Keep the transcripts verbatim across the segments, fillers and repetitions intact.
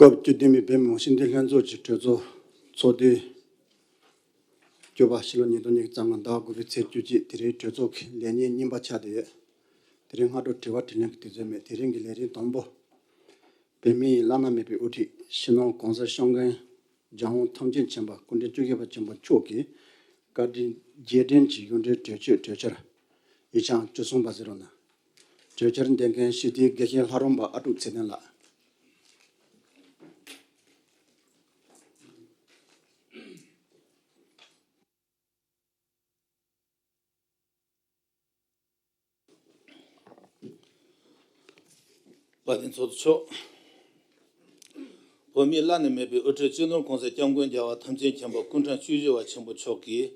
སྐབས་བཅུ་བདུན་པའི་བོད་མི་མང་སྤྱི་འཐུས་ལྷན་ཚོགས་ཀྱི་གྲོས་ཚོགས་ཚོགས་དུས་བཅུ་པ་ཕྱི་ལོ་ཉིས་སྟོང་ཉི་ཤུ་རྩ་ལྔ་ཟླ་དགུ་པའི་ཚེས་བཅུ་གཅིག་དེ་རིང་གྲོས་ཚོགས་ཀྱི་ལས་ཉིན་གཉིས་པ་ཆགས་བསྡད་ཡོད། དེ་རིང་སྔ་དྲོ་དྲི་བ་དྲིས་ལན་གྱི་དུས་ཚོད་མེད། དེ་རིང་གི་ལས་རིམ་དང་པོ། བོད་མིའི་བླ་ན་མེད་པའི་དབུ་ཁྲིད་སྤྱི་ནོར་༸གོང་ས་༸སྐྱབས་མགོན་༸རྒྱལ་དབང་ཐམས་ཅད་མཁྱེན་པ་སྐུ་ཕྲེང་བཅུ་བཞི་པ་ཆེན་པོ་མཆོག་གིས་བཀའ་དྲིན་རྗེས་དྲན་གྱི་གཞུང་འབྲེལ་གྲོས་ཆོད་གྲོས་འཆར་ཡིག་ཆ་བཅུ་གསུམ་པ་ཟེར་བ་ན། གྲོས་འཆར་འདེམས་མཁན་སྤྱི་འཐུས་དགེ་བཤེས་ལྷ་རམས་པ་ཨ་ཀྲུག་ཚེ་བརྟན་ལགས། བཀའ་དྲིན་ཚོགས་གཙོ་མཆོག་བོད་མིའི་བླ་ན་མེད་པའི་དབུ་ཁྲིད་སྤྱི་ནོར་༸གོང་ས་༸སྐྱབས་མགོན་རྒྱལ་བ་ཐམས་ཅད་མཁྱེན་པ་སྐུ་ཕྲེང་བཅུ་བཞི་པ་ཆེན་པོ་མཆོག་གིས་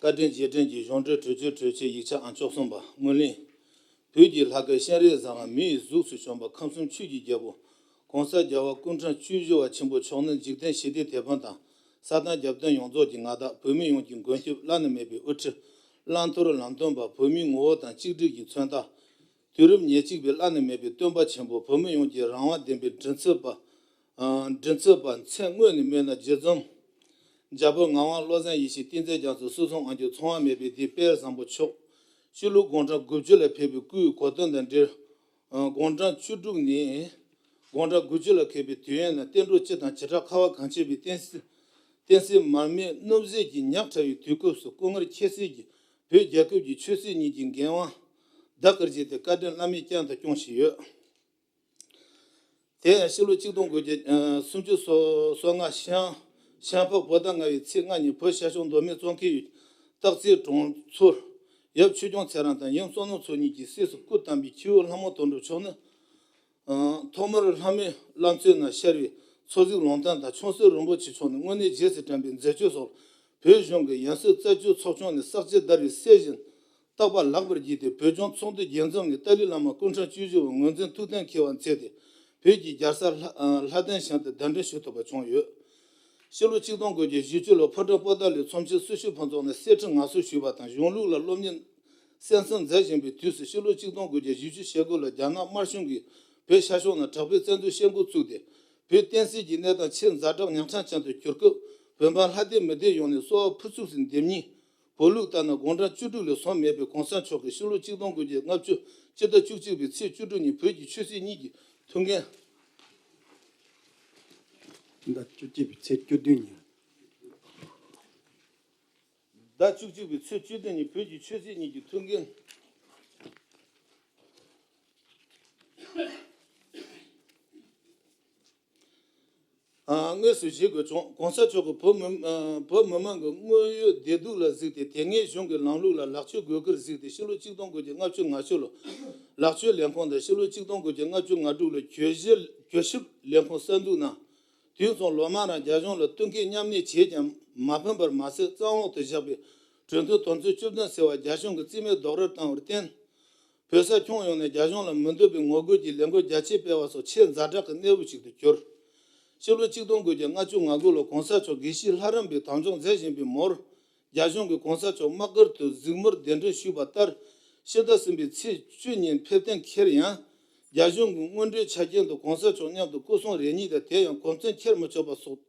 བཀའ་དྲིན་རྗེས་དྲན་གྱི་གཞུང་འབྲེལ་གྲོས་ཆོད་གྲོས་ཆོད་ཡིག་ཆ་ཨང་བཅུ་གསུམ་པ་སྔོན་གླེང་། བོད་ཀྱི་ལྷ་སྐལ་སྤྱན་རས་གཟིགས་དབང་མི་ཡི་གཟུགས་སུ་བྱོན་པ་ཁམས་གསུམ་ཆོས་ཀྱི་རྒྱལ་པོ་༸གོང་ས་རྒྱལ་བ་སྐུ་ཕྲེང་བཅུ་བཞི་པ་ཆེན་པོ་མཆོག་ནི་འཇིག་རྟེན་ཞི་བདེའི་དེད་དཔོན་དང་ས་དང་རྒྱལ་བསྟན་ཡོངས་རྫོགས་ཀྱི་མངའ་བདག་བོད་མི་ཡོངས་ཀྱི་མགོན་སྐྱབས་བླ་ན་མེད་པའི་དབུ་ཁྲིད་བླང་དོར་ལམ་སྟོན་པ་བོད་མིའི་ངོ་བོ་དང་གཅིག་སྒྲིལ་གྱི་མཚོན་རྟགས། དུས་རབས་ཉེར་གཅིག་པའི་བླ་ན་མེད་པའི་སྟོན་པ་ཆེན་པོ་བོད་མི་ཡོངས་ཀྱི་རང་དབང་ལྡན་པའི་མགྲིན་ཚབ་པ། ཨ། མགྲིན་ཚབ་པ་མཚན་དངོས་ནས་སྨོས་ན་རྗེ་ཙོང་ཁ་པ་ངག་དབང་བློ་བཟང་ཡེ་ཤེས་བསྟན་འཛིན་རྒྱ་མཚོ་སྲིད་གསུམ་དབང་སྒྱུར་ཚངས་པ་མེད་པའི་སྡེ་དཔལ་བཟང་པོ་མཆོག་ཕྱི་ལོ་དགུང་གྲངས་དགུ་བཅུ་ལ་ཕེབས་པའི་སྐུའི་གོ་སྟོན་དང་འབྲེལ། ཨ། དགུང་གྲངས་བཅུ་དྲུག་ནས་དགུང་གྲངས་དགུ་བཅུ་ལ་ཕེབས་པའི་དུས་ཡུན་ནི་བསྟན་འགྲོ་སྤྱི་དང་བྱེ་བྲག་ཁ་བ་གངས་ཅན་པའི་བསྟན་སྲིད། བསྟན་སྲིད་མར་མེ་སྣུམ་ཟད་ཀྱི་ཉག་ཕྲ་བའི་དུས་སྐབས་སུ་སྐུ་ངལ་ཁྱད་བསད་ཀྱིས་བོད་རྒྱལ་ཁབ་ཀྱི་ཆོས་སྲིད་གཉིས་ཀྱི་འགན་དབང་བདག་གིར་བཞེས་ཏེ་བཀའ་དྲིན་བླ་མེད་བསྐྱངས་དང་སྐྱོང་བཞིན་ཡོད། དེ་ཡང་ཕྱི་ལོ་ཆིག་སྟོང་དགུ་བརྒྱ་སུམ་ཅུ་སོ་ལྔ་ཤིང་ཤིང་ཕག་བོད་ཟླ་ལྔ་པའི་ཚེས་ལྔ་ཉིན་བོད་ཤར་ཕྱོགས་མདོ་སྨད་ཙོང་ཁའི་ཡུལ་སྟག་རྩེའི་གྲོང་ཚོར་ཡབ་ཆོས་སྐྱོང་ཚེ་རིང་དང་ཡུམ་བསོད་ནམས་མཚོ་གཉིས་ཀྱི་སྲས་སུ་སྐུ་བལྟམས་པའི་ཁྱེའུ་ལྷ་མོ་དོན་གྲུབ་མཆོག་ནི། ཨ། ཐོག་མར་ལྷ་མོའི་བླ་མཚོའི་ནང་ཤར་བའི་མཚོ་གཟིག་ལུང་བསྟན་དང་ཆོས་སྲིད་རིན་པོ་ཆེ་མཆོག་ནི་དངོས་གནས་རྗེས་སུ་དྲན་པའི་མཛད་སྤྱོད་སོགས་བོད་གཞུང་གི་ཡང་སྲིད་རྩད་གཅོད་ཚོགས་ཆུང་ནས་བསགས་རྗེས་བརྡར་བའི་སྲས་བཞིན་རྟག་པར་ལེགས་པར་བགྱིས་ཏེ་བོད་ལྗོངས་ཚོགས་འདུ་རྒྱས་འཛོམས་ནས་ཏཱ་ལའི་བླ་མ་སྐུ་ཕྲེང་བཅུ་བཞི་པ་ངོས་འཛིན་ཐུགས་གཏན་འཁེལ་བ་མཛད་དེ་བོད་ཀྱི་རྒྱལ་ས་ལྷ་ལྷ་ལྡན་ཞིང་དུ་གདན་འདྲེན་ཞུ་ཐུབ་པ་བྱུང་ཡོད། ཕྱི་ལོ་ཆིག་སྟོང་དགུ་བརྒྱ་བཞི་བཅུ་ལོར་ཕོ་བྲང་པོ་ཏཱ་ལའི་ཚོམས་ཆེན་སུ་ཞི་ཕུན་ཚོགས་ནས་གསེར་ཁྲི་མངའ་གསོལ་ཞུས་པ་དང་གཞུང་ལུགས་ལ་སློབ་གཉེར་གསན་བསམ་མཛད་བཞིན་པའི་དུས་སུ་ཕྱི་ལོ་ཆིག་སྟོང་དགུ་བརྒྱ་བཞི་བཅུ་ཞེ་དགུ་ལོར་རྒྱ་ནག་དམར་གཞུང་གིས་བོད་ཤར་ཕྱོགས་ན་དྲག་པོའི་བཙན་འཛུལ་བྱེད་འགོ་བཙུགས་ཏེ་བོད་བསྟན་སྲིད་ཀྱི་གནས་སྟངས་ཆེས་ཛ་དྲག་ཉམས་ཆག་ཅན་དུ་གྱུར་སྐབས་བོད་འབངས་ལྷ་སྡེ་མི་སྡེ་ཡོངས་ནས་གསོལ་བ་ཕུར་ཚུགས་སུ་འདེབས་མཁན། བོད་ལུགས་ལྟར་ན་དགུང་གྲངས་བཅུ་དྲུག་ལས་སོན་མེད་པའི་གོང་ས་མཆོག་གིས་ཕྱི་ལོ་ཆིག་སྟོང་དགུ་བརྒྱ་ལྔ་བཅུ་སྤྱི་ཟླ་བཅུ་གཅིག་པའི་ཚེས་བཅུ་དྲུག་ཉིན་བོད་ཀྱི་ཆོས་སྲིད་གཉིས་ཀྱི་ཐུགས་འགན། ཟླ་བཅུ་གཅིག་པའི་ཚེས་བཅུ་བདུན་ཉིན། ཟླ་བཅུ་གཅིག་པའི་ཚེས་བཅུ་བདུན་ཉིན་བོད་ཀྱི་ཆོས་སྲིད་གཉིས་ཀྱི་ཐུགས་འགན། ཨ། དངོས་སུ་བཞེས་དགོས་བྱུང་། གོང་ས་མཆོག་གིས་བོད་མི་ཨ། བོད་མི་མང་གི་དངོས་ཡོད་བདེ་སྡུག་ལ་གཟིགས་ཏེ་དེ་སྔའི་གཞུང་གི་ལམ་ལུགས་ལ་ལེགས་བཅོས་དགོས་སྐོར་གཟིགས་ཏེ་ཕྱི་ལོ་ཆིག་སྟོང་དགུ་བརྒྱ་ལྔ་བཅུ་ང་བཅུ་ལོར་ལེགས་བཅོས་ལས་ཁུངས་དང་ཕྱི་ལོ་ཆིག་སྟོང་དགུ་བརྒྱ་ལྔ་བཅུ་ང་དྲུག་ལོར་གྱོད་གཞི་གྱོད་ཞིབ་ལས་ཁུངས་གསར་འཛུགས་གནང་། དུས་མཚུངས་ལོ་མང་རིང་རྒྱ་གཞུང་ལ་བསྟུན་མཁས་མཉམ་གནས་བྱས་ཀྱང་མ་ཕན་པར་མ་ཟད་རྩ་འོག་ཏུ་བཞག་པའི་གྲོས་མཐུན་དོན་ཚན་བཅུ་བདུན་ཟེར་བ་རྒྱ་གཞུང་གིས་རྩིས་མེད་རྡོག་རོལ་བཏང་བར་བརྟེན། བོད་ས་ཁྱོན་ཡོངས་ནས་རྒྱ་གཞུང་ལ་མི་འདོད་པའི་ངོ་རྒོལ་གྱི་ལས་འགུལ་རྒྱ་ཆེ་སྤེལ་བ་སོགས་ཆེས་ཛ་དྲག་གི་གནས་བབ་ཅིག་ཏུ་གྱུར། ཕྱི་ལོ་ཆིག་སྟོང་དགུ་བརྒྱ་ལྔ་བཅུ་ང་དགུ་ལོར་གོང་ས་མཆོག་དགེ་བཤེས་ལྷ་རམས་པའི་དམ་བཅའ་མཛད་བཞིན་པའི་མུར། རྒྱ་གཞུང་གིས་གོང་ས་མཆོག་དམག་སྒར་དུ་གཟིགས་མོར་གདན་འདྲེན་ཞུས་པ་ལྟར། ཕྱི་ཟླ་གསུམ་པའི་ཚེས་བཅུ་ཉིན་ཕེབས་གཏན་འཁེལ་ཡང་། རྒྱ་གཞུང་གི་དངོས་འབྲེལ་ཆ་རྐྱེན་དུ་གོང་ས་མཆོག་མཉམ་དུ་སྐུ་སྲུང་རེ་གཉིས་དང་དེ་ཡང་གོ་མཚོན་འཁྱེར་མི་ཆོག་པ་སོགས།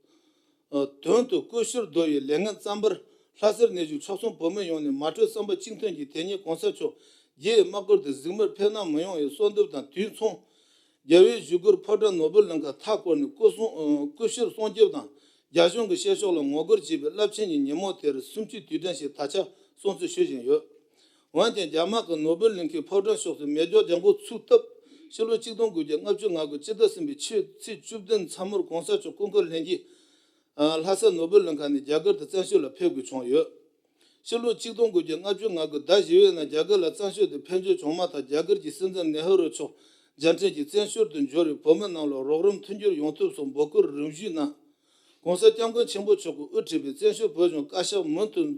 དོན་དུ་སྐུ་ཞབས་བསྡུ་བའི་ལས་ངན་བརྩམས་པར། ལྷ་སར་གནས་བཞུགས་ཆོལ་གསུམ་བོད་མི་ཡོངས་ནས་མ་གྲོས་བསམ་པ་གཅིག་མཐུན་གྱིས་དེ་ཉིན་གོང་ས་མཆོག་རྒྱའི་དམག་སྒར་དུ་གཟིགས་མོར་ཕེབས་གནང་མི་ཡོང་བའི་གསོལ་འདེབས་དང་དུས་མཚུངས། རྒྱལ་བའི་བཞུགས་སྒར་ཕོ་བྲང་ནོར་བུ་གླིང་ཁ་མཐའ་བསྐོར་ནས་སྐུ་སྲུང་། སྐུ་ཞབས་སྲུང་སྐྱོབ་དང་རྒྱ་གཞུང་གི་བཤད་ཕྱོགས་ལ་ངོ་རྒོལ་བྱས་པའི་རླབས་ཆེན་གྱི་ཉིན་མོ་དེར་གསུམ་བཅུའི་དུས་དྲན་ཞིག་ད་ཆ་སྲུང་བརྩི་ཞུ་བཞིན་ཡོད། འོན་ཀྱང་རྒྱ་དམག་གིས་ནོར་བུ་གླིང་ཁའི་ཕོ་བྲང་ཕྱོགས་སུ་མེ་སྒྱོགས་ལྗང་གུ་ཚུགས་སྟབས་ཕྱི་ལོ་ཆིག་སྟོང་དགུ་བརྒྱ་ལྔ་བཅུ་ང་དགུ་སྤྱི་ཟླ་གསུམ་པའི་ཕྱི་ཚེས་བཅུ་བདུན་མཚན་མོར་གོང་ས་མཆོག་སྐུ་འཁོར་ལྷན་རྒྱས། ལྷ་ས་ནོར་བུ་གླིང་ཁ་ནས་རྒྱ་གར་དུ་བཙན་བྱོལ་ལ་ཕེབས་དགོས་བྱུང་ཡོད། ཕྱི་ལོ་ཆིག་སྟོང་དགུ་བརྒྱ་ལྔ་བཅུ་ང་དགུ་ཟླ་བཞི་པའི་ནང་རྒྱ་གར་ལ་བཙན་བྱོལ་དུ་ཕེབས་འབྱོར་བྱུང་མ་ཐག་རྒྱ་གར་གྱི་སྲིད་འཛིན་ནེ་ཧུ་རུ་མཆོག་རྒྱལ་ཕྲན་གྱི་བཙན་བྱོལ་དུ་འབྱོར་བའི་བོད་མི་རྣམས་ལ་རོགས་རམ་མཐུན་འགྱུར་ཡོང་ཐབས་སོགས་འབོད་སྐུལ་རིམ་བཞིན་གནང་། གོང་ས་སྐྱབས་མགོན་ཆེན་པོ་མཆོག་གིས་དབུ་ཁྲིད་པའི་བཙན་བྱོལ་བོད་གཞུང་བཀའ་ཤག་མུ་མཐུད།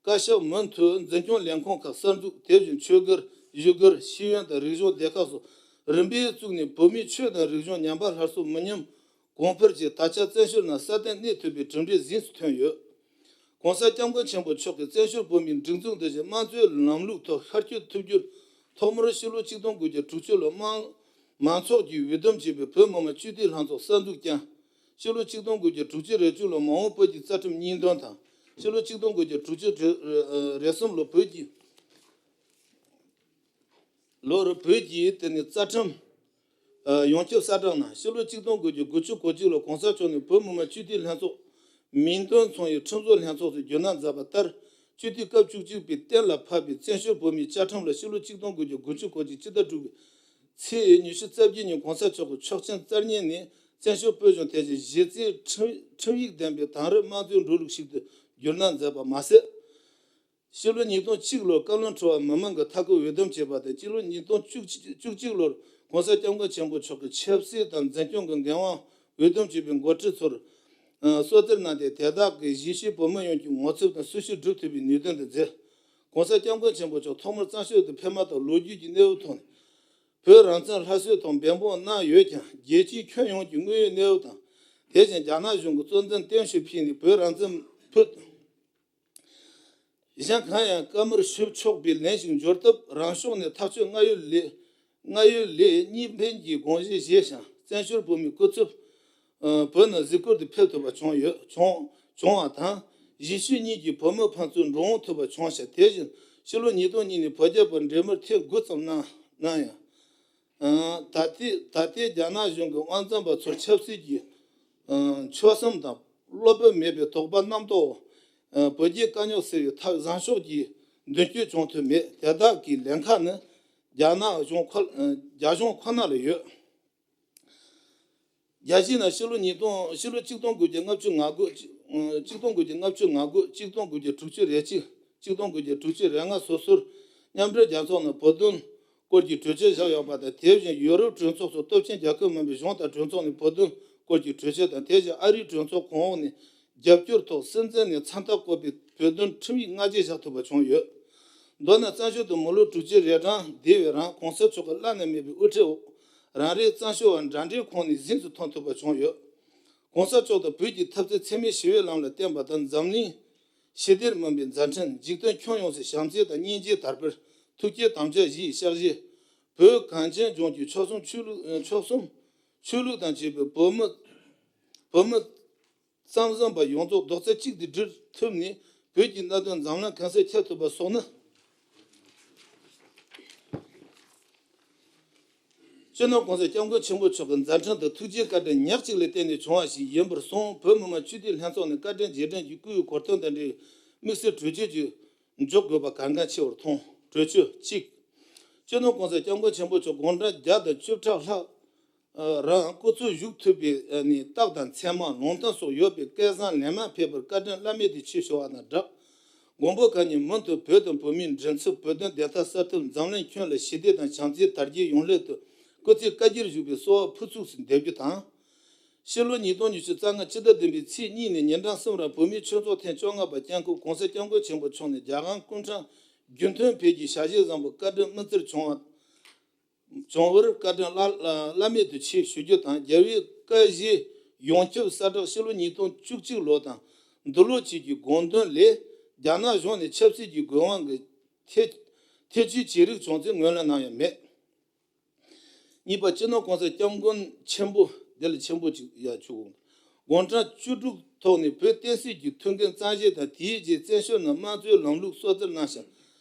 བཀའ་ཤག་མུ་མཐུད་འཛིན་སྐྱོང་ལས་ཁུངས་ཁག་གསར་འཛུགས། དེ་བཞིན་ཆོས་སྒར། བཞུགས་སྒར། ཤེས་ཡོན་དང་རིག་གཞུང་སྡེ་ཁག་སོགས་རིམ་པས་བཙུགས་ནས་བོད་མིའི་ཆོས་དང་རིག་གཞུང་ཉམས་པ་སླར་གསོ་མི་ཉམས་གོང་འཕེལ་གྱིས་ད་ཆ་བཙན་བྱོལ་ནང་སྲ་བརྟན་གནས་ཐུབ་པའི་གྲུབ་འབྲས་གཟེངས་སུ་ཐོན་ཡོད། གོང་ས་སྐྱབས་མགོན་ཆེན་པོ་མཆོག་གིས་བཙན་བྱོལ་བོད་མིའི་སྒྲིག་འཛུགས་འདི་བཞིན་དམངས་གཙོའི་ལམ་ལུགས་ཐོག་ཤར་བསྐྱོད་ཐུབ་རྒྱུར། ཐོག་མར་ཕྱི་ལོ་ཆིག་སྟོང་དགུ་བརྒྱ་དྲུག་ཅུ་ལོར་དམངས་ མང་ཚོགས་ཀྱིས་འོས་བསྡོམས་བྱས་པའི་བོད་མི་མང་སྤྱི་འཐུས་ལྷན་ཚོགས་གསར་འཛུགས་བསྐྱངས། ཕྱི་ལོ་ཆིག་སྟོང་དགུ་བརྒྱ་དྲུག་ཅུ་རེ་གཅིག་ལོར་མ་འོངས་བོད་ཀྱི་རྩ་ཁྲིམས་གཉིས་འདོན་དང་། ཕྱི་ལོ་ཆིག་སྟོང་དགུ་བརྒྱ་དྲུག་ཅུ་རེ་གསུམ་ལོར་བོད་ཀྱི་ལོར་བོད་ཀྱི་དེ་ནི་རྩ་ཁྲིམས་ཡོངས་ཁྱབ་གསལ་བསྒྲགས་གནང་། ཕྱི་ལོ་ཆིག་སྟོང་དགུ་བརྒྱ་དགུ་བཅུ་གོ་གཅིག་ལོར་གོང་ས་མཆོག་ནས་བོད་མི་མང་སྤྱི་འཐུས་ལྷན་ཚོགས་མིང་དོན་མཚུངས་པའི་ཁྲིམས་བཟོ་ལྷན་ཚོགས་སུ་བསྒྱུར་གནང་མཛད་པ་ལྟར། སྤྱི་འཐུས་སྐབས་བཅུ་གཅིག་པས་གཏན་ལ་ཕབ་པའི་བཙན་བྱོལ་བོད་མིའི་བཅའ་ཁྲིམས་ལ་ཕྱི་ལོ་ཆིག་སྟོང་དགུ་བརྒྱ་དགུ་བཅུ་གོ་གཅིག་སྤྱི་ཟླ་དྲུག་པའི་ཚེས་ཉི་ཤུ་རྩ་བརྒྱད་ཉིན་གོང་ས་མཆོག་གི་ཆོག་མཆན་རྩ་བརྙན་ནས་བཙན་བྱོལ་བོད་གཞུང་དེ་བཞིན་གཞི་རྩའི་ཁྲིམས་ཁྲིམས་ཡིག་ལྡན་པའི་དེང་རབས་དམངས་གཙོའི་འགྲོ་ལུགས་ཤིག་ཏུ་བསྒྱུར་གནང་མཛད་པ་མ་ཟད། ཕྱི་ལོ་ཉིས་སྟོང་གཅིག་ལོར་བཀའ་བློན་ཁྲི་པ་མི་མང་གི་མཐའ་འཁོར་འོས་བསྡོམས་བྱས་པ་དང་། སྤྱི་ལོ་ཉིས་སྟོང་བཅུ་གཅིག་ལོར་གོང་ས་སྐྱབས་མགོན་ཆེན་པོ་མཆོག་གི་ཆབ་སྲིད་དང་འཛིན་སྐྱོང་གི་འགན་དབང་འོས་བསྡོམས་བྱས་པའི་འགོ་ཁྲིད་ཚོར་གསོལ་སྩལ་གནང་སྟེ། དེ་དག་གིས་གཞིས་བྱེས་བོད་མི་ཡོངས་ཀྱི་ངོ་ཚབ་དང་སྲི་ཞུ་སྒྲུབ་ཐུབ་པའི་ནུས་ལྡན་དུ་མཛད། གོང་ས་སྐྱབས་མགོན་ཆེན་པོ་མཆོག་ཐོག་མར་བཙན་བྱོལ་དུ་ཕེབས་མ་ཐག་ལོ་རྒྱུས་ཀྱི་གནས་བབ་ཐོག་ནས། བོད་རང་བཙན་སླར་གསོའི་ཐོག་འབད་འབུངས་གནང་ཡོད་ཀྱང་། རྒྱལ་སྤྱིའི་ཁྱོན་ཡོངས་ཀྱི་དངོས་ཡོད་གནས་བབ་དང་། དེ་བཞིན་རྒྱ་ནག་གཞུང་གིས་གཙོ་འཛིན་བརྟན་བཞུགས་ཕུལ་ནས་བོད་རང་བཙན་ཕུད། གཞན་གང་ཡང་བཀའ་མོལ་ཞུ་ཆོག་པའི་ལན་ཞིག་འབྱོར་སྟབས། རང་ཕྱོགས་ནས་ཐག་གཅོད་སྔར་ཡོད་ལས་སྔར་ཡོད་ལས་གཉིས་ཕན་གྱི་དགོངས་བཞེས་བཞེས་ཤིང་། བཙན་བྱོལ་བོད་མིའི་སྐུ་ཚབ་བོད་ནང་གཟིགས་སྐོར་དུ་ཕེབས་ཐུབ་པ་བྱུང་ཡོད། བྱུང་བྱུང་བ་དང་། གཞིས་བྱེས་གཉིས་ཀྱི་བོད་མི་ཕན་ཚུན་འགྲོ་འོང་ཐུབ་པ་བྱུང་ཞིང་། དེ་བཞིན་ཕྱི་ལོ་ཉིས་སྟོང་གཉིས་ནས་བོད་རྒྱ་བར་འབྲེལ་མོལ་ཐེངས་དགུ་ཙམ་གནང་གནང་ཡང་། ད་ལྟའི་ད་ལྟའི་རྒྱ་ནག་གཞུང་གི་དབང་འཛིན་པ་ཚོར་ཆབ་སྲིད་ཀྱི་ཆོད་སེམས་དང་བློ་སྤོབས་མེད་པའི་དོགས་པ་རྣམ་རྟོག་འོག་བོད་རྒྱའི་དཀའ་རྙོག་སེལ་བའི་ཐབས་བཟང་ཕྱོགས་ཀྱི་མདུན་སྐྱོད་བྱུང་ཐུབ་མེད། དེ་དག་གི་ལན་ཁག་ནི་རྒྱ་ནག་གཞུང་ཁོ་རྒྱ་གཞུང་ཁོ་ན་ལ་ཡོད། རྒྱལ་སྤྱིའི་ནང་ཕྱི་ལོ་ཉིས་སྟོང་ཕྱི་ལོ་ཆིག་སྟོང་དགུ་བརྒྱ་ལྔ་བཅུ་ང་དགུ། ཆིག་སྟོང་དགུ་བརྒྱ་ལྔ་བཅུ་ང་དགུ། ཆིག་སྟོང་དགུ་བརྒྱ་དྲུག་ཅུ་རེ་གཅིག། ཆིག་སྟོང་དགུ་བརྒྱ་དྲུག་ཅུ་རེ་ལྔ་སོ་སོར་མཉམ་འབྲེལ་རྒྱལ་ཚོགས་ནང་བོད་དོན་སྐོར་གྱི་གྲོས་ཆོད་བཞག་ཡོད་པ་དང་། དེ་བཞིན་ཡོ་རོབ་གྲོས་ཚོགས་སོགས་སྟོབས་ཆེན་རྒྱལ་ཁབ་མིན་པའི་གཞུང་དང་གྲོས་ཚོགས་ནས་བོད་དོན་སྐོར་གྱི་གྲོས་ཆོད་དང་། དེ་བཞིན་ཨ་རིའི་གྲོས་ཚོགས་གོང་འོག་ནས་རྒྱབ་སྐྱོར་ཐོག་སྲིད་འཛིན་ནས་མཚན་རྟགས་བཀོད་པའི་བོད་དོན་ཁྲིམས་ཡིག་སྔ་རྗེས་བཞག་ཐུབ་པ་བྱུང་ཡོད། མདོར་ན་བཙན་བྱོལ་དུ་མི་ལོ་དྲུག་ཅུ་རེ་གྲངས་བསྡད་པའི་རིང་། གོང་ས་མཆོག་གི་བླ་ན་མེད་པའི་དབུ་ཁྲིད་འོག་རང་རེའི་བཙན་བྱོལ་བ་འདྲ་འདྲའི་ཁོངས་ནས་གཟེངས་སུ་ཐོན་ཐུབ་པ་བྱུང་ཡོད། གོང་ས་མཆོག་དང་བོད་ཀྱི་འཐབ་རྩོད་འཚེ་མེད་ཞི་བའི་ལམ་ལ་བརྟེན་པ་དང་། འཛམ་གླིང་ཞི་བདེར་སྨིན་པའི་མཛད་འཕྲིན། འཇིག་རྟེན་ཁྱོན་ཡོངས་སུ་བྱམས་བརྩེ་དང་སྙིང་རྗེའི་དར་སྤེལ། ཐུགས་བསྐྱེད་དམ་བཅའ་བཞིའི་ཕྱག་བཞེས། བོད་གངས་ཅན་ལྗོངས་ཀྱི་ཆོལ་གསུམ་ཆོས་ལུགས་ཆོས་ལུགས་དང་བཅས་པའི་བོད་མི་བོད་མི་གཙང་བཟང་པ་ཡོངས་རྫོགས་རྡོག་རྩ་གཅིག་ཏུ་སྒྲིལ་ཐུབ་ནས། བོད་ཀྱི་གནད་དོན་འཛམ་གླིང་གང་སར་ཁྱབ་ཐུབ་པ་སོགས་ནི། སྤྱི་ནོར་གོང་ས་སྐྱབས་མགོན་ཆེན་པོ་མཆོག་གི་མཛད་འཕྲིན་དང་ཐུགས་རྗེའི་བཀའ་དྲིན་ཉག་གཅིག་ལ་བརྟེན་ནས་བྱུང་བ་ཞིག་ཡིན་པར་སོང་། བོད་མི་མང་སྤྱི་འཐུས་ལྷན་ཚོགས་ནས་བཀའ་དྲིན་རྗེས་དྲན་གྱི་སྐུའི་གོ་སྟོན་དང་འབྲེལ་དམིགས་བསལ་གྲོས་ཆོད་ཅིག་འཇོག་དགོས་པ་གལ་འགངས་ཆེ་བར་མཐོང་། གྲོས་ཆོད་གཅིག་སྤྱི་ནོར་གོང་ས་སྐྱབས་མགོན་ཆེན་པོ་མཆོག་དགུང་གྲངས་བརྒྱ་དང་བཅུ་ཕྲག་ལྷག་རིང་སྐུ་ཚེ་བཞུགས་ཐུབ་པའི་ནི་རྟགས་དང་མཚན་མ་ལུང་བསྟན་སོགས་ཡོད་པའི་སྐལ་བཟང་ལན་མང་ཕེབས་པར་བཀའ་དྲིན་བླ་མེད་དུ་ཆེ་ཞུ་བ་དང་སྦྲགས། མགོན་པོ་གང་ཉིད་མུ་མཐུད་བོད་དང་བོད་མིའི་མགྲིན་ཚབ། བོད་དོན་བདེན་མཐའ་གསལ་ཐུབ། འཛམ་གླིང་ཁྱོན་ལ་ཞི་བདེ་དང་བྱམས་བརྩེའི་དར་རྒྱས་ཡོང་སླད་དུ་སྐུ་ཚེ་བསྐལ་བརྒྱར་བཞུགས་པའི་གསོལ་བ་ཕུར་ཚུགས་སུ་འདེབས་རྒྱུ་དང་། ཕྱི་ལོ་ཉིས་སྟོང་ཉི་ཤུ་རྩ་ལྔ་སྤྱི་ཟླ་བདུན་པའི་ཚེས་གཉིས་ནས་ཉིན་གྲངས་གསུམ་རིང་བོད་མིའི་ཆོས་ཚོགས་ཐེངས་བཅོ་ལྔ་པ་བསྐྱངས་སྐབས། གོང་ས་སྐྱབས་མགོན་ཆེན་པོ་མཆོག་ནས་རྒྱལ་དབང་སྐུ་ཕྲེང་རྒྱུན་ཐོན་འཕེལ་རྒྱས་ཞལ་བཞེས་བཟང་པོ་བཀའ་དྲིན་སྨིན་བརྩེར་བྱུང་བ། བྱུང་བར་བཀའ་དྲིན་བླ་བླ་མེད་དུ་ཆེ་ཞུ་རྒྱུ་དང་། རྒྱལ་བའི་བཀའ་བཞེས་ཡོངས་ཁྱབ་གསལ་བསྒྲགས་ཕྱི་ལོ་ཉིས་སྟོང་བཅུ་གཅིག་ལོ་དང་འདི་ལོ་བཅས་ཀྱི་དགོངས་དོན་ལས། རྒྱ་ནག་གཞུང་ནས་ཆབ་སྲིད་ཀྱི་དགོས་དབང་གི་ཐེ་ཐེ་བྱུས་བྱེད་རིགས་བྱུང་ཚུལ་ངོས་ལེན་གནང་ཡོད་མེད། གཉིས་པ། སྤྱི་ནོར་གོང་ས་སྐྱབས་མགོན་ཆེན་པོ། འདི་ལ་ཆེན་པོ་ཅིག་ཡ་བཅུག་དགུང་གྲངས་བཅུ་དྲུག་ཐོག་ནས་བོད་བསྟན་སྲིད་ཀྱི་ཐུགས་འགན་གཙང་བཞེས་དང་། དེའི་རྗེས་བཙན་བྱོལ་ནང་དམངས་གཙོའི་ལམ་ལུགས་སྲོག་རྩར་གནང་ཞིང་།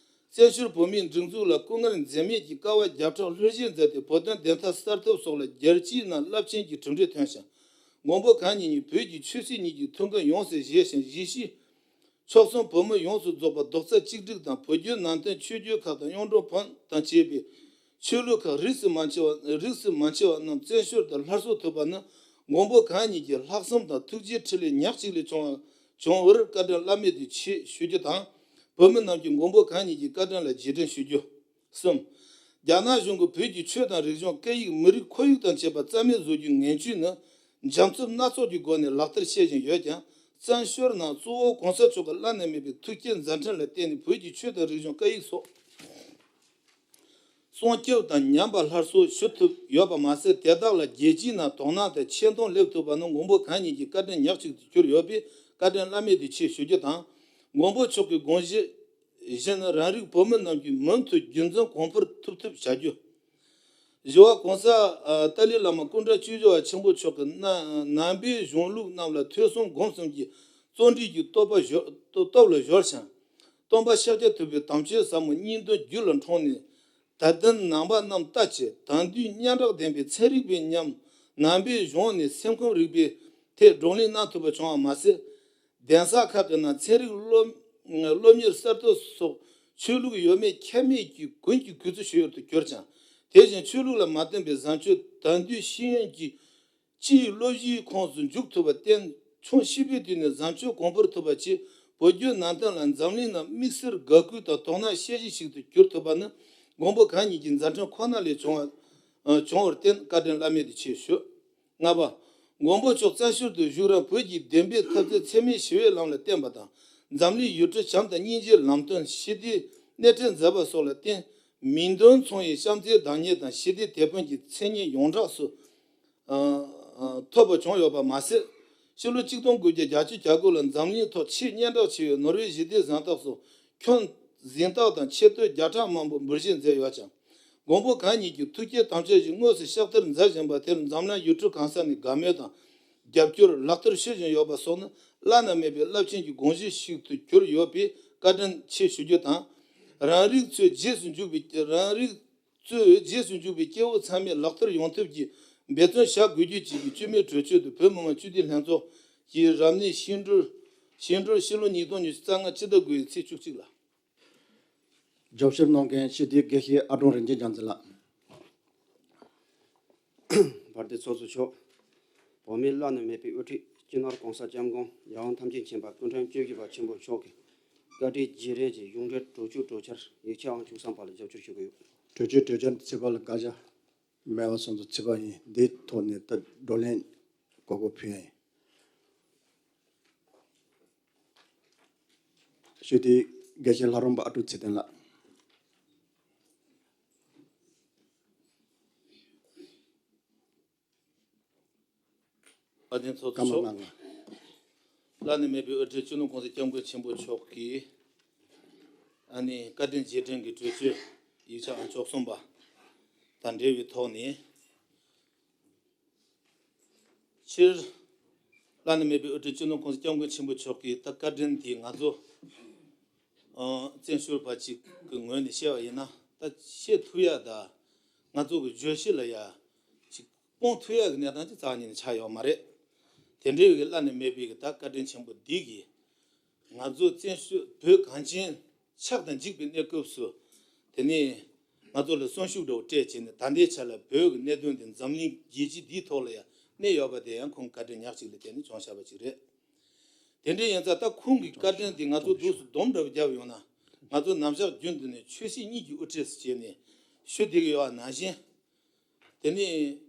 བཙན་བྱོལ་བོད་མིའི་སྒྲིག་འཛུགས་ལ་སྐུ་ངལ་འཛེམས་མེད་ཀྱིས་དཀའ་བ་བརྒྱ་ཕྲག་ལྷོད་བཞེས་མཛད་དེ། བོད་དོན་བདེན་མཐའ་གསལ་ཐབས་སོགས་ལ་རྒྱལ་སྤྱིའི་ནང་རླབས་ཆེན་གྱི་གྲུབ་འབྲས་ཐོན་ཞིང་། མགོན་པོ་གང་ཉིད་ནས་བོད་ཀྱི་ཆོས་སྲིད་གཉིས་ཀྱི་ཐུགས་འགན་ཡོངས་སུ་བཞེས་ཤིང་། གཞིས་བྱེས་ཕྱོགས་གསུམ་བོད་མི་ཡོངས་སུ་རྫོགས་པ་རྡོག་རྩ་གཅིག་སྒྲིལ་དང་། བོད་བརྒྱུད་ནང་བསྟན་ཆོས་བརྒྱུད་ཁག་དང་གཡུང་དྲུང་བོན་དང་བཅས་པའི་ཆོས་ལུགས་ཁག་རིས་སུ་མ་ཆད་པ་རིས་སུ་མ་ཆད་པ་རྣམས་བཙན་བྱོལ་དུ་སླར་གསོ་ཐུབ་པ་ནི། མགོན་པོ་གང་ཉིད་ཀྱི་ལྷག་བསམ་དང་ཐུགས་རྗེའི་ཕྲིན་ལས་ཉག་གཅིག་ལས་བྱུང་བ་བྱུང་བར་བཀའ་དྲིན་བླ་མེད་དུ་ཆེ་ཞུ་རྒྱུ་དང་། བོད་མི་རྣམས་ཀྱིས་མགོན་པོ་གང་ཉིད་ཀྱི་བཀའ་དྲིན་ལ་རྗེས་དྲན་ཞུ་རྒྱུ། གསུམ། རྒྱ་ནག་གཞུང་གིས་བོད་ཀྱི་ཆོས་དང་རིག་གཞུང་། སྐད་ཡིག་མི་རིགས་ཁོར་ཡུག་དང་བཅས་པ་རྩ་མེད་བཟོ་རྒྱུའི་ངན་བྱུས་ནི། འཇམ་རྩུབ་སྣ་ཚོགས་ཀྱི་སྒོ་ནས་ལག་བསྟར་བྱེད་བཞིན་ཡོད་ཀྱང་། བཙན་བྱོལ་ནང་གཙོ་བོ་གོང་ས་མཆོག་གི་བླ་ན་མེད་པའི་ཐུགས་བསྐྱེད་མཛད་འཕྲིན་ལ་བརྟེན་ནས། བོད་ཀྱི་ཆོས་དང་རིག་གཞུང་། སྐད་ཡིག་སོགས་སྲུང་སྐྱོབ་དང་ཉམས་པ་སླར་གསོ་ཞུ་ཐུབ་ཡོད་པ་མ་ཟད། དེ་དག་ལ་རྒྱལ་སྤྱིའི་ནང་དོ་སྣང་དང་ཆེ་མཐོང་སླེབས་ཐུབ་པ་ནི། མགོན་པོ་གང་ཉིད་ཀྱི་བཀའ་དྲིན་ཉག་གཅིག་ཏུ་གྱུར་ཡོད་པས། བཀའ་དྲིན་བླ་མེད་དུ་ཆེ་ཞུ་རྒྱུ་དང་། མགོན་པོ་མཆོག་གི་དགོངས་གཞི་བཞིན། རང་རིགས་བོད་མི་རྣམས་ཀྱིས་མུ་མཐུད་རྒྱུན་འཛིན་གོང་འཕེལ་ཐུབ་ཐབས་བྱ་རྒྱུ། བཞི་པ་གོང་ས་ཨ་ཏཱ་ལའི་བླ་མ་སྐུ་ཕྲེང་བཅུ་བཞི་པ་ཆེན་པོ་མཆོག་གིས་ན་ནང་པའི་གཞུང་ལུགས་རྣམས་ལ་ཐོས་བསམ་སྒོམ་གསུམ་གྱི་བརྩོན་འགྲུས་ཀྱི་སྟོབས་པ་སྦྱོར་སྟོབས་ལ་སྦྱོར་ཞིང་། སྟོན་པ་ཤཱཀྱ་ཐུབ་པའི་དམ་ཆོས་ཟབ་མོ་སྙིང་དོན་རྒྱུད་ལ་འཁྲུངས་ནས། དད་ལྡན་ནང་པ་རྣམས་ལྟ་ཅི་དང་དུས་སྙན་གྲགས་ལྡན་པའི་ཚན་རིག་པའི་ཉམས། ནང་པའི་གཞུང་ནས་སེམས་ཁམས་རིག་པའི་ཐད་བགྲོ་གླེང་གནང་ཐུབ་པ་བྱུང་བ་མ་ཟད། གདན་ས་ཁག་གི་ནང་ཚན་རིག་སློབ་སློབ་གཉེར་གསར་གཏོད་སོགས་ཆོས་ལུགས་ཡོད་མེད་ཁྱད་མེད་ཀྱིས་ཀུན་གྱིས་གུས་བརྩི་ཞུ་ཡུལ་དུ་གྱུར་ཅིང་། དེ་བཞིན་ཆོས་ལུགས་ལ་མ་བརྟེན་པའི་བཟང་སྤྱོད་དང་དུས་ཤེས་ཡོན་གྱི་སྤྱིའི་བློ་གཞིའི་ཁོངས་སུ་འཇུག་ཐུབ་པར་བརྟེན། ཆུང་བྱིས་པའི་དུས་ནས་བཟང་སྤྱོད་གོང་འཕེལ་ཐུབ་པ་བཅས་བོད་བརྒྱུད་ནང་བསྟན་ལ་འཛམ་གླིང་ནང་དམིགས་བསལ་དགའ་གུས་དང་དོ་སྣང་བྱེད་གཞི་ཞིག་ཏུ་གྱུར་ཐུབ་པ་ནི་མགོན་པོ་གང་ཉིད་ཀྱི་མཛད་འཕྲིན་ཁོ་ན་ལས་བྱུང་བ་བྱུང་བར་བརྟེན་བཀའ་དྲིན་བླ་མེད་དུ་ཆེ་ཞུ། ལྔ་པ། མགོན་པོ་མཆོག་བཙན་བྱོལ་དུ་བཞུགས་རིང་བོད་ཀྱི་བདེན་པའི་འཐབ་རྩོད་འཚེ་མེད་ཞི་བའི་ལམ་ལ་བརྟེན་པ་དང་། འཛམ་གླིང་ཡུལ་གྲུ་བྱམས་དང་སྙིང་རྗེའི་ལམ་སྟོན་ཞི་བདེའི་སྣེ་ཁྲིད་མཛད་པ་སོགས་ལ་བརྟེན། མིང་དོན་མཚུངས་པའི་བྱམས་བརྩེའི་བདག་ཉིད་དང་ཞི་བདེའི་དེད་དཔོན་གྱི་མཚན་སྙན་ཡོངས་གྲགས་སུ་ཨ་ཨ་ཐོབ་པ་བྱུང་ཡོད་པ་མ་ཟད། ཕྱི་ལོ་གཅིག་སྟོང་དགུ་བརྒྱ་བརྒྱད་ཅུ་གྱ་དགུ་ལ་འཛམ་གླིང་ཐོག་ཆེས་སྙན་གྲགས་ཆེ་བའི་ནོར་ཝེ་ཞི་བདེའི་གཟེངས་རྟགས་སུ་ཁྱོན་གཟེངས་རྟགས་དང་ཆེ་བསྟོད་བརྒྱ་ཕྲག་མང་པོ་འབུལ་བཞེས་མཛད་ཡོད་ཅིང་། མགོན་པོ་གང་ཉིད་ཀྱི་ཐུགས་བསྐྱེད་དམ་བཅའ་བཞིན་དངོས་སུ་ཕྱག་བསྟར་མཛད་བཞིན་པ་དེར་འཛམ་གླིང་ཡུལ་གྲུ་གང་ས་ནས་དགའ་མོས་དང་རྒྱབ་སྐྱོར་ལག་བསྟར་ཞུ་བཞིན་ཡོད་པ་སོགས་ནི་བླ་ན་མེད་པའི་རླབས་ཆེན་གྱི་དགོངས་གཞི་ཞིག་ཏུ་གྱུར་ཡོད་པས་བཀའ་དྲིན་ཆེ་ཞུ་རྒྱུ་དང་། རང་རིགས་གཙོས་རྗེས་སུ་འཇུག་པའི་རང་རིགས་གཙོས་རྗེས་སུ་འཇུག་པའི་སྐྱེ་བོ་ཚང་མས་ལག་བསྟར་ཡོང་ཐབས་ཀྱི་འབད་བརྩོན་བྱ་དགོས་རྒྱུ་བཅས་ཀྱི་བཅོས་མིན་གྲོས་ཆོད་དུ་བོད་མི་མང་སྤྱི་འཐུས་ལྷན་ཚོགས་ཀྱི་རབ་གནས་བཤད་སྒྲོས་བཤད་སྒྲོས་ཕྱི་ལོ་ཉིས་སྟོང་ཉི་ཤུ་རྩ་ལྔ་སྤྱི་ཟླ་དགུ་པའི་ཚེས་བཅུ་གཅིག་ལ། རྒྱབ་སྐྱོར་གནང་མཁན་སྤྱི་འཐུས་དགེ་བཤེས་ཨ་ཀྲོང་རིན་ཆེན་རྒྱལ་མཚན་ལགས། བར་དེ་ཚོགས་གཙོ་མཆོག་བོད་མིའི་བླ་ན་མེད་པའི་དབུ་ཁྲིད་སྤྱི་ནོར་༸གོང་ས་༸སྐྱབས་མགོན་རྒྱལ་དབང་ཐམས་ཅད་མཁྱེན་པ་སྐུ་ཕྲེང་བཅུ་བཞི་པ་ཆེན་པོ་མཆོག་གི་བཀའ་དྲིན་རྗེས་དྲན་གྱི་གཞུང་འབྲེལ་གྲོས་ཆོད་གྲོས་འཆར་ཡིག་ཆ་ཨང་བཅུ་གསུམ་པ་ལ་རྒྱབ་སྐྱོར་ཞུ་གི་ཡོད། གྲོས་ཆོད་གྲོས་འཆར་ཚིག་ཕར་ལ་བཀའ་རྒྱ་མེད་པ་སོང་ཙང་ཚིག་ཕར་ཡིན། འདིའི་ཐོག་ནས་ད་བགྲོ་གླེང་གོ་སྐབས་ཕུལ་ཡ་ཡིན། ཞུ་དེ་དགེ་བཤེས་ལྷ་རམས་པ་ཨ་ཀྲུག་ཚེ་བརྟན་ལགས། བཀའ་དྲིན་ཚོགས་གཙོ་མཆོག་བླ་ན་མེད་པའི་དབུ་ཁྲིད་སྤྱི་ནོར་༸གོང་ས་༸སྐྱབས་མགོན་ཆེན་པོ་མཆོག་གིས་ཨ་ནི་བཀའ་དྲིན་རྗེས་དྲན་གྱི་གྲོས་ཆོད་ཡིག་ཆ་ཨང་བཅུ་གསུམ་པ་དང་འབྲེལ་བའི་ཐོག་ནས། སྤྱིར་བླ་ན་མེད་པའི་དབུ་ཁྲིད་སྤྱི་ནོར་༸གོང་ས་༸སྐྱབས་མགོན་ཆེན་པོ་མཆོག་གིས་ད་བཀའ་དྲིན་དེ་ང་ཚོ་ཨ་བཙན་བྱོལ་བ་ཅིག་གི་ངོས་ནས་བཤད་པ་ཡིན་ན་ད་བཤད་ཐུབ་ཡ་ད་ང་ཚོ་གི་བརྗོད་གཞི་ལ་ཡ་ཅིག་སྤུངས་ཐུབ་ཡ་གི་གནས་སྟངས་ཅིག་རྩ་བ་ཉིད་ནས་ཆགས་ཡོད་མ་རེད། དེ་འདྲའི་གི་བླ་ན་མེད་པའི་གི་ད་བཀའ་དྲིན་ཆེན་པོ་འདི་གིས་ང་ཚོ་བཙན་བྱོལ་བོད་གངས་ཅན་ཆགས་དང་འཇིག་པའི་གནས་སྐབས་སུ་དེ་ནས་ང་ཚོ་ལ་གསོན་ཤུགས་འདྲ་བོ་སྤྲད་བྱས་ནས་ད་ལྟའི་ཆ་ལ་བོད་ཀྱི་གནད་དོན་འདི་འཛམ་གླིང་རྒྱལ་སྤྱི་འདིའི་ཐོག་ལ་ཡང་གནས་ཡོད་པ་དེ་ཡང་ཁོང་བཀའ་དྲིན་ཉག་གཅིག་ལ་བརྟེན་ནས་བྱུང་བཞག་པ་ཅིག་རེད། དེ་འདྲ་ཡིན་ཙང་ད་ཁོང་གི་བཀའ་དྲིན་འདི་ང་ཚོ་འདུག་སེ་སྡོམ་འདྲ་བོ་བརྒྱབ་ཡོང་ན་ང་ཚོ་ནམ་ཞག་རྒྱུན་དུ་ནས་ཆོས་སྲིད་གཉིས་ཀྱི་དབུ་ཁྲིད་ཟེར་བྱས་ནས་ཞུ་བསྡད་ཀྱི་ཡོད་པ་ནང་བཞིན། དེ་ནས་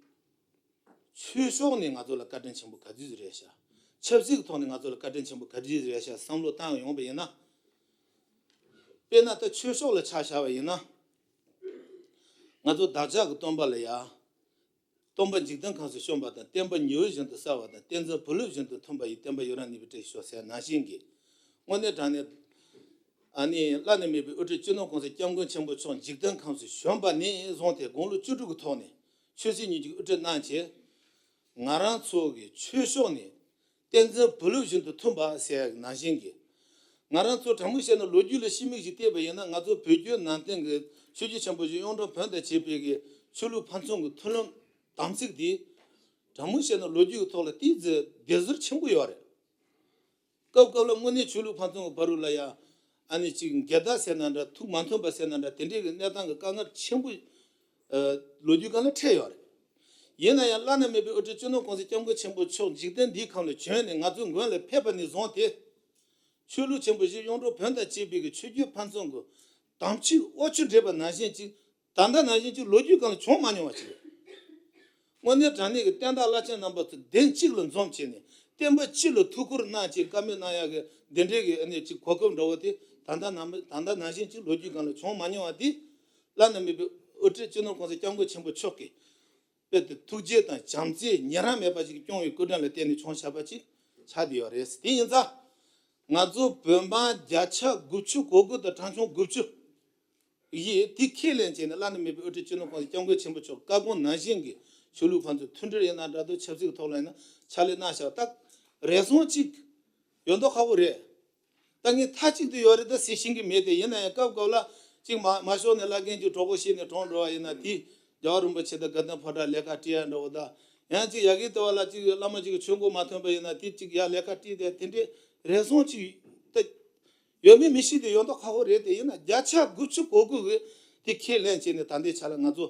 ཆོས་ཕྱོགས་ནས་ང་ཚོ་ལ་བཀའ་དྲིན་ཆེན་པོ་ག་ཚོད་ཅིག་རེད་ཤག་ཆབ་སྲིད་ཀྱི་ཐོག་ནས་ང་ཚོ་ལ་བཀའ་དྲིན་ཆེན་པོ་ག་ཚོད་ཅིག་རེད་ཤག་བསམ་བློ་བཏང་ཡོང་བ་ཡིན་ན། དཔེར་ན་ད་ཆོས་ཕྱོགས་ལ་ཆ་བཞག་པ་ཡིན་ན། ང་ཚོ་བདག་ཅག་གི་སྟོན་པ་ལ་ཡ། སྟོན་པ་འཇིག་རྟེན་ཁམས་སུ་བྱོན་པ་དང་བསྟན་པ་ཉི་འོད་བཞིན་དུ་གསལ་བ་དང་བསྟན་འཛིན་བུ་སློབ་བཞིན་དུ་མཐུན་པ་ཡི་བསྟན་པ་ཡུན་རིང་གནས་པའི་བཀྲ་ཤིས་ཤོག་ཟེར་ནང་བཞིན་གྱི། དངོས་གནས་དྲང་གནས། ཨ་ནི་བླ་ན་མེད་པའི་དབུ་ཁྲིད་སྤྱི་ནོར་༸གོང་ས་༸སྐྱབས་མགོན་ཆེན་པོ་མཆོག་འཇིག་རྟེན་ཁམས་སུ་བྱོན་པ་ནས་བཟུང་སྟེ་དགུང་ལོ་བཅུ་དྲུག་གི་ཐོག་ནས་ཆོས་སྲིད་གཉིས་ཀྱི་དབུ་ཁྲིད་གནང་བྱས། ང་རང་ཚོ་གི་ཆོས་ཕྱོགས་ནས་བསྟན་འཛིན་བུ་སློབ་བཞིན་དུ་མཐུན་པ་ཟེར་ཡག་ནང་བཞིན་གྱི། ང་རང་ཚོ་དྲང་མོ་བཤད་ན་ལོ་རྒྱུས་ལ་ཕྱི་མིག་ཅིག་བལྟས་པ་ཡིན་ན་ང་ཚོ་བོད་བརྒྱུད་ནང་བསྟན་གྱི་ཆོས་བརྒྱུད་ཆེན་པོ་བཞི་གཡུང་དྲུང་བོན་དང་བཅས་པའི་གི་ཆོས་ལུགས་ཕན་ཚུན་གྱི་མཐུན་ལམ་དམ་ཚིག་དེ། དྲང་མོ་བཤད་ན་ལོ་རྒྱུས་ཀྱི་ཐོག་ལ་ཏོག་ཙམ་སྡེབ་གསོད་ཆེན་པོ་ཡོད་རེད། སྐབས་སྐབས་ལ་དངོས་གནས་ཆོས་ལུགས་ཕན་ཚུན་གྱི་བར་དུ་ལ་ཡ། ཨ་ནི་ཅིག་འགལ་ཟླ་ཟེར་ན་འདྲ་ཐུགས་མ་མཐུན་པ་ཟེར་ན་འདྲ་དེ་འདྲའི་གི་གནས་སྟངས་ཀྱི་དཀའ་ངལ་ཆེན་པོ། ཨ་ལོ་རྒྱུས་སྒང་ལ་འཕྲད་ཡོད་རེད། ཡིན་ན་ཡང་བླ་ན་མེད་པའི་དབུ་ཁྲིད་སྤྱི་ནོར་༸གོང་ས་༸སྐྱབས་མགོན་ཆེན་པོ་མཆོག་འཇིག་རྟེན་འདིའི་ཁམས་ལ་བྱོན་ནས་ང་ཚོའི་མགོན་ལ་ཕེབས་པ་ནས་བཟུང་སྟེ། ཆོས་ལུགས་ཆེན་པོ་བཞི་གཡུང་དྲུང་བོན་དང་བཅས་པའི་གི་ཆོས་བརྒྱུད་ཕན་ཚུན་གྱི་དམ་ཆོས་དབུ་ཁྲིད་འདྲེས་པ་ནང་བཞིན་ཅིག་ད་ལྟ་ནང་བཞིན་ཅིག་ལོ་རྒྱུས་སྒང་ལ་བྱུང་མ་མྱོང་བ་ཅིག་རེད། དངོས་གནས་དྲང་གནས་ཀྱི་བསྟན་བདག་བླ་ཆེན་རྣམ་པ་ཚོ་གདན་གཅིག་ལ་འཛོམས་བྱས་ནས་བསྟན་པ་སྤྱི་ལ་ཐུགས་ཁུར་གནང་བྱས་བཀའ་མོལ་གནང་ཡག་གི་འདི་འདྲའི་གི་ཨ་ནི་ཅིག་གོ་སྐབས་འདྲ་བོ་དེ་ད་ལྟ་ནང་ད་ལྟ་ནང་བཞིན་ཅིག་ལོ་རྒྱུས་སྒང་ལ་བྱུང་མ་མྱོང་བ་འདི་བླ་ན་མེད་པའི་དབུ་ཁྲིད་སྤྱི་ནོར་༸གོང་ས་༸སྐྱབས་མགོན་ཆེན་པོ་མཆོག་གིས་དཔེ་དེ་ཐུགས་རྗེ་དང་བྱམས་བརྩེ་ཉེ་རིང་མེད་པ་ཞིག་སྐྱོང་བའི་སྐུ་དྲིན་ལ་བརྟེན་ནས་བྱུང་བཞག་པ་ཅིག་ཆགས་བསྡད་ཡོད་རེད། དེ་ཡིན་ཙང་ང་ཚོ་བོད་འབངས་བརྒྱ་ཆ་དགུ་བཅུ་གོ་དགུ་དང་གྲངས་ཆུང་དགུ་བཅུ། ཡིས་དེ་ཁས་ལེན་བྱས་ནས་བླ་ན་མེད་པའི་དབུ་ཁྲིད་སྤྱི་ནོར་༸གོང་ས་༸སྐྱབས་མགོན་ཆེན་པོ་མཆོག་བཀའ་དགོངས་ནང་བཞིན་གྱི་ཆོས་ལུགས་ཕན་ཚུན་མཐུན་སྒྲིལ་ཡིན་ན་འདྲ་འདུག་ཆབ་སྲིད་ཀྱི་ཐོག་ལ་ཡིན་ན་ཕྱག་ལས་གནང་བཞག་ད་རེ་ཟུང་གཅིག་ཡོད་མདོག་ཁ་པོ་རེད། ད་ངས་མཐའ་གཅིག་ཏུ་ཡོད་རེད་ད་ཟེར་ཤེས་ཀྱི་མེད་དེ། ཡིན་ན་ཡང་སྐབས་སྐབས་ལ་གཅིག་མ་མ་ཤོར་ནས་བླ་རྒན་གྱི་གྲོགས་པོ་བཤད་ནས་གྲོངས་འགྲོ་བ་ཡིན་ན། དེ་རྒྱལ་བ་རིན་པོ་ཆེ་དང་དགའ་ལྡན་ཕོ་བྲང་ལས་ཀ་སྤྲད་ཡ་འདྲ་བོ་ད། ཡང་གཅིག་ཡ་གི་ལྟ་བ་ལ་གཅིག་བླ་མ་གཅིག་གི་ཆོས་འགོ་མ་ཐོན་པ་ཡིན་ན་དེ་གཅིག་ཡ་ལས་ཀ་སྤྲད་དེ་དེ་འདྲའི་རེ་ཟུང་གཅིག་ད་ཡོད་མེད་མི་ཤེས་དེ་ཡོད་མདོག་ཁ་པོ་རེད་དེ། ཡིན་ན་བརྒྱ་ཆ་དགུ་བཅུ་གོ་དགུ་གི་དེ་ཁས་ལེན་བྱས་ནས་ད་ལྟའི་ཆ་ལ་ང་ཚོ་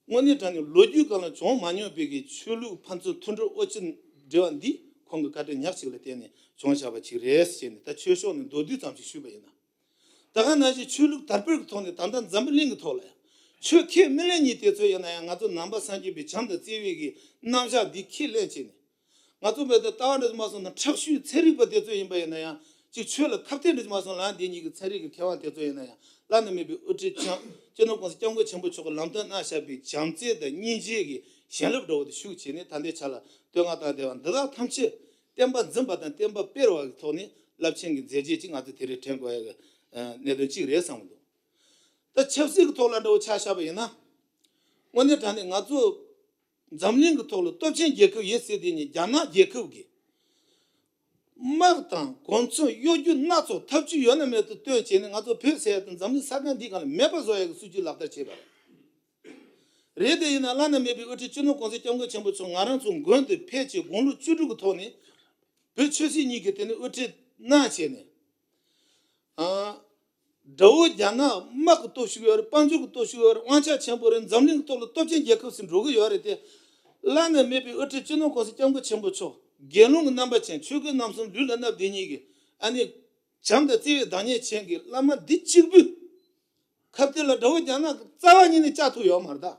དངོས་གནས་དྲང་གནས་ལོ་རྒྱུས་སྒང་ལ་བྱུང་མ་མྱོང་པའི་གི་ཆོས་ལུགས་ཕན་ཚུན་མཐུན་སྒྲིལ་དབུ་ཁྲིད་འབྲེལ་བ་འདི་ཁོང་གི་བཀའ་དྲིན་ཉག་གཅིག་ལ་བརྟེན་ནས་བྱུང་བཞག་པ་ཅིག་རེད་ཟེར་ནས་ད་ཆོས་ཕྱོགས་ནས་མདོར་བསྡུས་ཙམ་ཞིག་ཞུས་པ་ཡིན་ན། ད་ག་ནང་བཞིན་ཆོས་ལུགས་དར་སྤེལ་གྱི་ཐོག་ནས་ད་ལྟ་འཛམ་བུ་གླིང་གི་ཐོག་ལ་ཡང་ཆོས་ཁས་མི་ལེན་མཁན་དེ་ཚོ་ཡིན་ན་ཡང་ང་ཚོ་ནང་པ་སངས་རྒྱས་པའི་བྱམས་དང་བརྩེ་བའི་གི་རྣམ་གཞག་འདི་ཁས་ལེན་བྱས་ནས། ང་ཚོ་མི་ད་ལྟ་བ་འདྲ་མ་སོང་ན་ཁྲག་ཤུལ་ཚན་རིག་པ་དེ་ཚོ་ཡིན་པ་ཡིན་ན་ཡང་ཅིག་ཆོས་ལ་ཁ་གཏད་འདྲ་མ་སོང་ལ་འདི་གཉིས་ཀྱི་ཚན་རིག་གི་མཁས་དབང་དེ་ཚོ་ཡིན་ན་ཡང་བླ་ན་མེད་པའི་དབུ་ཁྲིད་ཆེན་སྤྱི་ནོར་༸གོང་ས་༸སྐྱབས་མགོན་ཆེན་པོ་མཆོག་གིས་ལམ་སྟོན་གནང་བཞག་པའི་བྱམས་བརྩེ་དང་སྙིང་རྗེ་གི་བྱིན་རླབས་འདྲ་བོ་དེ་ཤུགས་ཆེ་ནས་ད་ལྟའི་ཆ་ལ་བསྟོད་བསྔགས་བཏང་བསྡད་པ་འདི་དག་ཐམས་ཅད་བསྟན་པ་འཛིན་པ་དང་བསྟན་པ་སྤེལ་བ་གི་ཐོག་ནས་རླབས་ཆེན་གྱི་མཛད་རྗེས་ཅིག་ང་ཚོས་དེ་རིང་དྲན་དགོས་ཡ་གི་གནད་དོན་གཅིག་རེད་བསམ་གྱི་འདུག་ད་ཆབ་སྲིད་ཀྱི་ཐོག་ལ་འདྲ་བོ་ཆ་བཞག་པ་ཡིན་ན། དངོས་གནས་དྲང་གནས་ང་ཚོ་འཛམ་གླིང་གི་ཐོག་ལ་སྟོབས་ཆེན་རྒྱལ་ཁབ་ཡིན་ཟེར་དེ་ནི་རྒྱ་ནག་རྒྱལ་ཁབ་ཀྱིས་དམག་དང་གོ་མཚོན་གཡོ་སྒྱུ་སྣ་ཚོགས་ཐབས་ཇུས་ཡོད་ན་མེད་དུ་བཏོན་བྱས་ནས་ང་ཚོ་བོད་ཟེར་ཡ་དེ་འཛམ་གླིང་ས་ག་འདི་གང་ལ་མེད་པ་བཟོ་ཡ་གི་སྲིད་ཇུས་ལག་བསྟར་བྱས་པ་རེད། རེད་དེ་ཡིན་ན་བླ་ན་མེད་པའི་དབུ་ཁྲིད་སྤྱི་ནོར་༸གོང་ས་༸སྐྱབས་མགོན་ཆེན་པོ་མཆོག་ང་རང་ཚོ་མགོན་དུ་ཕེབས་བྱས་དགུང་ལོ་བཅུ་དྲུག་གི་ཐོག་ནས་བོད་ཆོས་སྲིད་གཉིས་ཀྱི་དེ་ནས་དབུ་ཁྲིད་གནང་བྱས་ནས། ཨ། དགྲ་བོ་རྒྱ་ནག་དམག་གི་སྟོབས་ཤུགས་ཡོད་རེད། དཔལ་འབྱོར་གྱི་སྟོབས་ཤུགས་ཡོད་རེད། དབང་ཆ་ཆེན་པོ་རེད། འཛམ་གླིང་གི་ཐོག་ལ་སྟོབས་ཆེན་རྒྱལ་ཁབ་ཟེར་འགྲོ་གི་ཡོད་རེད་དེ། བླ་ན་མེད་པའི་དབུ་ཁྲིད་སྤྱི་ནོར་༸གོང་ས་༸སྐྱབས་མགོན་ཆེན་པོ་མཆོག་དགེ་སློང་གི་རྣམ་པ་ཅན་ཆོས་གོས་རྣམ་གསུམ་ལུས་ལ་བསྣམས་དེ་ཉིད་ཀྱི་ཨ་ནི་བྱམས་དང་བརྩེ་བའི་བདག་ཉིད་ཅན་གྱི་བླ་མ་འདི་གཅིག་པུས་ཁ་གཏད་ལ་དགྲ་བོ་རྒྱ་ནག་གི་རྩ་བ་ཉིད་ནས་བཅག་ཐུབ་ཡོད་མ་རེད་ད།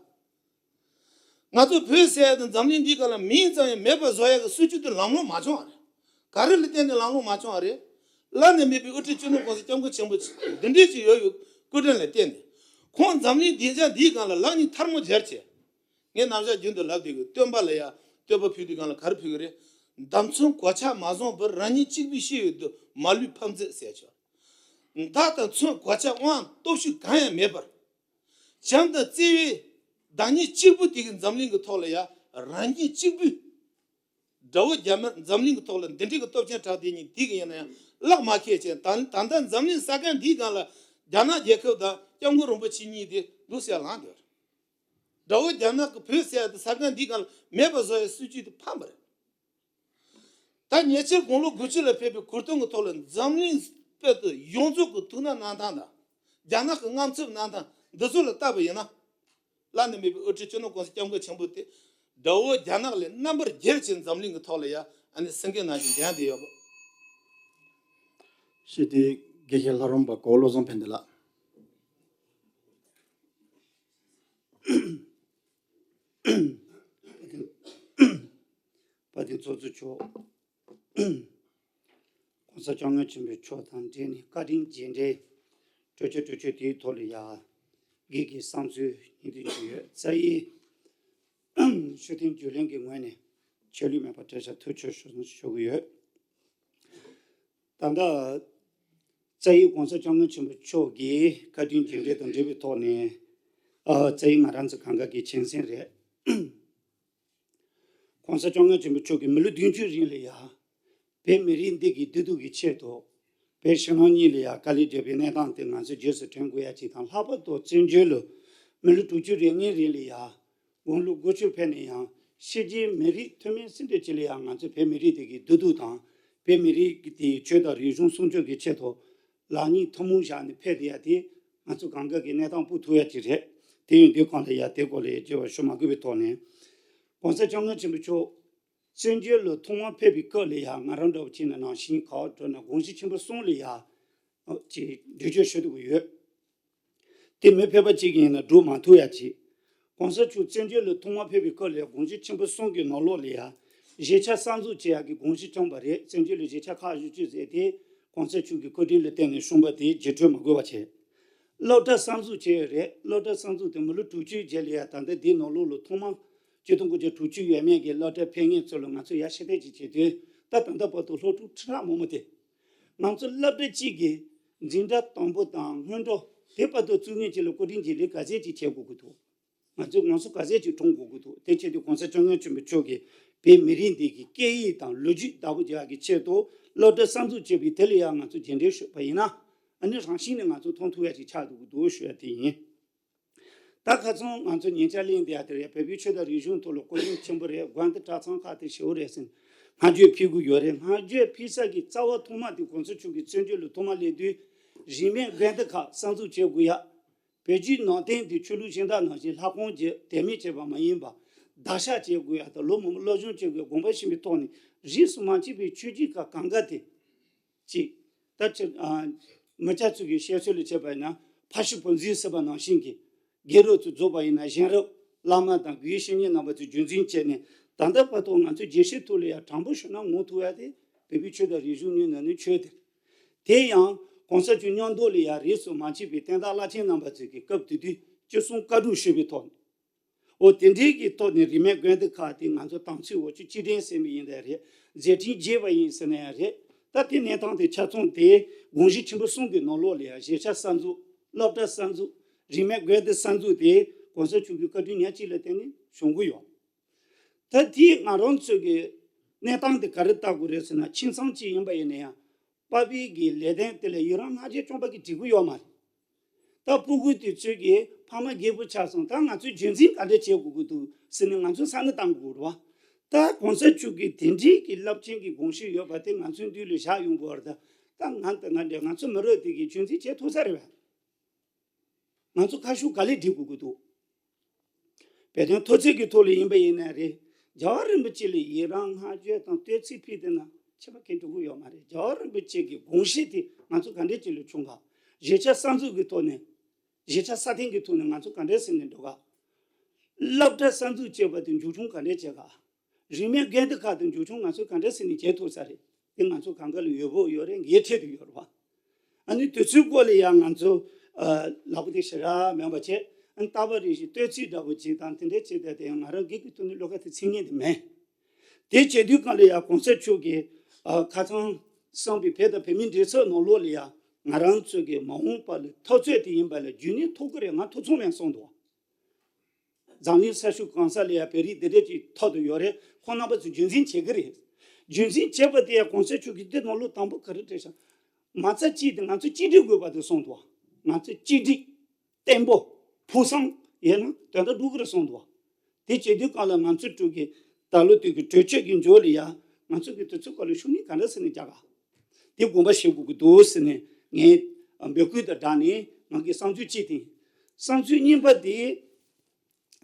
ང་ཚོ་བོད་ཟེར་ཡ་དེ་འཛམ་གླིང་འདིའི་སྒང་ལ་མིང་ཙམ་ཡང་མེད་པ་བཟོ་ཡ་གི་སྲིད་ཇུས་དེ་ལམ་ལྷོང་མ་བྱུང་བ་རེད། ག་རེ་ལ་བརྟེན་ནས་ལམ་ལྷོང་མ་བྱུང་བ་རེད། བླ་ན་མེད་པའི་དབུ་ཁྲིད་སྤྱི་ནོར་༸གོང་ས་༸སྐྱབས་མགོན་ཆེན་པོ་འདི་འདྲས་ཅིག་ཡོད་ཡོད་སྐུ་དྲིན་ལ་བརྟེན་ནས་ཁོང་འཛམ་གླིང་བདེ་འཇགས་འདིའི་སྒང་ལ་ལག་གཉིས་ཐལ་མོ་སྦྱར་བྱས། ངས་ནམ་ཞག་རྒྱུན་དུ་ལབ་བསྡད་ཀྱི་སྟོན་པ་ལ་ཡ་བསྟོད་པ་ཕུལ་དུས་སྒང་ལ་ག་རེ་ཕུལ་གྱི་རེད། མདའ་མཚོན་གོ་ཆ་མ་བཟུང་བར་རང་ཉིད་གཅིག་པུས་ཤི་ཡོད་དུ་མ་ལུས་ཕམ་མཛད་ཟེར་ཆོག་མདའ་དང་མཚོན་གོ་ཆ་དབང་སྟོབས་ཤུགས་གང་ཡང་མེད་པར། བྱམས་དང་བརྩེ་བའི་བདག་ཉིད་གཅིག་པུ་དེ་གི་འཛམ་གླིང་གི་ཐོག་ལ་ཡ་རང་ཉིད་གཅིག་པུས། དགྲ་བོ་རྒྱ་དམར་འཛམ་གླིང་གི་ཐོག་ལ་འདི་འདྲའི་གི་སྟོབས་ཆེན་དྲག་དེ་ཉིད་དེ་གི་ཡིན་ན་ཡང་ལག་མ་ཁེལ་ཅན་ད་ད་ལྟ་འཛམ་གླིང་ས་ག་འདིའི་སྒང་ལ་རྒྱ་ནག་རྒྱལ་ཁབ་དང་སྐྱབས་མགོན་རིན་པོ་ཆེ་གཉིས་དེ་འདུག་ཟེར་ལངས་དེ་བར། དགྲ་བོ་རྒྱ་ནག་གི་བོད་ཟེར་ཡ་དེ་ས་ག་འདིའི་སྒང་ལ་མེད་པ་བཟོ་ཡའི་སྲིད་ཇུས་དེ་ཕམ་པ་རེད། ད་ཉེ་ཆར་དགུང་ལོ་དགུ་བཅུ་ལ་ཕེབས་པའི་གོ་སྟོན་གྱི་ཐོག་ལ་འཛམ་གླིང་དཔལ་དུ་ཡོངས་རྫོགས་ཀྱི་ཐུགས་སྣང་གནང་སྟངས་དང་། རྒྱ་ནག་གི་དངངས་འཚབ་གནང་སྟངས་འདི་ཚོ་ལ་བལྟས་པ་ཡིན་ན། བླ་ན་མེད་པའི་དབུ་ཁྲིད་སྤྱི་ནོར་༸གོང་ས་༸སྐྱབས་མགོན་ཆེན་པོ་དེ་དགྲ་བོ་རྒྱ་ནག་ལས་རྣམ་པར་རྒྱལ་ཕྱིར་འཛམ་གླིང་གི་ཐོག་ལ་ཡ་ཨ་ནི་སེང་གེ་ནང་བཞིན་བརྒྱངས་བསྡད་ཡོད་པ། ཞེས་དེ་དགེ་བཤེས་ལྷ་རམས་པ་གོ་བློ་བཟང་ཕན་བདེ་ལགས། དཔལ་ལྡན་ཚོགས་གཙོ་མཆོག ༸གོང་ས་༸སྐྱབས་མགོན་ཆེན་པོ་མཆོག་དང་འབྲེལ་ནས་བཀའ་དྲིན་རྗེས་དྲན་གྲོས་ཆོད་གྲོས་ཆོད་དེའི་ཐོག་ལ་ཡ་སྒེར་གྱི་བསམ་ཚུལ་སྙིང་དོན་ཞུ་ཡོད། རྩ་ཡི་ཤུགས་ལྡན་བརྒྱུད་ལམ་གྱི་ངོས་ནས་ཆད་ལུས་མེད་པར་གྲོས་ཆོད་ཐག་ཆོད་ཞུ་ཞུ་གི་ཡོད། ད་ལྟ་རྩ་ཡི་༸གོང་ས་༸སྐྱབས་མགོན་ཆེན་པོ་མཆོག་གི་བཀའ་དྲིན་རྗེས་དྲན་དང་འབྲེལ་བའི་ཐོག་ནས་ཨ་རྩ་ཡི་ང་རང་ཚོ་གང་ག་གི་མཁྱེན་སེམས་རེད། ༸གོང་ས་༸སྐྱབས་མགོན་ཆེན་པོ་མཆོག་གིས་མི་ལོ་བདུན་ཅུ་རིང་ལ་ཡ། བོད་མི་རིགས་འདི་གི་བདེ་སྡུག་གི་ཆེད་དུ། བོད་ཕྱི་ནང་གཉིས་ལ་ཡ་དཀའ་ལས་བརྒྱབ་པའི་གནས་སྟངས་དེ་ང་ཚོས་རྗེས་སུ་དྲན་དགོས་ཡ་གཅིག་དང་། ལྷག་པར་དུ་བཙན་བྱོལ་ལ་མི་ལོ་དྲུག་ཅུ་རེ་ལྔའི་རིང་ལ་ཡ། དགུང་ལོ་དགུ་བཅུ་ཕེབས་ནས་ཡང་ཕྱི་རྒྱལ་མི་རིགས་ཐུན་མིན་སྲིད་འབྲས་ཅིག་ལ་ཡ་ང་ཚོ་བོད་མི་རིགས་འདི་གི་བདེ་སྡུག་དང་། བོད་མི་རིགས་འདིའི་ཆོས་དང་རིག་གཞུང་སྲུང་སྐྱོབ་ཀྱི་ཆེད་དུ། ལག་གཉིས་ཐུན་མོང་བཞག་ནས་ཕེབས་བསྡད་ཡ་དེ་ང་ཚོ་གང་ག་གི་གནས་སྟངས་སྤུ་ཐུབ་ཡ་ཅིག་རེད། དེ་ཡིན་དུས་གང་ལ་ཡ་དེ་སྐོར་ལ་ཡ་བརྗེ་བ་ཞུ་མ་དགོས་པའི་ཐོག་ནས། ༸གོང་ས་༸སྐྱབས་མགོན་ཆེན་པོ་མཆོག་བཙན་བྱོལ་ལ་ཐོག་མར་ཕེབས་པའི་སྐབས་ལ་ཡ་ང་རང་འདྲ་བོ་བྱས་ན་ནང་བཞིན་ག་བ་འགྲོ་ན་དགོངས་གཞི་ཆེན་པོ་གསུམ་ལ་ཡ་ཅིག་འགྲེལ་བརྗོད་ཞུ་འདོད་ཀྱི་ཡོད། དེ་མི་ཕལ་པ་གཅིག་ཡིན་ན་སྒྲུབ་མ་ཐུབ་ཡ་ཅིག ༸གོང་ས་མཆོག་བཙན་བྱོལ་ལ་ཐོག་མར་ཕེབས་པའི་སྐབས་ལ་ཡ་དགོངས་གཞི་ཆེན་པོ་གསུམ་གྱི་ནང་ལོགས་ལ་ཡ་གཞིས་ཆགས་གསར་འཛུགས་བྱེད་ཡ་གི་དགོངས་གཞི་བསྐྱངས་པ་རེད། བཙན་བྱོལ་ལ་གཞིས་ཆགས་ཁག་བཞི་བཅུ་ཟེར་དེ་༸གོང་ས་མཆོག་གི་བཀའ་དྲིན་ལ་བརྟེན་ནས་བྱུང་བ་དེ་རྗེས་སྤྲོད་མ་དགོས་པ་བྱས། སློབ་གྲྭ་གསར་འཛུགས་བྱས་ཡོད་རེད། སློབ་གྲྭ་གསར་འཛུགས་དེ་མི་ལོ་དྲུག་ཅུའི་རྗེས་ལ་ཡ་ད་ལྟ་འདིའི་ནང་ལོགས་ལ་ཐོག་མར་ཆིག་སྟོང་དགུ་བརྒྱ་དྲུག་ཅུ་ཡས་མས་ཀྱི་སློབ་གྲྭ་ཕེབས་མཁན་ཚོ་ལ་ང་ཚོས་ཡར་ཞུ་གཏུག་ཅིག་བྱེད་དུས། ད་ད་ལྟ་བར་དུ་སློབ་ཕྲུག་ཁྲི་ཕྲག་མང་པོ་དེ། ང་ཚོ་སློབ་གྲྭ་གཅིག་གི་འཛིན་གྲྭ་དང་པོ་དང་སྔོན་འགྲོ་ དེ་བར་དུ་བཙུགས་མཁན་ཅིག་ལ་བཀའ་དྲིན་རྗེས་ལུས་ག་ཚད་ཅིག་བྱེད་དགོས་ཀྱི་འདུག་ང་ཚོས་ང་ཚོ་ག་ཚད་ཅིག་གྲོངས་དགོས་ཀྱི་འདུག་དེ་བྱེད་དུས་གོང་ས་སྐྱབས་མགོན་ཆེན་པོ་མཆོག་གིས་བོད་མི་རིགས་འདི་གི་སྐད་ཡིག་དང་ལོ་རྒྱུས་བདག་པོ་རྒྱག་གི་ཆེད་དུ་སློབ་གྲྭ་གསར་འཛུགས་བྱས་པའི་དེ་ལ་ཡང་ང་ཚོ་རྗེས་འབྲང་ཞུས་པ་ཡིན་ན། ཨ་ནི་རང་བཞིན་ནས་ང་ཚོ་མཐོང་ཐུབ་ཡ་ཅིག་ཆགས་འདུག་གི་འདུག་ཞུ་ཡ་དེ་ཡིན། ད་ཁ་སང་ང་ཚོ་ཉེ་ཆར་གླེང་བསྡད་ཡ་དེར་ཡ་བོད་པའི་ཆོས་དང་རིག་གཞུང་ཐོག་ལ་གོ་རིམ་ཆེན་པོ་རེད། དགོན་སྡེ་གྲྭ་ཚང་ཁག་དེ་ཞེ་པོ་རེད་ཟེར་ནས་བསྔགས་བརྗོད་ཕུལ་གི་ཡོད་རེད། བསྔགས་བརྗོད་ཕུལ་ས་གི་རྩ་བ་ཐོག་མ་དེ་གོང་ས་མཆོག་གིས་བཙན་བྱོལ་ལ་ཐོག་མ་སླེབས་དུས་རིས་མེད་དགོན་སྡེ་ཁག་གསར་འཛུགས་བྱེད་དགོས་ཡ། བོད་བརྒྱུད་ནང་བསྟན་དེ་ཆོས་ལུགས་གཞན་དག་ནང་བཞིན་ལྷ་ཁང་བྱས་དད་མོས་བྱས་པ་མ་ཡིན་པར་བདག་ཤག་བྱེད་དགོས་ཡ་དང་ལོ་མང་པོ་སློབ་སྦྱོང་བྱེད་དགོས་དགོངས་པ་བཞེས་པའི་ཐོག་ནས་རིས་སུ་མ་ཆད་པའི་ཆོས་བརྒྱུད་ཁག་གང་ག་དེ། གཅིག་ད་ཆ་ཨ་མི་སྐྱ་ཚོ་གི་བཤད་སྲོལ་ལ་བྱས་པ་ཡིན་ན་ཕ་ཤུལ་བུ་འཛིན་ཟེར་བ་ནང་བཞིན་གྱི་དགེ་ལུགས་ཚོ་རྫོགས་པ་ཡིན་ན་གཞན་རབས་བླ་མ་དང་དགེ་བའི་བཤེས་གཉེན་རྣམ་པ་ཚོས་རྒྱུན་འཛིན་བྱས་ནས་ད་ལྟ་བར་དུ་ང་ཚོས་རྒྱལ་སྤྱིའི་ཐོག་ལ་ཡང་དྲང་པོ་ཞུས་ན་ངོ་ཐུག་ཡ་དེ་བོད་པའི་ཆོས་དང་རིག་གཞུང་གཉིས་ནང་ནས་ཆོས་དེ། དེ་ཡང་གོང་ས་མཆོག་མཉམ་དུ་ལ་ཡང་རིས་སུ་མ་ཆད་པའི་བསྟན་བདག་བླ་ཆེན་རྣམ་པ་ཚོས་ཀྱི་སྐབས་དེ་དུས་ཅི་གསུང་བཀའ་སྒྲུབ་ཞུས་པའི་ཐོག་ནས། འོ་དེ་འདྲའི་གི་ཐོག་ནས་རིས་མེད་དགོན་སྡེ་ཁག་དེ་ང་ཚོ་དམ་ཚིག་འོ་ཆུ་གཅིག་སྒྲིལ་ཟེར་མི་ཡིན་ནའི་རེད། མཛད་འཕྲིན་རྒྱས་པ་ཡིན་ཟེར་ནའི་རེད། ད་དེ་གནས་སྟངས་དེ་ཆ་ཚང་དེ་དགོངས་གཞི་ཆེན་པོ་གསུམ་གྱི་ནང་ལོགས་ལ་ཡང་གཞིས་ཆགས་གསར་འཛུགས། སློབ་གྲྭ་གསར་འཛུགས། རིས་མེད་དགོན་སྡེ་གསར་འཛུགས་དེ་གོང་ས་མཆོག་གི་བཀའ་དྲིན་ཉག་གཅིག་ལ་བརྟེན་ནས་བྱུང་གི་ཡོད། ད་དེ་ང་རང་ཚོ་གི་གནས་སྟངས་དེ་ག་རེ་ལྟ་དགོས་རེད་ཟེར་ན་ཁྱིམ་ཚང་གཅིག་ཡིན་པ་ཡིན་ན་ཡང་། པ་ཕའི་གི་ལས་དོན་དེ་ལ་ཡི་རང་སྔ་རྗེས་བཅོམ་པ་གིས་འགྲིག་གི་ཡོད་མ་རེད། ད་སྤུ་གུ་དེ་ཚོས་ཀྱི་ཕ་མ་རྒད་པོ་ཆགས་སོང་། ད་ང་ཚོས་རྒྱུན་འཛིན་ག་འདྲ་བྱེད་དགོས་ཀྱི་འདུག་ཟེར་ནས་ང་ཚོས་བསམ་བློ་བཏང་དགོས་རེད་བ། ད་གོང་ས་མཆོག་གིས་དེ་འདྲའི་གི་རླབས་ཆེན་གྱི་དགོངས་གཞི་ཡོད་པ་དེ་ང་ཚོའི་མདུན་ལ་བཞག་ཡོང་དགོས་རེད། ད་ད་ང་ད་ང་འདྲ་ང་ཚོ་མི་རབས་དེ་གིས་རྒྱུན་འཛིན་བྱེད་ཐུབ་ས་རེད་བ། ང་ཚོ་ཁ་ཤུགས་ག་ལེ་སྒྲིག་དགོས་ཀྱི་འདུག་བོད་དོན་མཐོ་ཚད་ཀྱི་ཐོག་ལ་ཡིན་པ་ཡིན་ན་རེད། རྒྱལ་བ་རིན་པོ་ཆེ་ལ་ཡི་རང་བསྔགས་བརྗོད་དང་བསྟོད་ཚིག་ཕུལ་བསྡད་ན་ཁྱད་པར་གང་འགྲོ་གི་ཡོད་མ་རེད། རྒྱལ་བ་རིན་པོ་ཆེ་གི་དགོངས་གཞི་དེ་ང་ཚོ་ག་འདྲས་ཅིག་ལ་བྱུང་ག་གཞིས་ཆགས་གསར་འཛུགས་ཀྱི་ཐོག་ནས། གཞིས་ཆགས་སྲ་བརྟན་གྱི་ཐོག་ནས་ང་ཚོ་ག་འདྲས་ཟིན་ནས་འགྲོ་ག་སློབ་གྲྭ་གསར་འཛུགས་བྱས་པ་དེ་མཇུག་སྐྱོང་ག་འདྲས་བྱེད་ག་རིས་མེད་དགོན་སྡེ་ཁག་དང་འཇུ་ཆུང་ང་ཚོས་ག་འདྲ་ཟེར་ནས་བྱེད་ཐུབ་ས་རེད། དེ་ང་ཚོ་གང་ག་ལ་ཡོད་པོ་ཡོད་རེད། འགན་འཁྲི་དུ་ཡོད་རེད་བ། ཨ་ནི་དུས་ཚོད་སྐོར་ལ་ཡང་ང་ཚོ་ཨ་ལག་པ་དེ་ཞེ་དྲག་མེད་པ་བྱས། ཨ་ནི་རྟག་པར་རེ་བཞིན་བསྟོད་ཚིག་འདྲ་པོ་བྱེད་དང་དེ་འདྲ་བྱེད་དེ་དེ་ཡང་ང་རང་སྒེར་གྱི་ཐོག་ནས་བློ་ཁ་དེ་ཚིག་ངེས་དེ་མེད། དེ་བྱེད་དུས་གང་ལ་ཡང་གོང་ས་མཆོག་གིས་ཨ་ཁ་སང་གསུངས་པའི་བོད་དང་བོད་མིའི་འབྲེལ་ཚོགས་ནང་ལོགས་ལ་ཡང་ང་རང་ཚོ་གི་མ་འོངས་པ་ལ་འཐབ་རྩོད་དེ་ཡིན་པ་ལ་རྒྱུན་ནས་ཐུག་གི་རེད། ང་ཐུག་ཚོང་མེད་གསུངས་འདུག་འཛམ་གླིང་ས་ཕྱོགས་གང་ས་ལ་ཡང་བོད་རིགས་འདི་འདྲས་ཀྱི་ཐོག་ཏུ་ཡོད་རེད། ཁོང་རྣམ་པ་ཚོས་རྒྱུན་འཛིན་བྱེད་ཀྱི་རེད། རྒྱུན་འཛིན་བྱེད་པ་དེ་ཡང་གོང་ས་མཆོག་གིས་འདི་ནང་ལོགས་དང་པོ་ག་རེ་བྲིས་ཤག་མ་རྩ་གཅིག་དེ་ང་ཚོ་གཅིག་སྒྲིལ་དགོས་པ་དེ་གསུངས་འདུག་ང་ཚོ་གཅིག་སྒྲིལ་བརྟན་པོ་ཕུགས་བསམ་ཡོད་ན་དོན་དག་འགྲུབ་ཀྱི་རེད་གསུངས་འདུག་དེ་བྱེད་དུས་གང་ལ་ང་ཚོ་དྲུག་གི་ད་ལོ་དུས་ཀྱི་གྲོས་ཆོད་ཀྱི་འཇོག་ལ་ཡ་ང་ཚོ་གི་དུས་ཚོད་སྐོར་ལ་ཤུགས་སྣོན་ག་འདྲ་ཟེར་ནས་རྒྱག་ག་དེ་དགོངས་པ་བཞེས་དགོས་ཀྱི་འདུག་ཟེར་ནས་ངས་འབོད་སྐུལ་དང་སྦྲགས་ནས་ང་གི་བསམ་ཚུལ་གཅིག་དེ་ཡིན། བསམ་ཚུལ་གཉིས་པ་དེ།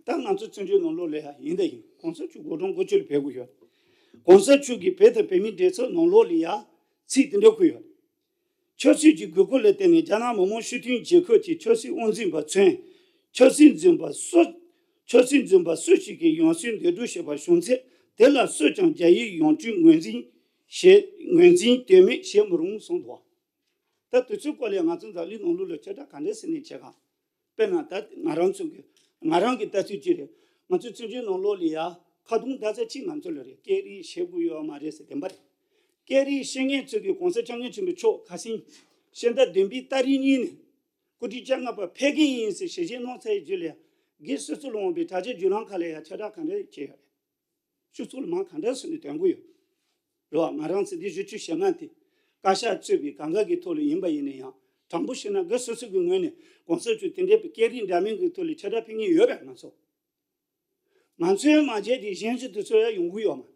ད་ང་ཚོ་བཙན་བྱོལ་ནང་ལོགས་ལ་ཡ་ཡིན་ད་ཡིན་གོང་ས་མཆོག་དགོང་དྲོ་འགོ་བཅུ་ལ་ཕེབས་དགོས་ཡོད། གོང་ས་མཆོག་གིས་བོད་དང་བོད་མིའི་འབྲེལ་ཚོགས་ནང་ལོགས་ལ་ཡ་ཚིག་དེ་འདྲ་བཀོད་ཡོད། ཆབ་སྲིད་ཀྱི་དགོས་མཁོ་ལ་བརྟེན་ནས་རྒྱ་ནག་མི་དམངས་སྤྱི་མཐུན་རྒྱལ་ཁབ་ཀྱི་ཆབ་སྲིད་དབང་འཛིན་པ་མཚོན། ཆབ་སྲིད་འཛིན་པ་སུ། ཆབ་སྲིད་འཛིན་པ་སུ་ཞིག་གིས་ཡང་སྲིད་འདེམས་སྒྲུག་བྱས་པ་བྱུང་ཚེ་དེ་ལ་སུས་ཀྱང་རྒྱ་ཡིག་ཡང་སྤྲུལ་ངོས་འཛིན་བྱེད་ངོས་འཛིན་དོན་མེད་བྱེད་མི་རུང་གསུངས་འདུག་ད་དུས་ཚོད་སྐོར་ལ་ང་ཚོ་འཛམ་གླིང་ནང་ལོགས་ལ་ཁྱབ་བསྒྲགས་ག་འདྲ་ཟེར་ནས་བྱེད་ག་དཔེར་ན་ད་ང་རང་ཚོ་གི་ང་རང་གི་ལྟ་ཚུལ་ཅིག་རེད། ང་ཚོ་བཙན་བྱོལ་ནང་ལོགས་ལ་ཡ་ཁ་རྡུང་ད་ཚ་གཅིག་ང་ཚོ་ལ་རེད། སྐད་རིགས་ཤེས་དགོས་ཡོད་མ་རེད་ཟེར་བདེན་པ་རེད། སྐད་རིགས་ཤེས་མཁན་ཚོ་གིས་གོང་ས་སྐྱབས་མགོན་ཆེན་པོ་མཆོག་ཁ་སང་ཕྱི་ཟླ་བདུན་པའི་ཏ་རིག་གཉིས་ནས་སྐུ་ཕྲེང་བཅོ་ལྔ་པ་ཕེབས་ཀྱི་ཡིན་ཟེར་ཞལ་བཞེས་གནང་ཚར་བའི་རྗེས་ལ་ཡ་སྒེར་སོ་སོ་ལ་འོངས་པའི་དྲ་རྒྱའི་བརྒྱུད་ལམ་ཁག་ལ་ཡ་ཁྱབ་བསྒྲགས་ག་འདྲ་བྱས་ཡོད་རེད། སྤྱི་ཚོགས་ལ་མང་ག་འདྲ་ཟེར་ནས་སྟོན་གྱི་ཡོད། རེད་བ། ང་རང་ཚོ་འདི་བཞི་བཅུ་ཞེ་ལྔ་དེ་བཀའ་ཤག་གཙོས་པའི་གང་ག་གི་ཐོག་ལ་ཡིན་པ་ཡིན་ན་ཡང་དྲང་པོ་བཤད་ན་སྒེར་སོ་སོ་གི་ངོས་ནས་གོང་ས་མཆོག་དེ་འདྲའི་སྐད་རིགས་འདྲ་མིན་གྱི་ཐོག་ལ་ཁྱབ་བསྒྲགས་ཕུལ་མཁན་ཡོད་པས་ང་ཚོ། ང་ཚོའི་མ་བྱས་ཏེ་གཞན་ཞིག་དེ་ཚོ་ཡང་ཡོང་གི་ཡོད་མ་རེད།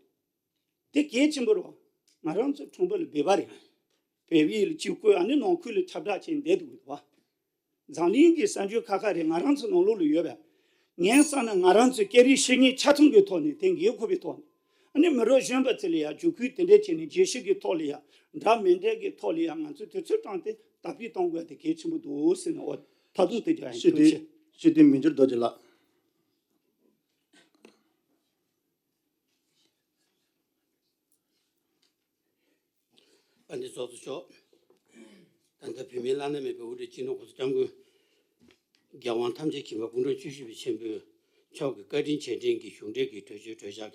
དེ་གལ་ཆེན་པོ་རེད་བ། ང་རང་ཚོ་ཁྲོམ་པ་ལ་སྦས་པ་རེད། བོད་པའི་ལ་གཅིག་བཀོད་ཨ་ནི་ནང་ཁུལ་ལ་ཁྱབ་བསྒྲགས་བྱས་བསྡད་འདུག་གི་རེད་བ། འཛམ་གླིང་གི་གསར་འགྱུར་ཁག་ཁག་རེད་ང་རང་ཚོ་ནང་ལོགས་ལ་ཡོད་པས། ངས་བསམ་ན་ང་རང་ཚོའི་སྐད་རིགས་ཤེས་མཁན་ཆ་ཚང་གི་ཐོག་ནས་དེ་འགན་འཁུར་བའི་ཐོག་ནས། ཨ་ནི་མི་རབས་གཞོན་པ་ཚོ་ལ་ཡང་བརྒྱུད་སྐུལ་དེ་འདྲས་བྱས་ནས་རྒྱལ་སྤྱི་གི་ཐོག་ལ་ཡང་འདྲ་མི་འདྲ་གི་ཐོག་ལ་ཡང་ང་ཚོས་དུས་ཚོད་བཏང་སྟེ་དར་སྤེལ་གཏོང་དགོས་དེ་གལ་ཆེན་པོ་འདུག་ཟེར་ནས་འོ་ད་དུང་དེ་རྒྱ་ཡིན། ཐུགས་རྗེ་ཆེ། སྤྱི་འཐུས་མི་འགྱུར་རྡོ་རྗེ་ལགས། ཨ་ནི་ཚོགས་གཙོ་མཆོག་ད་ལྟ་བོད་མིའི་བླ་ན་མེད་པའི་དབུ་ཁྲིད་སྤྱི་ནོར་གོང་ས་སྐྱབས་མགོན་རྒྱལ་དབང་ཐམས་ཅད་མཁྱེན་པ་སྐུ་ཕྲེང་བཅུ་བཞི་པའི་ཆེན་པོ་མཆོག་གི་བཀའ་དྲིན་རྗེས་དྲན་གྱི་གཞུང་འབྲེལ་གྱི་གྲོས་ཆོད་གྲོས་འཆར་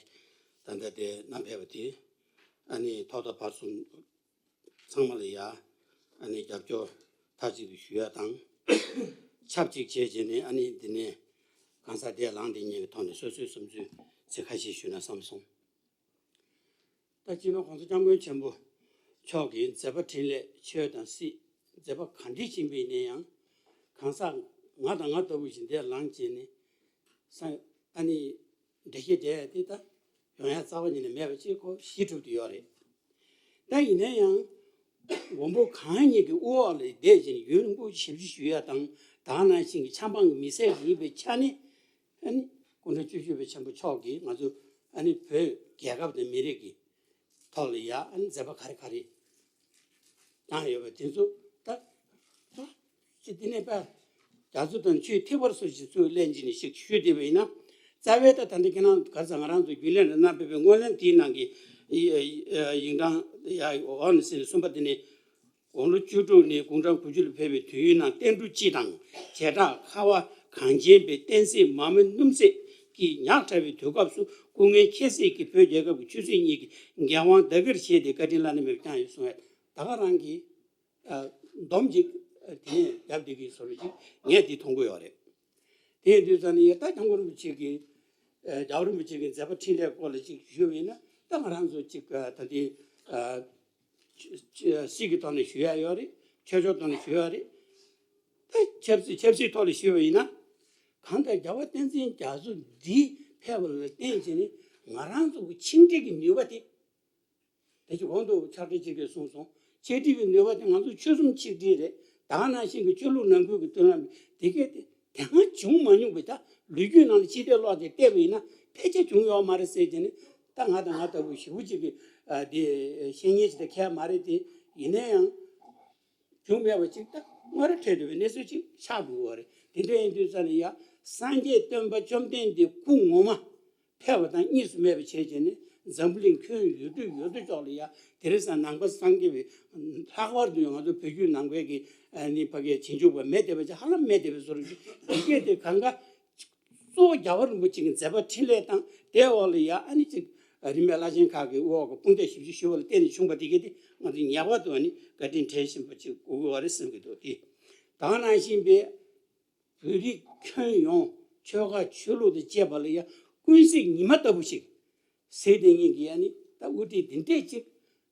ད་ལྟ་དེ་བསྣམས་ཕེབས་པ་དེ་ཨ་ནི་ཐོག་མཐའ་བར་གསུམ་ཚང་མ་ལ་ཡ་ཨ་ནི་རྒྱབ་སྐྱོར་མཐའ་གཅིག་ཏུ་ཞུ་ཡ་དང་ ཆབས་ཅིག་བྱས་བྱས་ནས་ཨ་ནི་འདི་ནས་གང་ཟག་དེ་ལངས་དེ་ཉིད་ཀྱི་ཐོག་ནས་སོ་སོའི་བསམ་ཚུལ་ཚིག་ཁ་ཤས་ཞུས་ན་བསམ་སོང་། ད་སྤྱི་ནོར་༸གོང་ས་༸སྐྱབས་མགོན་ཆེན་པོ་མཆོག་གིས་མཛད་པ་འཕྲིན་ལས་ཆོས་དང་སྲིད་མཛད་པ་ག་འདྲ་ཕྱིན་པ་ཡིན་ན་ཡང་། གང་ཟག་ང་དང་ང་ལྟ་བུ་ཞིག་འདིར་ལངས་བྱས་ནས་ས་ཨ་ནི་འགྲེལ་བཤད་བྱས་ཏེ་ད་ཡོང་ཡ་རྩ་བ་ཉིད་ནས་མེད་པ་ཅིག་ཁོ་གཞི་གྲུབ་ཏུ་ཡོད་རེད། ད་ཡིན་ན་ཡང་། མགོན་པོ་གང་ཉིད་ཀྱི་དབུ་འོག་ལ་བསྡད་བྱས་ནས་ཡུན་རིང་པོ་ཞབས་ཕྱི་ཞུ་ཡ་དང་ད་ག་ནང་བཞིན་གྱི་ཆབ་འབངས་ཀྱི་མི་སེར་ཡིན་པའི་ཆ་ནས། ཨ་ནི་སྐུ་ཕྲེང་བཅུ་བཞི་པའི་ཆེན་པོ་མཆོག་གིས་ང་ཚོ་ཨ་ནི་བོད་རྒྱལ་ཁབ་དང་མི་རིགས་ཀྱི་ཐོག་ལ་ཡ་ཨ་ནི་མཛད་པ་ག་རེ་ག་རེ་བཏང་ཡོད་པ་དེ་ཚོ་ད་ད་ཅི་དེ་ནས་པ་རྒྱ་མཚོ་དང་ཆུའི་ཐིགས་པ་སོགས་ཀྱི་ཚུལ་ལེན་གྱི་ནི་ཞིག་ཞུས་བསྡད་པ་ཡིན་ན། རྩ་བའི་ད་ད་ལྟ་ཁྱེད་རང་ག་ཚ་ང་རང་ཚོ་རྒྱུན་ལས་ལ་གནང་ཕེབས་པའི་སྔོན་གླེང་དེའི་ནང་གི་ཡིག་ཡིག་ཡིག་གྲངས་ཡ་འོག་ནས་ཟིན་གསུམ་པ་དེ་ནས། དགུང་ལོ་བཅུ་དྲུག་ནས་དགུང་གྲངས་དགུ་བཅུ་ལ་ཕེབས་པའི་དུས་ཡུན་ནང་བསྟན་འགྲོ་སྤྱི་དང་བྱེ་བྲག་ཁ་བ་གངས་ཅན་པའི་བསྟན་སྲིད་མ་མོ་སྣུམ་ཟད་ཀྱིས་ཉག་ཕྲ་བའི་དུས་སྐབས་སུ་སྐུ་ངལ་ཁྱད་བསད་ཀྱིས་བོད་རྒྱལ་ཁབ་ཀྱི་ཆོས་སྲིད་གཉིས་ཀྱི་འགན་དབང་བདག་གིར་བཞེས་ཏེ་བཀའ་དྲིན་བླ་ན་མེད་པ་བསྐྱངས་ཡོད་གསུངས་ཡ་ད་ག་རང་གིས་སྡོམ་ཅིག་དེ་ནས་རྒྱབ་བསྡད་ཀྱི་བཟོ་འདྲ་ཅིག་ངས་འདི་མཐོང་གི་ཡོད་རེད། དེ་ཡིན་དུས་ཙང་ནས་ད་སྐྱབས་མགོན་རིན་པོ་ཆེ་གིས་རྒྱལ་བ་རིན་པོ་ཆེ་གི་མཛད་པ་འཕྲིན་ལས་སྐོར་ལ་ཅིག་ཞུས་པ་ཡིན་ན་ད་ང་རང་ཚོ་ཅིག་ད་ལྟའི། སྲིད་ཀྱི་ཐོག་ནས་ཞུ་ཡ་ཡོད་རེད། ཆོས་ཕྱོགས་ཐོག་ནས་ཞུ་ཡ་རེད། ད་ཆབ་སྲིད་ཆབ་སྲིད་ཐོག་ལ་ཞུས་པ་ཡིན་ན། གང་ལྟར་རྒྱལ་བ་བསྟན་འཛིན་རྒྱ་མཚོ་འདི་ཕེབས་པ་ལ་བརྟེན་བྱས་ནས་ང་རང་ཚོ་གི་ཆིངས་འགྲིག་གི་ནུས་པ་དེ། དེ་ཀྱི་གོང་དུ་ཕྱག་སྦྲེལ་ཆེ་གེས་གསུངས་སོང་། ཆིངས་འགྲིག་གི་ནུས་པ་དེ་ང་ཚོ་ཆོལ་གསུམ་ཆིག་སྒྲིལ་རེད། ད་ག་ནང་བཞིན་གྱི་ཆོས་ལུགས་ནང་ཁུལ་གྱི་མཐུན་ལམ་དེ་གས་དེ་དེ་སྔ་བྱུང་མ་མྱོང་པའི་ད་ལོ་རྒྱུས་ནང་ལ་ཕྱི་བལྟས་ལོག་སྟེ་བལྟས་པ་ཡིན་ན་ཕལ་ཆེར་བྱུང་ཡོད་མ་རེད་ཟེར་བྱས་ནས་ད་ང་དང་ང་ལྟ་བུ་ཞེ་པོ་ཅིག་གི་ཨ་དེ་ཤེས་ཉེན་ཞིག་ད་ཁེལ་མ་རེད་དེ། ཡིན་ན་ཡང་། བྱུང་མེད་པ་ཅིག་ད་སྔོན་ར་འཕྲད་འགྲོ་བའི་གནས་ཚུལ་ཅིག་ཆགས་འགྲོ་གི་ཡོད་རེད། དེ་འདྲ་ཡིན་དུས་ཙ་ནས་ཡ་སངས་རྒྱས་སྟོན་པ་བཅོམ་ལྡན་འདས་སྐུ་ངོ་མ་ཕེབས་པ་དང་གཉིས་སུ་མེད་པ་བྱས་བྱས་ནས་འཛམ་བུ་གླིང་ཁྱོན་ཡོད་དུས་ཡོད་དུ་ཅོག་ལ་ཡ་དེ་རིང་སང་ནང་པ་སངས་རྒྱས་པའི་ལྷག་པར་དུ་ང་ཚོ་བོད་བརྒྱུད་ནང་པའི་གི་ནི་ཕ་གིའི་རྗེས་འཇུག་པ་མེད་བསྡད་པ་ཅིག་ཧ་ལམ་མེད་བསྡད་པའི་བཟོ་འདྲ་ཅིག་དེ་སྐད་དེ་གང་ག་གཙོ་བོ་རྒྱལ་བ་རིན་པོ་ཆེ་གི་མཛད་པ་འཕྲིན་ལས་དང་དེའི་འོག་ལ་ཡ་ཨ་ནི་ཅིག་རིམ་པས་བླ་ཆེན་ཁག་གི་འོག་གི་དཔུང་སྡེ་ཞབས་ཞུ་ཞུ་བ་ལ་བརྟེན་ནས་བྱུང་བ་དེ་གས་དེ་ང་ཚོས་ངེས་པར་དུ་ཨ་ནི་བཀའ་དྲིན་དྲན་བཞིན་པ་ཅིག་དགོས་ཀྱི་ཡོད་རེད་བསམ་གྱི་འདུག་དེ་ད་ག་ནང་བཞིན་པའི་བོད་རིགས་ཁྱོན་ཡོངས་ཆོལ་ཁ་ཆོས་ལུགས་དང་བཅས་པ་ལ་ཡ་ཀུན་གཟིགས་ཉི་མ་ལྟ་བུ་ཞིག་ཟེར་དེ་ཉིད་ཀྱི་ཨ་ནི་ད་དབུ་ཁྲིད་འདི་འདྲས་ཅིག་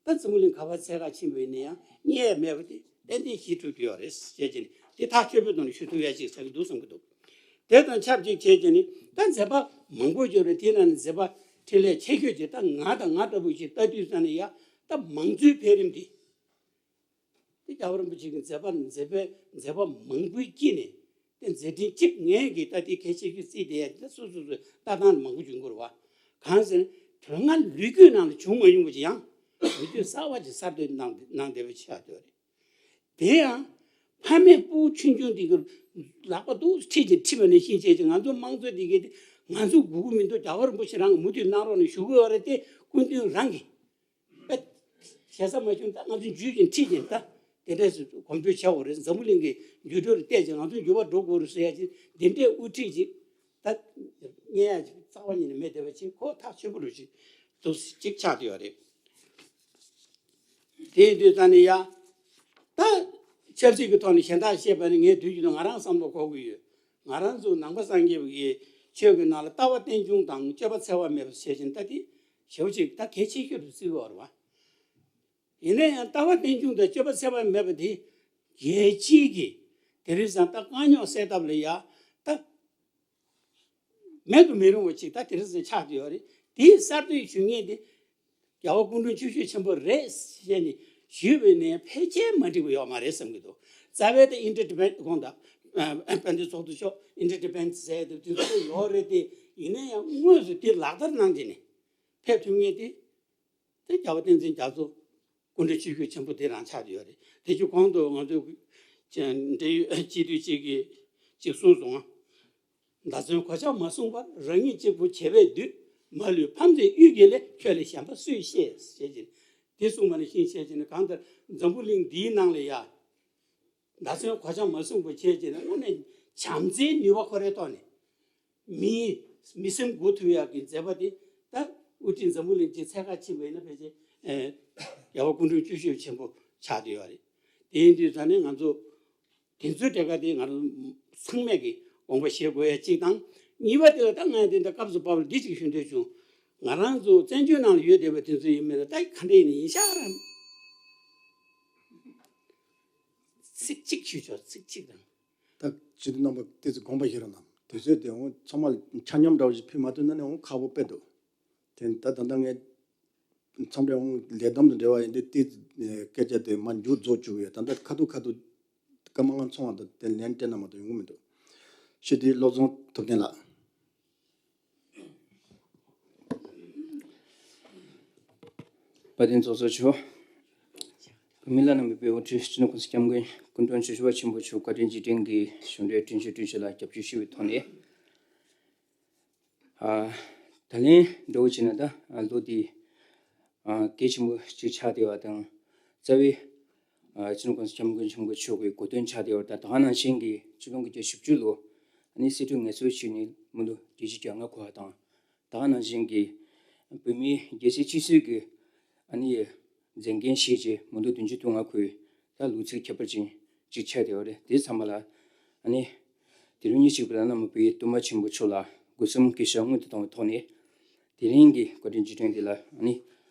ད་འཛམ་བུ་གླིང་ག་པར་འཚོལ་ག་ཕྱིན་པ་ཡིན་ན་ཡང་རྙེད་ཡ་མེད་པ་དེ་ཏན་ཏན་ཤེས་ཐུབ་ཀྱི་ཡོད་རེད་ཟེར་བྱས་ནས་དེ་ཐག་ཆོད་པོའི་ཐོག་ནས་ཞུ་ཐུབ་ཡ་ཅིག་ཆགས་ཀྱི་འདུག་བསམ་གྱི་འདུག་དེ་དང་ཆབས་ཅིག་བྱས་བྱས་ནས་ད་མཛད་པ་མང་པོ་ཡོད་རེད། དེ་ནང་ནས་མཛད་པ་འཕྲིན་ལས་ཆེ་ཤོས་ཅིག་ད་ང་དང་ང་ལྟ་བུ་ཞིག་ལྟ་དུས་ཙ་ནས་ཡ་ད་མང་གཙོའི་འཕེལ་རིམ་འདི། དེ་རྒྱལ་བ་རིན་པོ་ཆེ་གི་མཛད་པ་མཛད་པའི་མཛད་པ་མང་པོའི་དཀྱིལ་ནས་དེ་མཛད་འཕྲིན་གཅིག་ངས་ཀྱི་ལྟ་དེ་གལ་ཆེ་ཤོས་བརྩིས་བསྡད་ཡ་དེ་སོ་སོ་སོའི་ལྟ་སྟངས་མང་པོ་བྱུང་དགོས་རེད་བ། གང་ཟེར་ན་དོན་ལྔ་ལོ་རྒྱུས་ནང་ལ་བྱུང་མ་མྱོང་བ་ཅིག་ཡང་ལོ་རྒྱུས་གསར་བ་ཅིག་གསར་གཏོད་གནང་གནང་བསྡད་པ་ཆགས་བསྡད་པ་རེད། དེ་ཡང་ཕ་མས་སྤུ་གུ་ཆུང་ཆུང་དེ་གི་ལག་པ་འདུག་ཁྲིད་ཅིང་ཁྲིད་པ་ནང་བཞིན་བྱས་ཀྱི་ང་ཚོ་དམངས་གཙོ་དེ་གི་དེ་ང་ཚོ་དགོས་ཀྱི་མི་འདུག་རྒྱལ་བ་རིན་པོ་ཆེ་རང་གི་མུ་མཐུད་གནང་རོགས་གནང་ཞུ་གི་ཡོད་རེད་དེ་སྐུ་མདུན་རང་གིས། ཞེ་ས་མ་བྱུང་ད་ང་ཚོ་འཇུས་ཀྱིན་ཁྲིད་ཀྱིན་ད་དེ་འདྲས་སུ་གོམ་བགྲོད་བྱ་འོ་རེད། འཛམ་བུ་གླིང་གི་འགྱུར་འགྲོས་ལ་བལྟས་ཀྱིན་ང་ཚོ་འགྱུར་བ་འགྲོ་དགོས་རེད་ཟེར་ཡ་ཅིག་འདི་འདྲས་དབུ་ཁྲིད་ཅིག་ད་རྙེད་ཡ་ཅིག་རྩ་བ་ཉིད་ནས་མེད་བསྡད་པ་ཅིག་ཁོ་ཐག་ཆོད་པོ་རུ་ཅིག་འདུག་ཅིག་ཆགས་བསྡད་ཡོད་རེད། དེ་ཡིན་དུས་ད་ནི་ཡ་ད་ཆབ་སྲིད་ཀྱི་ཐོག་ནས་གཞན་དག་བཤད་པ་ནི་ངས་དུས་རྒྱུན་དུ་ང་རང་བསམ་བློ་འཁོར་གྱི་ཡོད། ང་རང་ཚོ་ནང་པ་སངས་རྒྱས་པ་གི་ཆོས་ཀྱི་ནང་ལ་ལྟ་བ་རྟེན་འབྱུང་དང་སྤྱོད་པ་འཚེ་བ་མེད་པ་བྱས་ཤིང་ད་དེ་ཞེ་པོ་ཅིག་ད་གལ་ཆེ་ཤོས་རུ་བརྩི་དགོས་པ་རེད་བ། ཡིན་ན་ཡང་ལྟ་བ་རྟེན་འབྱུང་དང་སྤྱོད་པ་འཚེ་བ་མེད་པ་དེ་རྒྱལ་སྤྱིའི་གི་དེ་རིང་སང་ད་དཀའ་རྙོག་སེལ་ཐབས་ལ་ཡ་ད་མེད་དུ་མི་རུང་བ་ཅིག་ད་དེ་རིང་སང་ཆགས་བསྡད་ཡོད་རེད། དེའི་གསར་གཏོད་ཞུ་མཁན་དེ་རྒྱལ་བ་སྐུ་ཕྲེང་བཅུ་བཞི་ཆེན་པོ་རེད་ཟེར་ནས་ཞུས་པ་ཡིན་ན་ཕལ་ཆེར་མ་འགྲིག་པ་ཡོད་མ་རེད་བསམ་གྱི་འདུག་རྩ་བའི་ད་ཨིན་ཊར་ཌི་པེན་ཌི་དགོངས་དག་དཔལ་ལྡན་ཚོགས་གཙོ་མཆོག་ཨིན་ཊར་ཌི་པེན་ཌི་ཟེར་དེ་དུས་ཚོད་ཡོད་རེད་དེ། ཡིན་ན་ཡང་དངོས་སུ་དེ་ལག་བསྟར་གནང་བྱས་ནས་ཕེབས་ཐུབ་མཁན་དེ། དེ་རྒྱལ་བ་བསྟན་འཛིན་རྒྱ་མཚོ་སྐུ་ཕྲེང་བཅུ་བཞི་ཆེན་པོ་དེ་རང་ཆགས་ཡོད་རེད། དེ་ཚོ་གོང་དུ་ང་ཚོ་འབྲེལ་ཡོད་སྤྱི་འཐུས་གཅིག་གིས་གཅིག་གསུངས་སོང་ང་། མདའ་མཚོན་གོད་ཆག་མ་གསུངས་པར་རང་ཉིད་གཅིག་པུ་བྱེ་བས་བསྡུས། མ་ལུས་ཕམ་མཛད་གཡུལ་འགྱེད་ལས། ཁྱོད་ལས་གཞན་པ་སུས་ཤེས། ཞེས་བྱས། དེ་གསུངས་པ་ནང་བཞིན་བྱས་བྱས་ནས་གང་ལྟར་འཛམ་བུ་གླིང་འདིའི་ནང་ལ་ཡ། མདའ་མཚོན་གོད་ཆག་མ་གསུངས་པ་བྱས་བྱས་ནས་དངོས་གནས་བྱམས་བརྩེའི་ནུས་པ་ཁོ་རའི་ཐོག་ནས། མིའི་མི་སེམས་འགུག་ཐུབ་ཡག་གི་མཛད་པ་དེ་ད་དབུ་ཁྲིད་འཛམ་བུ་གླིང་སྤྱིའི་འཚོལ་ག་ཕྱིན་པ་ཡིན་ན་ཕལ་ཆེར་ཨེ་རྒྱལ་བ་སྐུ་ཕྲེང་བཅུ་བཞི་ཆེན་པོ་ཆགས་བསྡད་ཡོད་རེད། དེ་ཡིན་དུས་ད་ནི་ང་ཚོ་ དེ་ཚོའི་གྲས་ཀ་དེ་ང་རང་ཚང་མས་ཀྱི་དགོངས་པ་བཞེས་དགོས་ཡ་གཅིག་དང་། གཉིས་པ་དེ་ལ་ད་ང་དེ་འདྲ་སྐབས་སུ་བབས་པ་འདི་གཅིག་ཞུ་འདོད་བྱུང་། ང་རང་ཚོ་བཙན་བྱོལ་ནང་ལ་ཡོད་བསྡད་པ་དེ་ཚོ་ཡིན་མིན་ལ་ད་ག་འདྲ་ཡིན་ན་ཡིན་ཤག་རམ། ཚིག་གཅིག་ཞུས་ཆོག་ཚིག་གཅིག་རང་། ད་སྤྱི་འཐུས་རྣམ་པ་ཏོག་ཙམ་དགོངས་པ་བཞེས་རོགས་གནང་། དུས་ཚོད་དེ་འོང་ཚང་མ་ཆ་མཉམ་འདྲ་བོ་ཞིག་ཕུལ་མ་ཐུབ་ན་ནི་འོང་ཁག་པོ་དཔེ་འདུག་དེ་ད་ད་ལྟ་ངས་མཚམས་རེ་འོང་ལས་བསྡོམས་དང་འབྲེལ་བ་ཡིན་དུས་དེ་སྐད་ཆ་དེ་མ་མཇུག་རྫོགས་བཅུག་ཡོད། ད་ལྟ་ཁ་ཐུག་ཁ་ཐུག་སྐར་མ་ལྔ་ཚང་བ་དང་དེ་ལན་སྤྲད་ན་མ་གཏོགས་ཡོང་གི་མི་འདུག་སྤྱི་འཐུས་བློ་བཟང་ཐུབ་བསྟན་ལགས། དཔལ་ལྡན་ཚོགས་གཙོ་མཆོག་བོད་མི་བླ་ན་མེད་པའི་དབུ་ཁྲིད་སྤྱི་ནོར་༸གོང་ས་༸སྐྱབས་མགོན་སྐུ་ཕྲེང་བཅུ་བཞི་པ་ཆེན་པོ་མཆོག་བཀའ་དྲིན་རྗེས་དྲན་གྱི་གཞུང་འབྲེལ་དྲན་ཤེས་དྲན་ཤེས་ལ་སྐྱབས་བཅོལ་ཞུ་བའི་ཐོག་ནས། ཨ། ད་ལན་འདྲ་བོ་བྱས་ན་ད་ལོ་འདི་ཨ་གལ་ཆེན་པོ་གཅིག་ཆགས་བསྡད་པ་དང་། རྩ་བའི་ཨ་སྤྱི་ནོར་༸གོང་ས་༸སྐྱབས་མགོན་ཆེན་པོ་མཆོག་གི་གོ་སྟོན་ཆགས་བསྡད་པ་དང་། ད་ག་ནང་བཞིན་གྱི་ཆིག་སྟོང་དགུ་བརྒྱ་བཞི་བཅུ་ལོ་ཨ་ནི་སྲིད་གྲོས་ངལ་གསོ་བྱས་ནས་མི་ལོ་བརྒྱད་ཅུ་གྱ་ལྔ་འཁོར་བ་དང་། ད་ག་ནང་བཞིན་གྱི་བོད་མིའི་རྒྱལ་སྲིད་སྤྱི་སྲིད་ཀྱི་ཨ་ནི་མཛད་འགན་བཞེས་རྗེས་མི་ལོ་བདུན་ཅུ་དོན་ལྔ་འཁོར་བའི་ད་ལོ་ཚིགས་ཁྱད་པར་ཅན་ཅིག་ཆགས་བསྡད་པ་རེད། དེ་ཚང་མ་ལ་ཨ་ནི་དེ་རིང་ཉིན་གཅིག་པ་ལ་བླ་ན་མེད་པའི་སྟོན་པ་ཆེན་པོ་མཆོག་ལ་སྒོ་གསུམ་གྱི་ཞལ་སྔོན་དུ་བཏང་བའི་ཐོག་ནས། དེ་རིང་གི་བཀའ་དྲིན་རྗེས་དྲན་འདི་ལ་ཨ་ནི་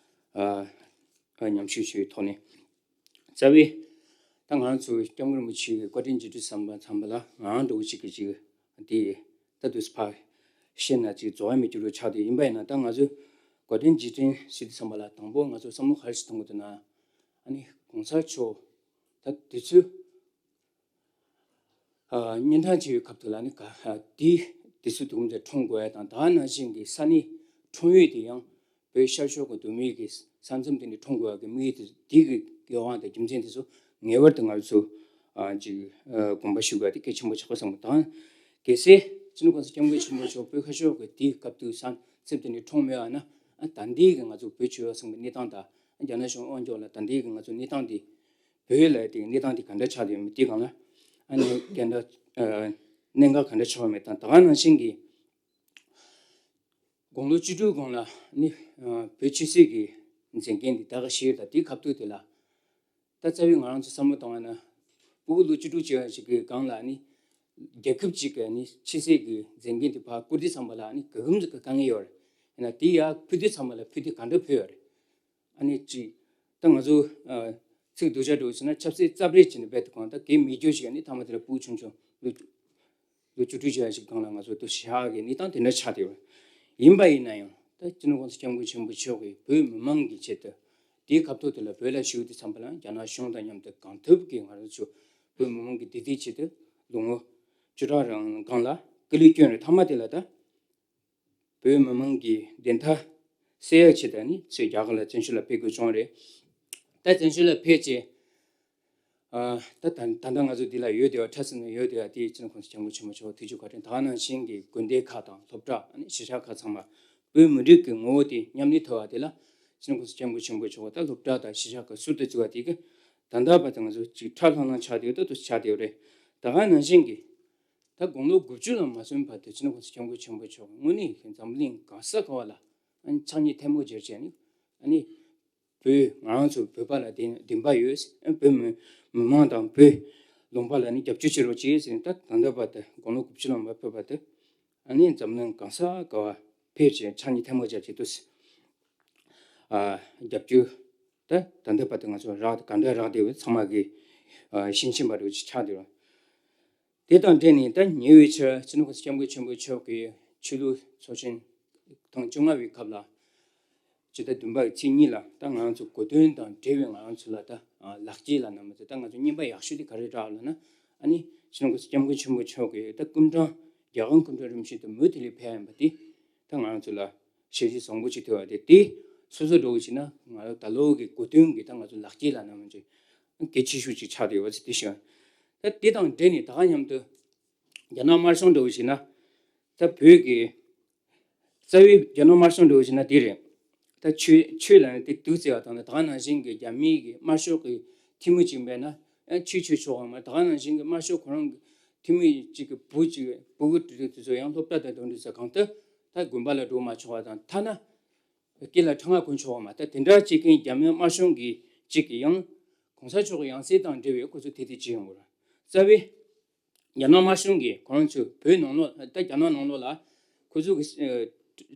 ཨ་ཨ་མཉམ་ཞུགས་ཞུ་བའི་ཐོག་ནས། རྩ་བའི་ད་ང་རང་ཚོ་སྐྱབས་མགོན་རིན་པོ་ཆེ་གི་བཀའ་དྲིན་རྗེས་དྲན་ཟེར་བ་ཚང་མ་ལ་ང་རང་འདྲ་བོ་ཅིག་གིས་ཅིག་དེ་ད་དུས་ཕར་བཤད་ན་ཅིག་རྫོགས་ཡ་མི་འགྱུར་བ་ཆགས་བསྡད་ཡིན་པ་ཡིན་ན། ད་ང་ཚོས་བཀའ་དྲིན་རྗེས་དྲན་ཟེར་དུས་ཙམ་པ་ལ་དང་པོ་ང་ཚོ་བསམ་བློ་ག་རེ་ཞིག་གཏོང་དགོས་འདུག་ན། ཨ་ནི་གོང་ས་མཆོག་ད་དུས་ཚོད་ཨ་གཉན་འཕྲང་ཆེ་བའི་སྐབས་དེ་ལ་ནི་ག་ཨ་དེ་དུས་ཚོད་དུམ་བུ་འདིར་འཁྲུངས་དགོས་ཡ་དང་། ད་ག་ནང་བཞིན་གྱི་ས་གནས་འཁྲུངས་ཡུལ་དེ་ཡང་བོད་ཤར་ཕྱོགས་ཀྱི་མདོ་སྨད་ཀྱི་ས་མཚམས་དེ་ནས་འཁྲུངས་དགོས་ཡ་གི་དམིགས་ཡུལ་དེ་དེ་གི་དབང་དང་རྒྱུ་མཚན་དེ་ཚོ་ངེས་པར་དུ་ང་ཚོ་ཨ་ཅིག་ཨ་དགོངས་པ་ཞུ་དགོས་ཡ་དེ་གལ་ཆེན་པོ་ཆགས་པ་བསམ་གི། ད་གལ་སྲིད་སྤྱི་ནོར་༸གོང་ས་༸སྐྱབས་མགོན་ཆེན་པོ་མཆོག་བོད་ཁ་ཕྱོགས་ཀྱི་དེའི་སྐབས་དུས་ས་མཚམས་དེ་ནས་འཁྲུངས་མེད་པ་ན། ཨ་ད་ལྟའི་གི་ང་ཚོ་བོད་བྱོལ་བ་ཚང་གི་གནས་སྟངས་དང་། ཨ་རྒྱ་ནག་གཞུང་དབང་སྐྱོང་ལ་ད་ལྟའི་གི་ང་ཚོ་གནས་སྟངས་དེ། བོད་ལ་དེ་གནས་སྟངས་དེ་ག་འདྲ་ཆགས་བསྡད་ཡོད་མེད། དེ་སྒང་ལ་ཨ་ནི་ག་འདྲ་ཨ་གནད་འགག་ག་འདྲ་ཆགས་ཡོད་མེད་དང་། ད་ག་ནང་བཞིན་གྱི་དགུང་ལོ་བཅུ་དྲུག་སྒང་ལ་ནི་ཨ་བོད་ཆོས་སྲིད་ཀྱི་མཛད་འགན་དེ་ད་ག་བཞེས་ཡོད། ད་དེའི་སྐབས་དུས་དེ་ལ་ད་རྩ་བའི་ང་རང་ཚོ་བསམ་བློ་བཏང་བ་ན། སྤུ་གུ་ལོ་བཅུ་དྲུག་ཅིག་ཅིག་གི་སྒང་ལ་ནི་རྒྱལ་ཁབ་ཅིག་གི་ནི་ཆོས་སྲིད་ཀྱི་མཛད་འགན་དེ་ཕར་བསྐུར་དུས་ཙམ་པ་ལ་ནི་ག་གམ་ཟིག་གི་དཀའ་ངལ་ཡོད་རེད། ཡིན་ན་དེ་ཡར་ཕུལ་དུས་ཙམ་པ་ལ་ཕུལ་དུས་ག་འདྲ་ཕུལ་ཡོད་རེད། ཨ་ནི་ཅིག་ད་ང་ཚོ་ཨ་ཚིག་སྡུག་ཅག་འདྲ་བོ་བྱས་ན་ཆབ་སྲིད་རྩབ་རེས་བྱས་ནས་རྦད་དེ་གང་ད་གས་མེད་རྒྱུ་ཞིག་ཨ་ནི་མཐའ་མ་དེ་ལ་སྤུ་གུ་ཆུང་ཆུང་ལོ་ལོ་བཅུ་དྲུག་ཅིག་ཡ་ཞིག་སྒང་ལ་ང་ཚོ་དུ་བཞག་གི་གནས་སྟངས་དེ་འདྲ་ཆགས་བསྡད་ཡོད། ཡིན་པ་ཡིན་ན་ཡང་ད་སྤྱི་ནོར་༸གོང་ས་༸སྐྱབས་མགོན་ཆེན་པོ་མཆོག་གིས་བོད་མི་མང་གི་ཆེད་དུ་དེའི་སྐབས་ཐོག་དེ་ལ་བོད་ལ་བཞུགས་དུས་ཙམ་པ་ལ་རྒྱ་ནག་གཞུང་དང་མཉམ་དུ་གང་ཐུབ་ཀྱིས་ང་རང་ཚོ་བོད་མི་མང་གི་བདེ་སྡུག་ཆེད་དུ་ལོ་ངོ་བཅུ་ཕྲག་རང་སྒང་ལ་སྐུ་ལུས་བསྐྱོན་རེད། མཐའ་མ་དེ་ལ་ད་བོད་མི་མང་གི་བདེན་མཐའ་གསལ་ཡག་ཆེད་དུ་ནི་ཚུར་རྒྱ་གར་ལ་བཙན་བྱོལ་ལ་ཕེབས་དགོས་བྱུང་རེད། ད་བཙན་བྱོལ་ལ་ཕེབས་རྗེས་ཨ་ད་ད་ད་ལྟ་ང་ཚོ་འདི་ལ་ཡོད་བསྡད་པ། ཕྲ་ཚིག་ནང་ཡོད་བསྡད་པ་དེ་སྤྱི་ནོར་༸གོང་ས་༸སྐྱབས་མགོན་ཆེན་པོ་མཆོག་ཐུགས་རྗེ་བཀའ་དྲིན། ད་ག་ནང་བཞིན་གྱི་དགོན་སྡེ་ཁག་དང་སློབ་གྲྭ་ཨ་ནི་གཞིས་ཆགས་ཁག་ཚང་མ་བོད་མི་རིགས་ཀྱི་ངོ་བོ་དེ་ཉམས་ལེན་ཐུབ་པ་དེ་ལ་སྤྱི་ནོར་༸གོང་ས་༸སྐྱབས་མགོན་ཆེན་པོ་མཆོག་ད་སློབ་གྲྭ་དང་གཞིས་ཆགས་ཀྱི་ཟུར་དུ་བཙུགས་པ་དེ་གི་ད་ལྟ་བར་དུ་ང་ཚོ་ཅིག་ཁྲ་ལྷང་ལྷང་ཆགས་བསྡད་ཡོད། ད་དུ་ཆགས་བསྡད་ཡོད་རེད། ད་ག་ནང་བཞིན་གྱི་ད་དགུང་ལོ་དགུ་བཅུ་ལ་མ་སོན་བར་དུ་སྤྱི་ནོར་༸གོང་ས་༸སྐྱབས་མགོན་ཆེན་པོ་མཆོག་དངོས་གནས་འཛམ་གླིང་གང་ས་ག་བ་ལ་ཨ་ནི་ཕྱག་གཉིས་ཐལ་མོ་སྦྱར་བྱས་ནས་ཨ་ནི་བོད་ང་རང་ཚོ་བོད་པ་ལ་བདེན་བདེན་པ་ཡོད། བོད་མི་མི་མང་དང་བོད་ལུང་པ་ལ་ནི་རྒྱབ་སྐྱོར་བྱེད་རོགས་བྱེད་ཟེར་ནས་ད་ད་ལྟ་བར་དུ་དགུང་ལོ་དགུ་བཅུ་ལོན་པ་ཕེབས་པ་དེ་ཨ་ནི་འཛམ་གླིང་གང་ས་ག་བ་ཕེབས་བྱས་ཕྱག་གཉིས་ཐལ་མོ་སྦྱར་བྱས་འདུག་ཟེར། ཨ་རྒྱབ་སྐྱོར་ད་ད་ལྟ་བར་དུ་ང་ཚོ་རག་ག་འདྲ་རག་བསྡད་པ་ཚང་མ་གི་ཨ་ཤེས་བཞིན་པ་རེད་ཅིག་ཆགས་བསྡད་རོགས། དེ་དང་འབྲེལ་ནས་ད་ཉེ་བའི་ཆར་སྤྱི་ནོར་༸གོང་ས་༸སྐྱབས་མགོན་ཆེན་པོ་མཆོག་གིས་ཆོས་ལུགས་ཚོགས་ཆེན་ཐེངས་བཅོ་ལྔ་པའི་སྐབས་ལ་ཕྱི་ཟླ་བདུན་པའི་ཚེས་གཉིས་ལ་ད་ང་རང་ཚོ་གོ་སྟོན་དང་འབྲེལ་བའི་ང་རང་ཚོ་ལ་ད་ལག་སྐྱེས་ལ་ན་མ་ཚོ་ད་ང་ཚོ་རྔན་པ་ཡག་ཤོས་དེ་ག་རེ་རག་ལབ་ན། ཨ་ནི་སྤྱི་ནོར་༸གོང་ས་༸སྐྱབས་མགོན་ཆེན་པོ་མཆོག་གིས་ད་སྐུ་ཕྲེང་རྒྱལ་དབང་སྐུ་ཕྲེང་རིམ་བྱོན་དུ་མུ་མཐུད་ལས་ཕེབས་ཡིན་པ་དེ་ད་ང་རང་ཚོ་ལ་ཞལ་བཞེས་བཟང་པོ་ཅིག་ཐོབ་པ་དེ་དེ་སོ་སོ་འགྲོ་བ་ཞིག་ན་ང་རང་ད་ལོ་གི་གོ་སྟོན་གྱི་ད་ང་ཚོ་ལག་སྐྱེས་ལ་ན་མ་ཚོ་གལ་ཆེ་ཤོས་ཅིག་ཆགས་བསྡད་ཡོད་པ་དེ་ཤེས། ད་དེ་དང་འབྲེལ་ནས་ད་ག་མཉམ་དུ་རྒྱ་ནག་དམར་གཞུང་འདྲ་བོ་ཞིག་ན་ད་བོད་ཀྱི་རྩ་བའི་རྒྱ་ནག་དམར་གཞུང་འདྲ་བོ་ཞིག་ན་དེ་རེད། ད་ཆོས་ཆོས་ལ་ནི་དེ་སྡུག་བརྩི་བ་དང་ནི་ད་ག་ནང་བཞིན་གྱི་རྒྱ་མིའི་གི་དམར་ཤོག་གི་འཐུས་མི་ཅིག་མེད་ན་ཨ་ཆོས་ཆོས་ཆོག་གམ། ད་ག་ནང་བཞིན་གྱི་དམར་ཤོག་ཁོ་རང་གི་འཐུས་མི་ཅིག་གི་བུ་ཅིག་བུ་གུ་དེ་ཚོ་ཡང་སློབ་གྲྭ་དང་དེ་འདྲ་ཚོ་གང་ལྟར་ད་དགོན་པ་ལ་འགྲོ་མ་ཆོག་པ་དང་ཐ་ན་སྐེ་ལ་ཁྲི་ང་གོན་ཆོག་པ་མ། ད་དེ་འདྲ་བྱེད་མཁན་རྒྱ་མི་དམར་གཞུང་གི་ཅིག་གི་ཡང་གོང་ས་མཆོག་གི་ཡང་སྲིད་དང་འབྲེལ་བའི་ཁོ་ཚོ་དེ་དེ་བྱེད་ཡོང་གི་རེད། རྩ་བའི་ རྒྱ་ནག་དམར་གཞུང་གིས་ཁོ་རང་ཚོས་བོད་ནང་ལོགས་ད་རྒྱ་ནག་ནང་ལོགས་ལ་ཁོ་ཚོ་གི་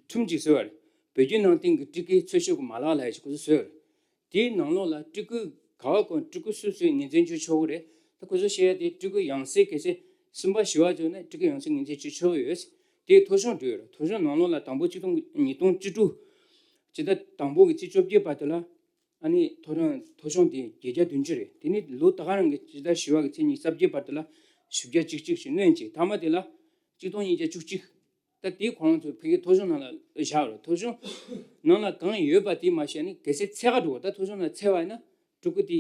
ཁྲིམས་ཅིག་བཟོས་པ་རེད། བོད་བརྒྱུད་ནང་བསྟན་གྱི་སྤྲུལ་སྐུའི་འཚོལ་ཞིབ་ཀྱི་མ་ལག་ལབ་ཡ་ཞིག་ཁོ་ཚོས་བཟོས་པ་རེད། དེའི་ནང་ལོགས་ལ་སྤྲུལ་སྐུ་ག་བ་གང་སྤྲུལ་སྐུ་སུ་སུའི་ངོས་འཛིན་བྱེད་ཆོག་གི་རེད། ད་ཁོ་ཚོ་བཤད་ཡ་དེ་སྤྲུལ་སྐུ་ཡང་སྲིད་གལ་སྲིད་གསུམ་པ་བཞི་པ་བྱུང་ན་སྤྲུལ་སྐུ་ཡང་སྲིད་ངོས་འཛིན་བྱེད་ཆོག་གི་ཡོད། དེའི་ཐོ་གཞུང་བྲིས་ཡོད་རེད། ཐོ་གཞུང་ནང་ལོགས་ལ་དང་པོ་ཆིག་སྟོང་ཉིས་སྟོང་བཅུ་དྲུག་སྤྱི་ཟླ་དང་པོ་གི་ཚེས་བཅོ་བརྒྱད་བར་དུ་ལ་ཨ་ནི་ཐོ་རངས་ཐོ་གཞུང་དེ་བརྒྱད་བརྒྱ་བདུན་ཅུ་རེད། དེ་ནི་ལོ་ད་ག་རང་གི་སྤྱི་ཟླ་བཞི་པ་གི་ཚེས་ཉི་ཤུ་རྩ་བརྒྱད་བར་དུ་ལ་བཞི་བརྒྱ་གཅིག་གཅིག་ཞིག་བསྣན་ཅིང་མཐའ་མ་དེ་ལ་གཅིག་སྟོང་ཉིས་བརྒྱ་བཅུ་གཅིག་ད་དེ་ཁོ་རང་ཚོ་ཕ་གིའི་ཐོ་གཞུང་ནང་ལ་བཞག་རེད། ཐོ་གཞུང་ནང་ལ་གང་ཡོད་པ་དེ་མ་ཤེས་ནི་གལ་སྲིད་ཚད་ག་འགྲོ་བ་ད་ཐོ་གཞུང་ནང་ཚད་པ་ཡིན་ན་སྤྲུལ་སྐུ་དེ་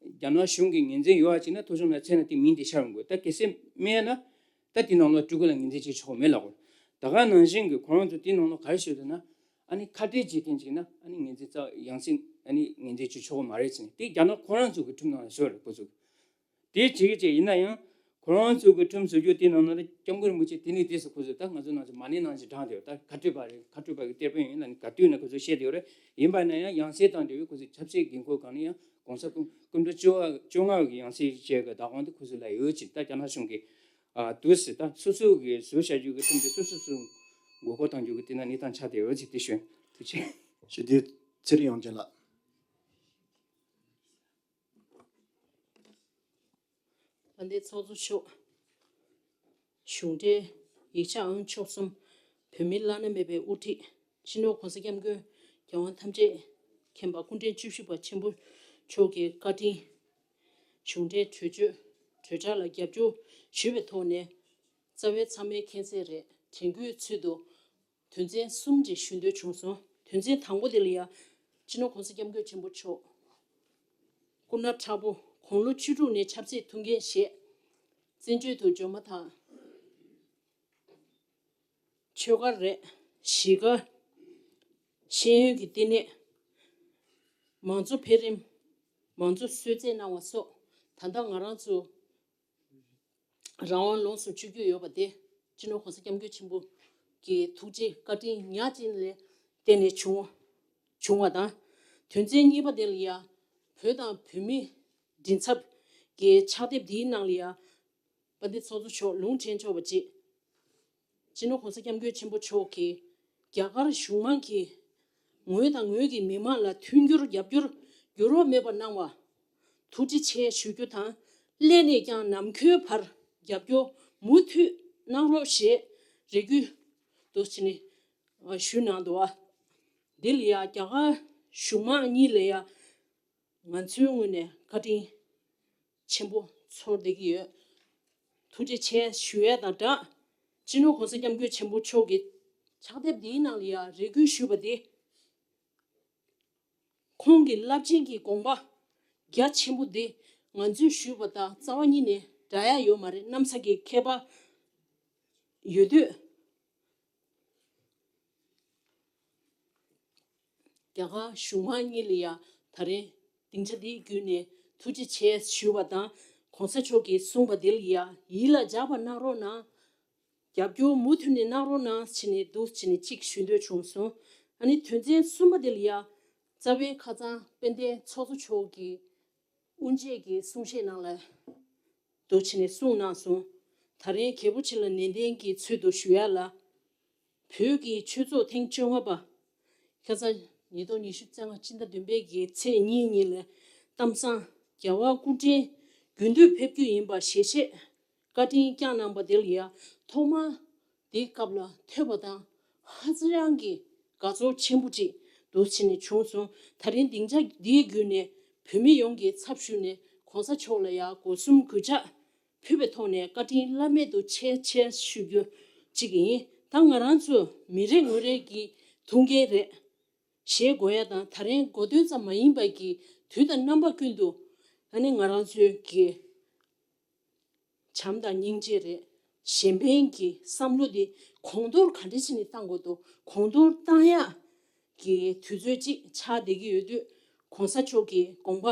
རྒྱ་ནག་གཞུང་གི་ངོས་འཛིན་ཡོད་པ་ཅིག་ན་ཐོ་གཞུང་ནང་ཚད་ན་དེ་མིང་དེ་ཤར་འོང་དགོས། ད་གལ་སྲིད་མེད་ན་ད་དེ་ནང་ལ་སྤྲུལ་སྐུ་ལ་ངོས་འཛིན་བྱེད་ཆོག་མེད་ལབ་དགོས། ད་ག་ནང་བཞིན་གྱི་ཁོ་རང་ཚོ་དེ་ནང་ལ་ག་རེ་ཞུས་འདུག་ན། ཨ་ནི་ཁ་བྲལ་བྱེད་མཁན་ཅིག་ན་ཨ་ནི་ངོས་འཛིན་རྩ་ཡང་སྲིད་ཨ་ནི་ངོས་འཛིན་བྱེད་ཆོག་གི་མ་རེད་ཟེར་ནས་དེ་རྒྱ་ནག་ཁོ་རང་ཚོ་གི་ཁྲིམས་ནང་ལ་བཟོས་རེད་ཁོ་ཚོ། དེ་བྱེད་ཀྱི་བྱེད་ཡིན་ན་ཡང་ཁོ་རང་ཚོ་གི་ཁྲིམས་བཟོ་རྒྱུ་དེ་ནང་ན་སྐྱབས་མགོན་རིན་པོ་ཆེ་དེ་ནས་དེ་སུ་ཁོ་ཚོ་ད་ང་ཚོ་ནང་ཚོ་མ་ཎི་ནང་བཞིན་བགྲངས་བསྡད་ཡོད། ད་ཁ་སྤྲོད་པ་རེད། ཁ་སྤྲོད་པ་གི་གཏེར་དཔོན་ཡིན་ལ་ནི་ག་དུས་ན་ཁོ་ཚོ་བཤད་བསྡད་ཡོད་རེད། ཡིན་པ་ན་ཡང་ཡང་སྲིད་དང་འབྲེལ་བའི་ཁོ་ཚོ་ཆབ་སྲིད་འགན་ཁུར་སྒང་ནས་ཡང་གོང་ས་སྐུ་སྐུ་ཕྲེང་བཅོ་ལྔ་བཅོ་ལྔ་གི་ཡང་སྲིད་བཅས་ཀྱི་བདག་དབང་དེ་ཁོ་ཚོ་ལ་ཡོད་ཅིང་ད་རྒྱ་ནག་གཞུང་གིས་ཨ་དུས་སུ་ད་སོ་སོ་གི་བཟོ་བྱ་རྒྱུ་གི་ཁྲིམས་དེ་སོ་སོ་སོ་མགོ་སྐོར་གཏང་རྒྱུ་གི་དེ་ན་གནས་སྟངས་ཆགས་བསྡད་ཡོད་ཅེས་དེ་ཞུ། ཐུགས་རྗེ་ཆེ། ཞུ་དེ་ཚེ་རིང་དབྱངས་ཅན་ལགས། དཔལ་ལྡན་ཚོགས་གཙོ་མཆོག་གཞུང་འབྲེལ་ཡིག་ཆ་ཨང་ཆོག་གསུམ། བོད་མིའི་བླ་ན་མེད་པའི་དབུ་ཁྲིད་སྤྱི་ནོར་གོང་ས་སྐྱབས་མགོན་རྒྱལ་དབང་ཐམས་ཅད་མཁྱེན་པ་སྐུ་ཕྲེང་བཅུ་བཞི་པ་ཆེན་པོ་མཆོག་གི་བཀའ་དྲིན། གཞུང་འབྲེལ་གྲོས་ཆོད་གྲོས་འཆར་ལ་རྒྱབ་སྐྱོར་ཞུས་པའི་ཐོག་ནས་རྩ་བའི་ཚང་མས་མཁྱེན་གསལ་རེད། དྲན་སྐུལ་ཚུལ་དུ། དོན་ཚན་གསུམ་ཅིག་ཞུ་འདོད་བྱུང་སོང་། དོན་ཚན་དང་པོ་དེ་ལ་ཡ། སྤྱི་ནོར་གོང་ས་སྐྱབས་མགོན་ཆེན་པོ་མཆོག་སྐུ་ན་ཕྲ་བོ་དགུང་ལོ་བཅུ་དྲུག་ནས་ཆབ་སྲིད་ཐུགས་འགན་བཞེས། བཙན་བྱོལ་དུ་འབྱོར་མ་ཐག་ཆོལ་ཁ་རེད། གཞིས་ཀ་ཤེས་ཡོན་གྱི་བསྟི་གནས། མང་གཙོ་འཕེལ་རིམ། མང་གཙོ་གསོལ་སྩལ་གནང་བ་སོགས་ད་ལྟ་ང་རང་ཚོ། རང་དབང་ལོངས་སུ་སྤྱོད་རྒྱུ་ཡོད་པ་དེ་སྤྱི་ནོར་གོང་ས་སྐྱབས་མགོན་ཆེན་པོ་གི་ཐུགས་རྗེ་བཀའ་དྲིན་ཉག་གཅིག་ལ་བརྟེན་ནས་བྱུང་བ་བྱུང་བ་དང་། དོན་ཚན་གཉིས་པ་དེ་ལ་ཡ། བོད་དང་བོད་མིའི་མགྲིན་ཚབ་ཀྱི་ཕྱག་དེབ་འདིའི་ནང་ལ་ཡ། དཔལ་ལྡན་ཚོགས་གཙོ་མཆོག་ལུང་དྲན་ཆོག་པ་ཅིག་སྤྱི་ནོར་གོང་ས་སྐྱབས་མགོན་ཆེན་པོ་མཆོག་གིས་རྒྱ་གར་གཞུང་མང་གིས་ངོས་དང་ངོས་ཀྱི་མི་མང་ལ་མཐུན་འགྱུར་རྒྱབ་སྐྱོར་འགྱུར་བ་མེད་པ་གནང་བ། ཐུགས་རྗེ་ཆེ་ཞུ་རྒྱུ་དང་། སླད་ནས་ཀྱང་ནམ་མཁའི་བར་རྒྱབ་སྐྱོར་མུ་མཐུད་གནང་རོགས་ཞེས་རེ་སྐུལ་དུ་བྱས་ནས་ཞུས་གནང་འདུག་བ། འདི་ལ་ཡང་རྒྱ་གར་གཞུང་མང་གཉིས་ལ་ཡང་ང་ཚོའི་ངོས་ནས་བཀའ་དྲིན་ཆེན་པོ་ཚོར་བསྡད་ཀྱི་ཡོད། ཐུགས་རྗེ་ཆེ་ཞུ་ཡས་དང་སྦྲགས། སྤྱི་ནོར་གོང་ས་སྐྱབས་མགོན་ཆེན་པོ་མཆོག་གི་ཕྱག་དེབ་འདིའི་ནང་ལ་ཡང་རེ་སྐུལ་ཞུས་པ་དེ། ཁོང་གི་རླབས་ཆེན་གྱི་དགོངས་པ་རྒྱ་ཆེན་པོ་འདི་ང་ཚོས་ཞུས་པ་དང་རྩ་བ་ཉིད་ནས་འདྲ་ཡ་ཡོད་མ་རེད། གནམ་ས་གི་ཁྱད་པར་ཡོད་དུས། རྒྱ་གར་གཞུང་མང་གཉིས་ལ་ཡང་ད་རེས་སྡིངས་ཆ་འདིའི་བརྒྱུད་ནས་ཐུགས་རྗེ་ཆེ་ཞུ་བ་དང་། གོང་ས་མཆོག་གིས་གསུངས་པ་འདི་ལ་ཡང་ཡིད་ལ་འཇགས་པ་གནང་རོགས་གནང་། རྒྱབ་སྐྱོར་མུ་མཐུད་ནས་གནང་རོགས་གནང་བྱས་ནས་འདུག་བྱས་ནས་གཅིག་ཞུ་འདོད་བྱུང་སོང་། ཨ་ནི་དོན་ཚན་གསུམ་པ་འདི་ལ་ཡང་རྩ་བའི་ཁ་སང་དཔལ་ལྡན་ཚོགས་གཙོ་མཆོག་གིས་དབུ་འབྱེད་ཀྱི་གསུང་བཤད་ནང་ལ། དུ་ཕྱིན་ནས་གསུངས་གནང་སོང་། ད་རིང་རྒྱལ་པོ་ཆེ་ལ་ནན་ཏན་གྱི་ཚུལ་དུ་ཞུ་ཡ་ལ། བོད་ཀྱི་ཆོས་ཚོགས་ཐེངས་བཅོ་ལྔ་པ། ཁ་སང་ཉིས་སྟོང་ཉི་ཤུ་རྩ་ལྔ་སྤྱི་ཟླ་བདུན་པའི་གི་ཚེས་གཉིས་ཉིན་ལ་གཏམ་བཟང་རྒྱལ་བ་སྐུ་ཕྲེང་དགུ་བདུན་ཕེབས་རྒྱུ་ཡིན་པ་ཞལ་བཞེས་བཀའ་དྲིན་བསྐྱངས་གནང་པ་དེ་ལ་ཡང་ཐོག་མར། དེའི་སྐབས་ལ་ཐོས་པ་དང་ཧ་ཅང་གི་དགའ་ཚོར་ཆེན་པོ་ཅིག་འདུག་བྱས་ནས་བྱུང་སོང་། ད་རིང་སྡིངས་ཆ་འདིའི་བརྒྱུད་ནས་བོད་མི་ཡོངས་ཀྱི་ཚབ་ཞུས་ནས་གོང་ས་མཆོག་ལ་ཡང་སྒོ་གསུམ་གུས་ཕྱག་ཕུལ་བའི་ཐོག་ནས་བཀའ་དྲིན་བླ་མེད་དུ་ཆེ་ཆེ་ཞུ་རྒྱུ་གཅིག་ཡིན། ད་ང་རང་ཚོ་མི་རེ་ངོ་རེ་གི་ཐུགས་འགན་རེད། བཞེས་དགོས་ཡ་དང་ད་རིང་གོ་སྟོན་ཙམ་མ་ཡིན་པ་གི་དུས་དང་རྣམ་པ་ཀུན་ཏུ་ཨ་ནི་ང་རང་ཚོའི་གི་བྱམས་དང་སྙིང་རྗེ་རེད། གཞན་ཕན་གྱི་བསམ་བློ་དེ་གོང་མཐོར་ག་འདྲ་བྱས་ནས་གཏང་དགོས་འདུག་གོང་མཐོར་གཏང་ཡག་གི་དུས་ཚོད་ཅིག་ཆགས་བསྡད་ཀྱི་ཡོད་དུས། གོང་ས་མཆོག་གི་དགོངས་པ་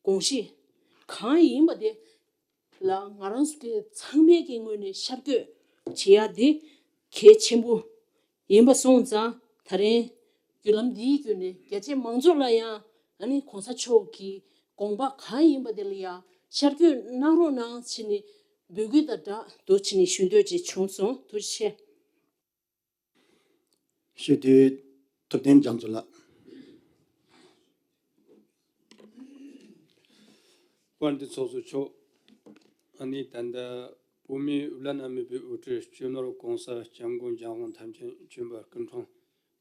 དགོངས་གཞི་གང་ཡིན་པ་དེ་ལ་ང་རང་ཚོ་གི་ཚང་མས་ཀྱི་ངོས་ནས་ཤར་བསྐྱོད་བྱེད་ཡག་དེ་གལ་ཆེན་པོ་ཡིན་པ་སོང་ཙང་། ད་རིང་བརྒྱུད་ལམ་འདིའི་བརྒྱུད་ནས་རྒྱ་ཆེ་མང་ཚོགས་ལ་ཡང་ཨ་ནི་གོང་ས་མཆོག་གི་དགོངས་པ་གང་ཡིན་པ་དེ་ལ་ཡང་ཤར་བསྐྱོད་གནང་རོགས་གནང་བྱས་ནས་ འབོད་སྐུལ་དང་སྦྲགས་འདུག་བྱས་ནས་ཞུ་འདོད་ཅིག་བྱུང་སོང་། ཐུགས་རྗེ་ཆེ། ཞུ་དུས་ཐུབ་བསྟན་རྒྱ་མཚོ་ལགས། དཔལ་ལྡན་ཚོགས་གཙོ་མཆོག་ཨ་ནི་ད་ལྟ་བོད་མིའི་བླ་ན་མེད་པའི་དབུ་ཁྲིད་སྤྱི་ནོར་༸གོང་ས་༸སྐྱབས་མགོན་རྒྱལ་དབང་ཐམས་ཅད་མཁྱེན་པ་སྐུ་ཕྲེང་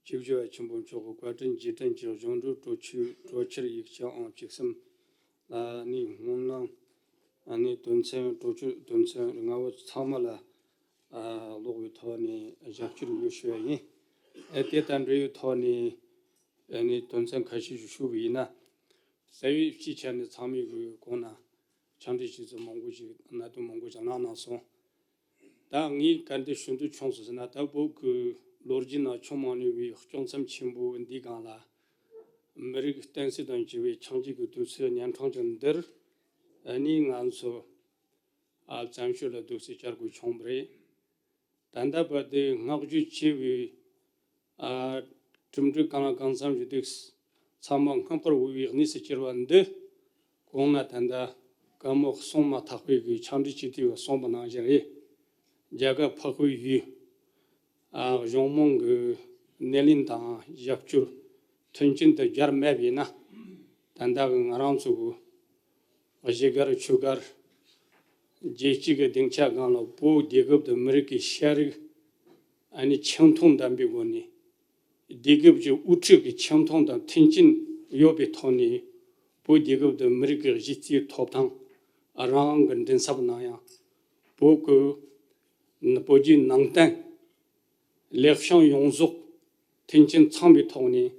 བཅུ་བཞི་པ་ཆེན་པོ་མཆོག་གི་བཀའ་དྲིན་རྗེས་དྲན་གྱི་གཞུང་འབྲེལ་གྲོས་ཆོད་གྲོས་འཆར་ཡིག་ཆ་ཨང་བཅུ་གསུམ་ལ་ནི་སྔོན་གླེང་ཨ་ནི་དོན་ཚན་གྲོས་ཆོད་དོན་ཚན་ལྔ་པོ་ཚང་མ་ལ་ཨ་ཀློག་པའི་ཐོག་ནས་རྒྱབ་སྐྱོར་ཡོད་ཞུ་བ་ཡིན། ཨ་དེ་དང་འབྲེལ་བའི་ཐོག་ནས་ཨ་ནི་དོན་ཚན་ཁ་ཤས་ཤིག་ཞུ་བ་ཡིན་ན། རྩ་བའི་སྤྱིའི་ཆ་ནས་ཚང་མས་གི་གོང་ན་ཕྱག་བྲིས་བྱས་ཚུལ་མང་པོ་ཞིག་གནད་དོན་མང་པོ་ཞིག་གནང་གནང་སོང་། ད་ངས་ག་འདྲ་ཞུ་འདོད་བྱུང་སོང་ཟེར་ན། ད་བོད་ཀྱི་ལོ་རྒྱུས་ནང་ཆུང་མ་ནུས་པའི་སྐྱོང་མཚམས་ཆེན་པོ་འདིའི་སྒང་ལ་མི་རིགས་བསྟན་སྲིད་དང་འབྲེལ་བའི་ཆིངས་ཡིག་གི་དུས་ཚོད་གཉན་འཕྲང་ཅན་འདིར་ཨ་ནི་ང་ཚོ་ཨ་བཙན་བྱོལ་ལ་འདུག་སེ་བཅར་དགོས་བྱུང་བ་རེད། ད་ལྟ་བར་དུ་བསྔགས་བརྗོད་ཆེ་བའི་ཨ་གྲུབ་འབྲས་གང་ལ་གང་འཚམ་ཞིག་འདུག་ཚང་མ་རྔམ་པར་འོས་པའི་གནས་སུ་གྱུར་བ་འདི་གོང་ན་ད་ལྟ་བཀའ་མོལ་གསུངས་མ་ཐག་པའི་གི་ཕྱག་བྲིས་ཅིག་དེ་གསུངས་པ་ནང་བཞིན་རེད། རྒྱ་གར་འཕགས་པའི་ཡུལ་ཨ་གཞུང་མང་གི་སྣེ་ལེན་དང་རྒྱབ་སྐྱོར་མཐུན་རྐྱེན་དེ་སྦྱར་མེད་པ་ཡིན་ན། ད་ལྟ་གི་ང་རང་ཚོ་གི་གཞིས་སྒར་ཆོས་སྒར་རྒྱལ་སྤྱི་གི་སྡིངས་ཆ་སྒང་ལ་བོད་དེ་སྐབས་དུ་མི་རིགས་ཀྱི་ཤ་རིགས་ཨ་ནི་ཆེ་མཐོང་ལྡན་པའི་སྒོ་ནས་དེ་སྐབས་ཀྱི་དབུ་ཁྲིད་ཀྱི་ཆེ་མཐོང་དང་མཐུན་རྐྱེན་ཡོད་པའི་ཐོག་ནས་བོད་དེ་སྐབས་དུ་མི་རིགས་ཀྱི་གཞི་རྩའི་ཐོབ་ཐང་རང་དབང་གི་མགྲིན་ཚབ་གནང་ཡང་། བོད་ཀྱི་བོད་བརྒྱུད་ནང་བསྟན་ལེགས་བྱང་ཡོངས་རྫོགས་མཐུན་རྐྱེན་ཚང་བའི་ཐོག་ནས་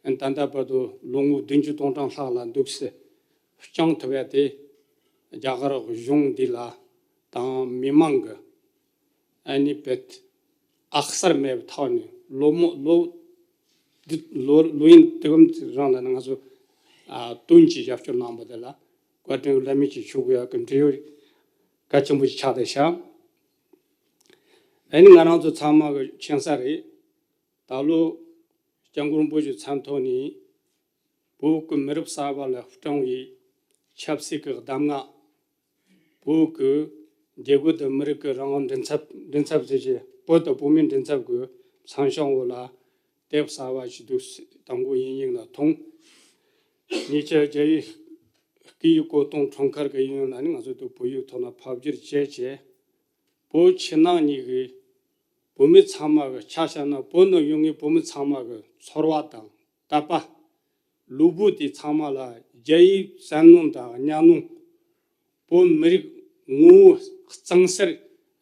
ད་ལྟ་བར་དུ་ལོ་ངོ་བདུན་ཅུ་དོན་གྲངས་ལྷག་ལ་འདུག་སེ་བསྐྱངས་ཐུབ་ཡ་དེ་རྒྱ་གར་གཞུང་འདི་ལ་དང་མི་མང་གི་ཨ་ནི་བེད་ཨག་གསར་མེད་པའི་ཐོག་ནས་ལོ་མོ་ལོ་འདི་ལོ་ལོ་ཡིན་དུས་གམ་རང་ལ་ང་ཚོ་ཨ་དོན་གྱི་རྒྱབ་སྐྱོར་གནང་བ་དེ་ལ་བཀའ་དྲིན་བླ་མེད་ཀྱི་ཆོས་གོ་ཡག་གི་འབྲེལ་ཡོད་གལ་ཆེན་པོ་ཞིག་ཆགས་བསྡད་ཤག་ཨ་ནི་ང་རང་ཚོ་ཚང་མ་གི་མཁྱེན་གསལ་རེད། ད་ལོ་སྐྱབས་མགོན་རིན་པོ་ཆེའི་མཚན་ཐོག་ནས་བོད་ཀྱི་མི་རབས་གསར་པ་ལ་སྤྲིངས་པའི་ཆབ་སྲིད་ཀྱི་གདམས་ངག་བོད་ཀྱི་རྒྱལ་ཁབ་དང་མི་རིགས་ཀྱི་རང་དབང་མགྲིན་ཚབ་མགྲིན་ཚབ་ཟེར་གྱི་བོད་དང་བོད་མིའི་མགྲིན་ཚབ་ཀྱི་མཚན་བྱང་འོག་ལ་དེབ་གསར་པ་ཞིག་འདུག་དང་པོ་དབྱིན་ཡིག་ནང་ཐོན། གཉིས་ཆ་རྒྱ་ཡིག་སྐད་ཡིག་བཀོད་གཏོང་ཁྲོམ་ཁར་གྱི་དབྱིན་ཡིག་ནང་ནི་ང་ཚོ་དུ་བོད་ཡིག་ཐོག་ན་ཕབ་བསྒྱུར་བྱས་བྱས། བོད་ཕྱི་ནང་གཉིས་ཀྱི་བོད་མི་ཚང་མ་གི་ཆ་བཞག་ན་བོད་ནང་ཡོད་མཁན་བོད་མི་ཚང་མ་གི་ཚོར་བ་དང་དད་པ། ལུས་པོ་དེ་ཚང་མ་ལ་རྒྱ་ཡིག་བསམ་མནོ་དང་གཉའ་གནོན། བོད་མི་རིགས་ངོ་བོ་གཙང་སེལ།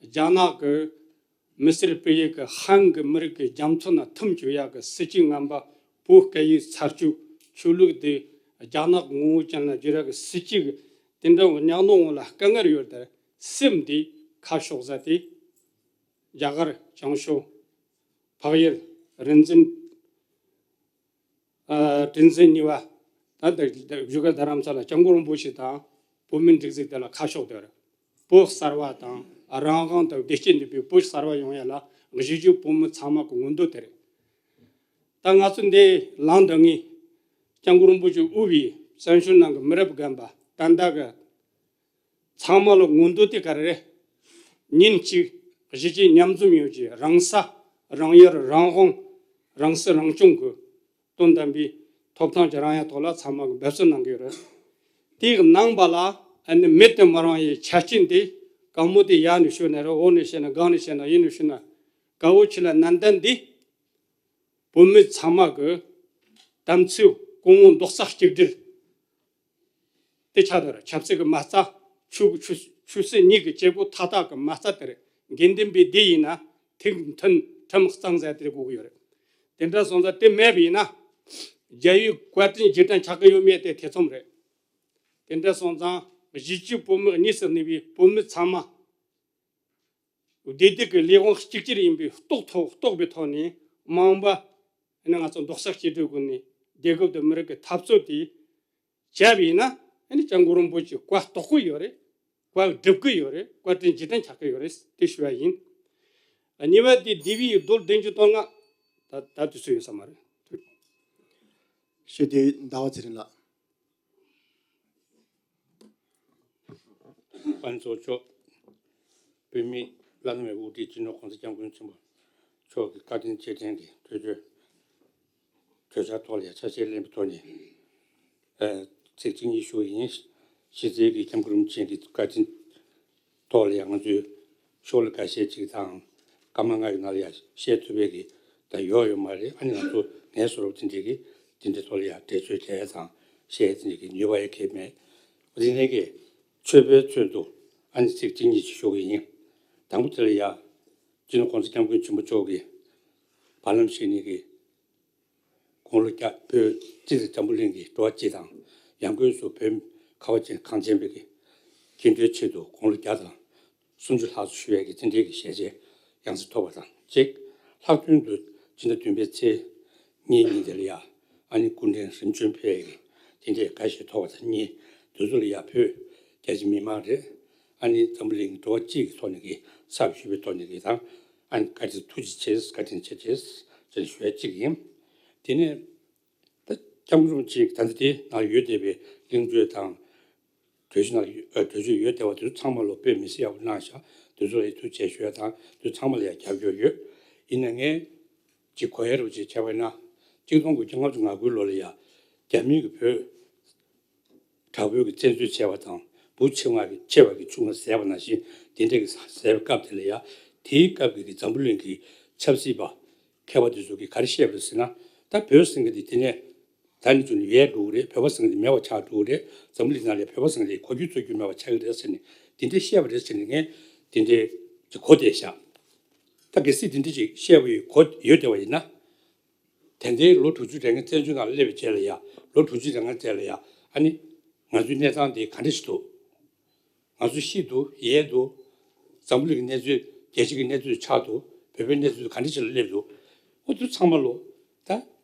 རྒྱ་ནག་གི་མི་སེར་སྤེལ་ཡུལ་གྱི་ཧན་གྱི་མི་རིགས་ཀྱི་རྒྱ་མཚོ་ནང་འཐིམ་བཅུག་ཡག་གི་སྲིད་ཇུས་ངན་པ། བོད་སྐད་ཡིག་ཚར་གཅོད། ཆོས་ལུགས་དེ་རྒྱ་ནག་ངོ་བོ་ཅན་ལ་བསྒྱུར་ཡག་གི་སྲིད་ཇུས་ཀྱི་དེ་འདྲ་བོ་གཉའ་གནོན་འོག་ལ་དཀའ་ངལ་ཡོད་དེ་སེམས་དེ་ཁ་ཕྱོགས་ས་དེ་རྒྱ་གར་བྱང་ཕྱོགས་འཕགས་ཡུལ་རིག་འཛིན། ཨ་དྲིན་ཆེན་གཉིས་པ། ད་ལྟ་བཞུགས་སྒར་རྡ་རམ་ས་ལ་སྐྱབས་མགོན་རིན་པོ་ཆེ་དང་བོད་མིའི་སྒྲིག་འཛུགས་དེ་ལ་ཁ་ཕྱོགས་དེར། བོད་གསར་བ་དང་རང་དབང་དང་བདེ་སྐྱིད་ལྡན་པའི་བོད་གསར་བ་ཡོང་ཡ་ལ་གཞིས་བྱེས་བོད་མི་ཚང་མ་གི་མངོན་འདོད་དེ་རེད། ད་ང་ཚོ་འདི་ལངས་དང་ངས་སྐྱབས་མགོན་རིན་པོ་ཆེ་དབུས་པའི་བཙན་བྱོལ་ནང་གི་མི་རབས་རྒན་པ་ད་ལྟ་གི་ཚང་མ་ལ་མངོན་འདོད་དེ་ག་རེ་རེད། ཉིན་གཅིག་གཞིས་བྱེས་མཉམ་འཛོམས་ཡོང་རྒྱུ། རང་ས་རང་ཡུལ་རང་དབང་རང་སྲིད་རང་སྐྱོང་གི་དོན་དམ་པའི་ཐོབ་ཐང་གི་རང་ཡ་ཐོག་ལ་ཚང་མ་གི་འབད་བརྩོན་གནང་གི་ཡོད་རེད། དེའི་ནང་པ་ལ་ཨ་ནི་མེད་དུ་མི་རུང་བའི་ཆ་རྐྱེན་དེ་གང་མོ་དེ་ཡར་ནས་ཤོད་ན་རེད། འོག་ནས་བཤད་ན་སྒང་ནས་བཤད་ན་གཡས་ནས་བཤད་ན་ག་བོ་ཆེ་ལ་ནན་ཏན་འདི་བོད་མི་ཚང་མ་གི་དམ་ཚིག་སྐུ་ངོ་རྡོག་རྩ་གཅིག་སྒྲིལ། དེ་ཆགས་དེ་རེད། ཆབ་སྲིད་ཀྱི་མ་རྩ། ཆོས་ཆོས་ཆོས་སྲིད་གཉིས་ཀྱི་བྱེད་སྒོ་མཐའ་དག་གི་མ་རྩ་དེ་རེད། དགེ་འདུན་པའི་སྡེ་ཡིན་ན་ཐུགས་མཐུན་ཁྲིམས་གཙང་མཛད་དེ་དགོས་ཀྱི་ཡོད་རེད། དེ་འདྲ་སོང་ཙང་དེ་མེད་པ་ཡིན་ན་རྒྱལ་བའི་བཀའ་དྲིན་རྗེས་དྲན་ཆགས་ཀྱི་ཡོད་མེད་དེ་ཐེ་ཚོམ་རེད། དེ་འདྲ་སོང་ཙང་གཞིས་བྱེས་བོད་མི་གཉིས་སུ་གནས་པའི་བོད་མི་ཚང་མ། བདེ་སྡུག་གི་ལས་དབང་གཅིག་གྱུར་ཡིན་པའི་རྟོགས་ཐོག་རྟོགས་པའི་ཐོག་ནས་མ་འོངས་པ་ནི་ང་ཚོ་རྡོག་རྩ་གཅིག་སྒྲིལ་སྒོ་ནས་རྒྱལ་ཁབ་དང་མི་རིགས་ཀྱི་འཐབ་རྩོད་དེ་བྱས་པ་ཡིན་ན་ཨ་ནི་སྐྱབས་མགོན་རིན་པོ་ཆེ་བཀའ་རྟོགས་ཀྱི་ཡོད་རེད། བཀའ་སྒྲུབ་ཀྱི་ཡོད་རེད། བཀའ་དྲིན་རྗེས་དྲན་ཆགས་ཀྱི་ཡོད་རེད་དེ་ཞུ་བ་ཡིན། གཉིས་པ་དེ་འདས་པའི་རྡོ་བདུན་ཅུ་དོན་ལྔ། ད་ད་དུས་ཚོད་ཡོད་ས་མ་རེད། ཞུ་དེ་ཟླ་བ་ཚེ་རིང་ལགས། དཔལ་ཚོགས་མཆོག་བོད་མིའི་བླ་ན་མེད་པའི་དབུ་ཁྲིད་སྤྱི་ནོར་༸གོང་ས་༸སྐྱབས་མགོན་ཆེན་པོ་མཆོག་གི་བཀའ་དྲིན་རྗེས་དྲན་གྱི་གྲོས་ཆོད། གྲོས་འཆར་ཐོག་ལ་ཡང་ཆ་ཤས་ལེན་པའི་ཐོག་ནས། ཨ། ཚིག་གཅིག་གཉིས་ཞུ་གི་ཡིན། གཞི་རྩའི་གི་སྐྱབས་མགོན་རིན་པོ་ཆེ་གི་བཀའ་དྲིན་ཐོག་ལ་ཡང་ང་ཚོས་ཤོག་ལྷེ་ཁ་ཤས་ཅིག་དང་། སྐར་མ་ལྔ་ཡི་ནང་ལ་ཡང་བཤད་ཐུབ་པའི་གི་ད་ཡོད་ཡོད་མ་རེད། ཨ་ནི་ང་ཚོ་ངའི་བཟོ་འདྲ་དེ་འདྲའི་གི་དེ་འདྲའི་ཐོག་ལ་ཡང་འགྲེལ་བརྗོད་བྱས་དང་བཤད་དེ་འདྲའི་གི་ནུས་པ་ཡང་གང་ཡང་མེད། དེ་ནས་གི་ཆོས་པའི་ཚུལ་དུ་ཨ་ནི་ཚིག་གཅིག་གཉིས་ཅིག་ཞུ་གི་ཡིན། དང་པོ་དེ་ལ་ཡང་སྤྱི་ནོར་༸གོང་ས་༸སྐྱབས་མགོན་ཆེན་པོ་མཆོག་གིས་བར་ལམ་ཞིག་ནས་གི་དགུང་ལོ་བརྒྱ། བོད་སྤྱི་དང་འཛམ་བུ་གླིང་གི་འགྲོ་བ་སྤྱི་དང་། ཡང་སྒོས་སུ་བོད་ཁ་བ་ཅན་གངས་ཅན་པའི་གི་སྐྱིད་འགྲོའི་ཆེད་དུ་དགུང་ལོ་བརྒྱ་དང་སུམ་ཅུ་ལྷག་ཙམ་བཞུགས་པའི་གི་དེ་འདྲའི་གི་ཞལ་མཇལ་ཡང་སེ་ཐོབ་པ་དང་གཅིག། ལྷག་དོན་དུ་སྤྱི་ཟླ་བདུན་པའི་ཚེས་གཉིས་ཉིན་དེ་ལ་ཡ་ཨ་ནི་སྐུ་ཕྲེང་རིམ་བྱོན་ཕེབས་ཡས་ཀྱི་དེ་འདྲའི་དགའ་ཞིག་ཐོབ་པ་དང་གཉིས། དུས་ཚོད་ལ་ཡ་བོད་རྒྱ་ཆེ་མི་མང་རེད། ཨ་ནི་འཛམ་བུ་གླིང་གི་འགྲོ་བ་སྤྱི་གི་ཐོག་ནས་ཀྱི་ཚབ་ཞུས་པའི་ཐོག་ནས་ཀྱི་དང་། ཨ་ནི་བཀའ་དྲིན་ཐུགས་རྗེ་ཆེ། བཀའ་དྲིན་ཆེ་ཆེ་ཟེར་ཞུ་ཡ་གཅིག་ཡིན། དེ་ནས་ད་སྐྱབས་མགོན་རིན་པོ་ཆེ་ད་ལྟ་དེ་ནང་ཡོད་བསྡད་པའི་གླེང་བརྗོད་དང་། གྲོས་གཞི་ནང་ཡོད། ཨ། གྲོས་ཆོད་ཡོད་བསྡད་པ་དེ་ཚོ་ཚང་མ་ལོ་དཔེ་མི་སྲིད་ཡག་པོ་གནང་ཤག་དེ་ཚོ་ལ་ཡ་ཐུགས་རྗེ་ཆེ་ཞུ་ཡ་དང་། དེ་ཚང་མ་ལ་ཡ་རྒྱབ་སྐྱོར་ཡོད། ཡིན་ན་ངས་ཅིག་གོ་ཡ་རུ་ཅིག་བྱས་པ་ཡིན་ན། གཅིག་སྟོང་དགུ་བརྒྱ་ལྔ་བཅུ་ང་དགུའི་ལོ་ལ་ཡ་རྒྱ་མིས་ཀྱི་བོད་དྲག་པོའི་གི་བཙན་འཛུལ་བྱས་པ་དང་། འབུ་ཆེ་བ་གི་ཆེ་བ་གི་ཆུང་བ་བཟས་པ་ནང་བཞིན་དེ་འདྲའི་གི་བཟས་པའི་སྐབས་དེ་ལ་ཡ། དེའི་སྐབས་ཀྱི་གི་འཛམ་བུ་གླིང་གི་ཆབ་སྲིད་པ་མཁས་པ་དེ་ཚོ་གིས་ག་རེ་བཤད་པ་རེད་ཟེར་ན། ད་བོད་ཟེར་མཁན་དེ་དེ་ནས་ད་ནི་ཅུང་ཡལ་འགྲོ་གི་རེད། བོད་པ་ཟེར་མཁན་དེ་མེད་པ་ཆགས་འགྲོ་གི་རེད། འཛམ་བུ་གླིང་ནང་ལ་བོད་པ་ཟེར་མཁན་དེ་གོ་རྒྱུ་ཚོར་རྒྱུ་མེད་པ་ཆགས་ཀྱི་རེད་ཟེར་ནས་དེ་འདྲའི་བཤད་པ་རེད་ཟེར་ནས་ངས་དེ་འདྲའི་ཅིག་གོ་བསྡད་ཤག་ད་གལ་སྲིད་དེ་འདྲ་ཅིག་བཤད་པ་ཡི་གོ་ཡོད་བསྡད་པ་ཡིན་ན། དེ་འདྲའི་ལོ་དྲུག་ཅུ་རེ་ལྔའི་བཙན་བྱོལ་ནང་སླེབས་པའི་རྗེས་ལ་ཡ། ལོ་དྲུག་ཅུ་རེ་ལྔའི་རྗེས་ལ་ཡ། ཨ་ནི་ང་ཚོའི་གནས་སྟངས་འདི་ག་འདྲ་ཞིག་འདུག་ང་ཚོ་ཤི་འདུག་ཡལ་འདུག་འཛམ་བུ་གླིང་གི་གནས་ཚུལ། རྒྱལ་སྤྱི་གི་གནས་ཚུལ་ཆགས་འདུག་བོད་པའི་གནས་ཚུལ་ག་འདྲ་ཞིག་ལ་སླེབས་འདུག་འོ་དེ་ཚང་མ་ལོ། ད་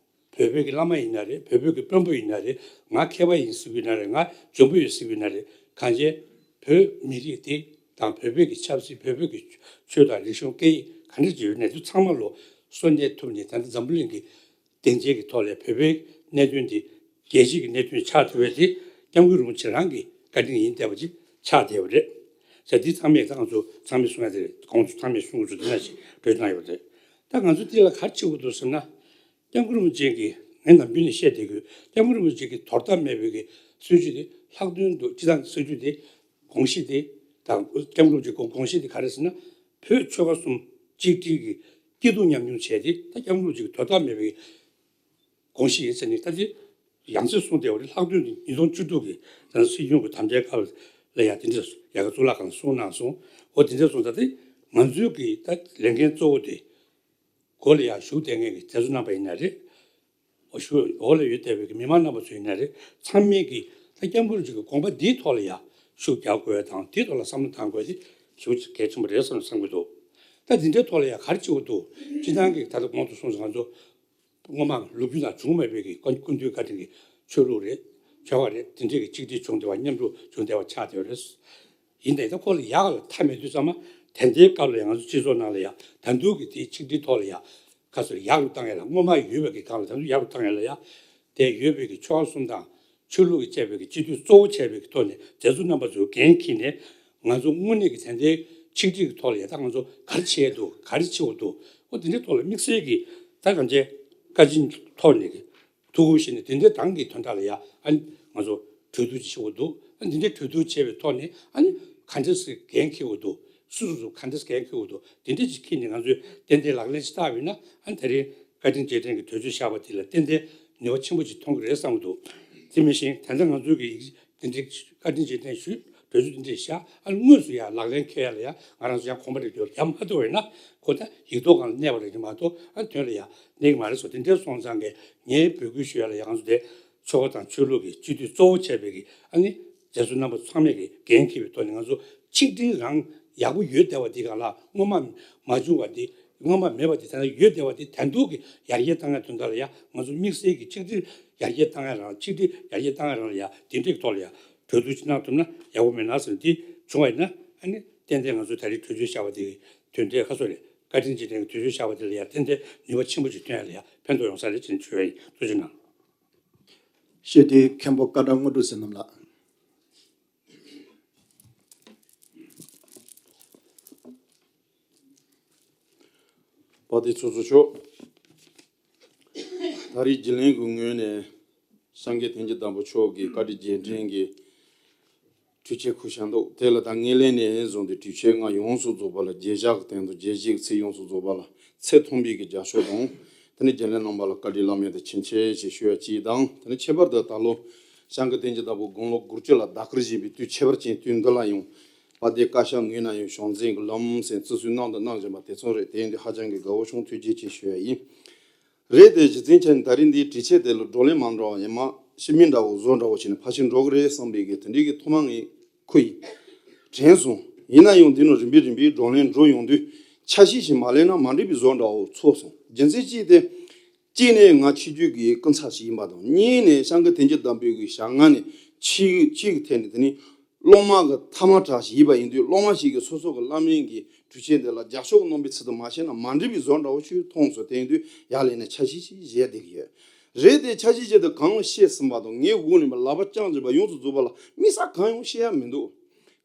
བོད་པའི་གི་བླ་མ་ཡིན་ན་རེད། བོད་པའི་གི་དཔོན་པོ་ཡིན་ན་རེད། ང་མཁས་པ་ཡིན་ཟེར་གི་ཡིན་ན་རེད། ང་འཇོན་པོ་ཡོད་ཟེར་གི་ཡིན་ན་རེད། གང་ཅི་བོད་མི་རིགས་དེ་དང་། བོད་པའི་གི་ཆབ་སྲིད། བོད་པའི་གི་ཆོས་དང་རིག་གཞུང་། སྐད་ཡིག་ག་འདྲ་ཅིག་ཡོད་ན་དེ་ཚང་མ་ལོ་གསོ་གནས་ཐུབ་ནས། ད་ལྟ་འཛམ་བུ་གླིང་གི་སྡིངས་ཆའི་གི་ཐོག་ལ་བོད་པའི་གནད་དོན་འདི་རྒྱལ་སྤྱིའི་གི་གནད་དོན་ཆགས་ཐུབ་པ་དེ་སྐྱབས་མགོན་རིན་པོ་ཆེ་རང་གི་བཀའ་དྲིན་ཡིན་བསྡད་པ་ཅིག་ཆགས་བསྡད་པ་རེད། ཟེར། འདི་ཚང་མས་ད་ང་ཚོ་ཚང་མས་གསུང་ཡ་དེ་རེད། ཁོང་ཚོ་ཚང་མས་གསུང་གི་འདུག་དེ་ནང་བཞིན་གྲོས་གནང་ཡོད་པ་རེད། ད་ང་ཚོ་འདི་ལ་ག་རེ་བྱེད་དགོས་འདུག་ཟེར་ན། སྐྱབས་མགོན་རིན་པོ་ཆེ་གིས། ངས་ནམ་རྒྱུན་ནས་བཤད་བསྡད་ཀྱི་ཡོད། སྐྱབས་མགོན་རིན་པོ་ཆེ་གིས་དོར་ཐབས་མེད་པའི་གི་སྲིད་ཇུས་དེ། ལྷག་དོན་དུ་སྤྱི་བཏང་གི་སྲིད་ཇུས་དེ། དགོངས་གཞི་དེ་དང་། སྐྱབས་མགོན་རིན་པོ་ཆེའི་དགོངས་གཞི་དེ་ག་རེ་ཟེར་ན། བོད་ཆོལ་ཁ་གསུམ་གཅིག་སྒྲིལ་གྱི་སྐྱིད་སྡུག་མཉམ་མྱོང་བྱས་ཏེ། ད་སྐྱབས་མགོན་རིན་པོ་ཆེ་གིས་དོར་ཐབས་མེད་པའི་དགོངས་གཞི་ཡིན་ཟེར་ནས་ད་དེ་ཡང་སེ་གསུངས་བསྡད་པ་རེད། ལྷག་དོན་དུ་ཉིས་སྟོང་བཅུ་དྲུག་གི་ད་སྲིད་སྐྱོང་གི་དམ་བཅའི་སྐབས་ལ་ཡང་དེ་འདྲ་ཡ་གི་གཙུག་ལག་ཁང་གསུངས་གནང་སོང་། འོ་དེ་འདྲ་སོང་ཙང་དེ་ང་ཚོའི་གི་ད་ལས་འགན་གཙོ་བོ་དེ། འོག་ལ་ཡ་བཞུགས་བསྡད་མཁན་གྱི་མཛད་གཙོ་རྣམ་པ་ཡིན་ན་རེད། འོ་བཞུགས། འོག་ལ་ཡོད་བསྡད་པའི་གི་མི་མང་རྣམ་པ་ཚོ་ཡིན་ན་རེད། ཚང་མས་གི་ད་སྐྱབས་མགོན་རིན་པོ་ཆེ་གི་དགོངས་པ་འདིའི་ཐོག་ལ་ཡ་ཤུགས་རྒྱག་དགོས་དང་། འདིའི་ཐོག་ལ་བསམ་བློ་བཏང་དགོས་དེ་ཞེ་པོ་ཅིག་གལ་ཆེན་པོ་རེད་བསམ་བསམ་གྱི་འདུག་ད་འདི་འདྲའི་ཐོག་ལ་ཡ་ག་རེ་བྱེད་དགོས་འདུག་སྤྱི་བཏང་གི་ད་ལྟ་གོང་དུ་སོང་ཙང་ང་ཚོ་སྔོན་མ་ལོ་རྒྱུས་ནང་བྱུང་མེད་པའི་གི་སྐུ་མདུན་བཀའ་དྲིན་གྱི་ཆོས་ལུགས་རེད། ཆོལ་ཁ་རེད། དེ་འདྲའི་གི་གཅིག་སྒྲིལ་བྱུང་བསྡད་པ། མཉམ་རུབ་བྱུང་བསྡད་པ་ཆགས་བསྡད་པ་རེད། ཡིན་ནའི་ད་ཁོ་ལ་ཡག་ལ་མཐའ་མེད་དུས་ཙམ་མ། དེ་འདྲའི་སྐབས་ལ་ཡང་ང་ཚོ་སྤྱི་ཚོགས་ནང་ལ་ཡ་ད་དུང་གི་དེའི་ཆིག་སྒྲིལ་ཐོག་ལ་ཡ་ག་ཚོད་ཡག་རུ་བཏང་ཡ་ལ། སྔོན་མ་ཡོད་པའི་གི་སྒང་ལ་ད་དུང་ཡག་རུ་བཏང་ཡ་ལ་ཡ། དེ་ཡོད་པའི་གི་ཆོལ་ཁ་གསུམ་དང་ཆོས་ལུགས་ཀྱི་བཅས་པའི་གི་སྤྱི་འཐུས་གཙོ་བོ་བྱས་པའི་གི་ཐོག་ནས། མཛད་གཙོ་རྣམ་པ་ཚོས་འགན་འཁྱེར་ནས། ང་ཚོ་དངོས་གནས་ཀྱི་དེ་འདྲའི་ཆིག་སྒྲིལ་གྱི་ཐོག་ལ་ཡ་ད་ང་ཚོ་ག་རེ་བྱས་འདུག་ག་རེ་བྱེད་དགོས་འདུག་འོ་དེ་འདྲའི་ཐོག་ལ་དམིགས་བསལ་གྱི་ད་གང་ཅི་བཀའ་དྲིན་ཐོག་ནས་གི་ཐུགས་ཁུར་བཞེས་ནས། དེ་འདྲའི་ཏང་གི་དོན་དག་ལ་ཡ་ཨ་ནི་ང་ཚོ་གྲོས་བསྡུར་ཅིག་བྱེད་དགོས་འདུག་ཨ་ནི་དེ་འདྲའི་གྲོས་བསྡུར་བྱས་པའི་ཐོག་ནས་ཨ་ནི་ག་འདྲ་སེ་འགན་འཁྱེར་དགོས་འདུག་སུ་སུ་སུ་ག་འདྲ་སེ་འགན་འཁྱེར་དགོས་འདུག་དེ་འདྲ་ཅིག་འཁྱེར་ནས་ང་ཚོས་ཏན་ཏན་ལག་ལེན་ཅིག་བསྟར་བ་ཡིན་ན། ཨ་ནི་དེ་རིང་བཀའ་དྲིན་རྗེས་དྲན་གྱི་གྲོས་ཆོད་བཞག་པ་དེ་ལ་ཏན་ཏན་ནུས་པ་ཆེན་པོ་ཅིག་ཐོན་གྱི་རེད་བསམ་གྱི་འདུག་དེ་མིན་ཞིང་ད་ལྟ་ང་ཚོའི་གི་དེ་འདྲའི་བཀའ་དྲིན་རྗེས་དྲན་ཞུས། གྲོས་ཆོད་དེ་འདྲ་བཞག་ཨ་ནི་དངོས་སུ་ཡ་ལག་ལེན་འཁེལ་ཡ་ལ་ཡ་ང་རང་ཚོ་ཡང་གོམ་པ་རེ་རྒྱབ་མ་ཐུབ་པ་ཡིན་ན། ཁོ་ད་ཡིག་ཐོག་སྒང་ལ་གནས་པ་རེད་མ་གཏོགས། ཨ་ནི་དོན་ལ་ཡ་གནས་ཀྱི་མ་རེད་སོ། དེ་འདྲ་སོང་ཙང་གི་ངས་འབོད་སྐུལ་ཞུ་ཡ་ལ་ཡ། ང་ཚོ་དེ་ཆོལ་ཁ་དང་ཆོས་ལུགས་ཀྱི་སྤྱི་འཐུས་གཙོ་བོ་བྱས་པའི་གི་ཨ་ནི་མཛད་གཙོ་རྣམ་པ་ཚང་མས་གི་འགན་འཁྱེར་བའི་ཐོག་ནས། ང་ཚོ་ཆིག་སྒྲིལ་རང་ཡག་པོ་ཡོད་བསྡད་པ་འདི་སྒང་ལ། སྔོན་མ་མ་བྱུང་བ་འདི། སྔོན་མ་མེད་པ་འདི་ད་ལྟ་ཡོད་བསྡད་པ་འདི་ད་དུང་གི་ཡར་རྒྱས་བཏང་ཡ་དོན་དག་ལ་ཡ། ང་ཚོ་དམིགས་བསལ་གྱི་ཆིག་སྒྲིལ་ཡར་རྒྱས་བཏང་ཡ་རང་། ཆིག་སྒྲིལ་ཡར་རྒྱས་བཏང་ཡ་རང་ལ་ཡ། དེ་འདྲའི་ཐོག་ལ་ཡ་གྲོས་བསྡུར་ཅིག་གནང་ཐུབ་ན་ཡག་པོ་མེད་ན་ཟེར། འདི་བྱུང་བ་ཡིན་ན་ཨ་ནི་ཏན་ཏན་ང་ཚོ་ད་རེས་གྲོས་ཆོད་བཞག་པ་དེ་གི་དོན་དེ་ཁ་སོ་རེད། བཀའ་དྲིན་རྗེས་དྲན་གྱི་གྲོས་ཆོད་བཞག་པ་དེ་ལ་ཡ་ཏན་ཏན་ནུས་པ་ཆེན་པོ་ཅིག་ཐོན་ཡ་ལ་ཡ་ཕན་ཐོགས་ཡོང་ས་རེད་ཅེས་ཞུ་ཡ་ཡིན། ཐུགས་རྗེ་གནང་། བཤད་སྒྲུབ་མཁན་པོ་བཀའ་དྲིན་དངོས་གྲུབ་བསོད་ནམས་ལགས། དཔལ་ལྡན་ཚོགས་གཙོ་མཆོག་ད་རེས་རྒྱུན་ལས་ཀྱི་ངོས་ནས་སངས་རྒྱས་བསྟན་རྒྱ་བདག་པོ་མཆོག་གི་བཀའ་དྲིན་རྗེས་དྲན་གྱི་འཕྲུལ་ཆས་ཁུར་བཞག་འདུག་དེ་ལ་ད་ངེས་ལེན་ནས་བཟུང་སྟེ་འཕྲུལ་ཆས་ལྔ་ཡོངས་སུ་རྫོགས་པ་ལ་རྒྱན་ཞྭ་གི་སྟེང་དུ་རྒྱན་ཞྭ་གི་ཚིགས་ཡོངས་སུ་རྫོགས་པ་ལ་ཚད་མཐོན་པོའི་གི་རྒྱབ་སྐྱོར་དང་། དེ་ནས་རྒྱུན་ལས་རྣམ་པ་ལ་བཀའ་དྲིན་བླ་མེད་དུ་ཆེན་ཆེ་ཞེས་ཞུ་ཡ་གཅིག་དང་། དེ་ནས་ཁྱད་པར་དུ་ད་ལོ་སངས་རྒྱས་བསྟན་རྒྱ་བདག་པོ་དགུང་ལོ་དགུ་བཅུ་ལ་ཟླ་སྐར་བཞེས་པའི་དུས་ཁྱད་པར་ཅན་དུས་འདི་ལ་ཡང་། དཔལ་ལྡན་བཀའ་ཤག་ངོས་ནས་ཡང་བྱམས་བརྩེ་གི་ལམ་སེང་བརྩི་སྲུང་གནང་དང་གནང་བཞིན་པ་དེ་ཚོ་རེད། དེ་ཡིན་དུས་ཧ་ཅང་གི་དགའ་བོ་བྱུང་། ཐུགས་རྗེ་ཆེ་ཞུ་ཡ་ཡིན། རེད་དེ་གཞི་རྩའི་ཆ་ནས་ད་རིང་འདིའི་འཕྲུལ་ཆས་དེ་ལ་བགྲོ་གླེང་མ་འདྲ་བ་ཡིན་མ་ཤི་མིན་འདྲ་བོ་བཟོ་འདྲ་བོ་བྱས་ནས་ཕར་ཕྱིན་འགྲོ་གི་རེད་བསམ་པའི་གི་དེ་འདྲའི་གི་ཐོག་མ་ངས་ཁུ་ཡིན། དྲན་སོང་། ཡིན་ན་ཡང་འདི་ནང་རིམ་པས་རིམ་པས་བགྲོ་གླེང་འགྲོ་ཡོང་དུས་ཆ་ཤས་ཤིག་མ་ལེན་ན་མ་འགྲིག་པའི་བཟོ་འདྲ་བོ་ཚོར་སོང་། རྒྱུ་མཚན་གཅིག་དེ། གཅིག་ནས་ང་ཆོས་བརྒྱུད་ཀྱི་སྐུ་ཚབ་ཞིག་ཡིན་པ་དང་། གཉིས་ནས་སངས་རྒྱས་བསྟན་རྒྱ་བདག་པོའི་གི་ཞལ་སྔ་ནས་ཆོས་ཆོས་ཀྱི་ཐད་ནས་དེ་ནི་སློབ་མ་གི་ཐ་མ་གྲས་ཤིག་ཡིན་པ་ཡིན་དུས། སློབ་མ་ཞིག་གིས་སོ་སོ་གི་བླ་མའི་གི་འཕྲུལ་ཆས་འདི་ལ་རྒྱབ་སྐྱོར་གནང་བའི་ཚུལ་དུ་མ་བྱས་ན་མ་འགྲིག་པའི་བཟོ་འདྲ་བོ་ཞིག་མཐོང་སོང་། དེ་ཡིན་དུས་ཡར་ལས་ནས་ཆ་ཤས་ཤིག་བཞེས་བསྡད་ཀྱི་ཡོད། རེད་དེ་ཆ་ཤས་བཞེས་དུས་གང་བཤད་ཟིན་པ་དང་། ངའི་འོག་ནས་ལག་པ་བརྐྱངས་བྱས་པ་ཡོངས་སུ་རྫོགས་པ་ལ་དམིགས་བསལ་གང་ཡང་བཤད་ཡ་མི་འདུག་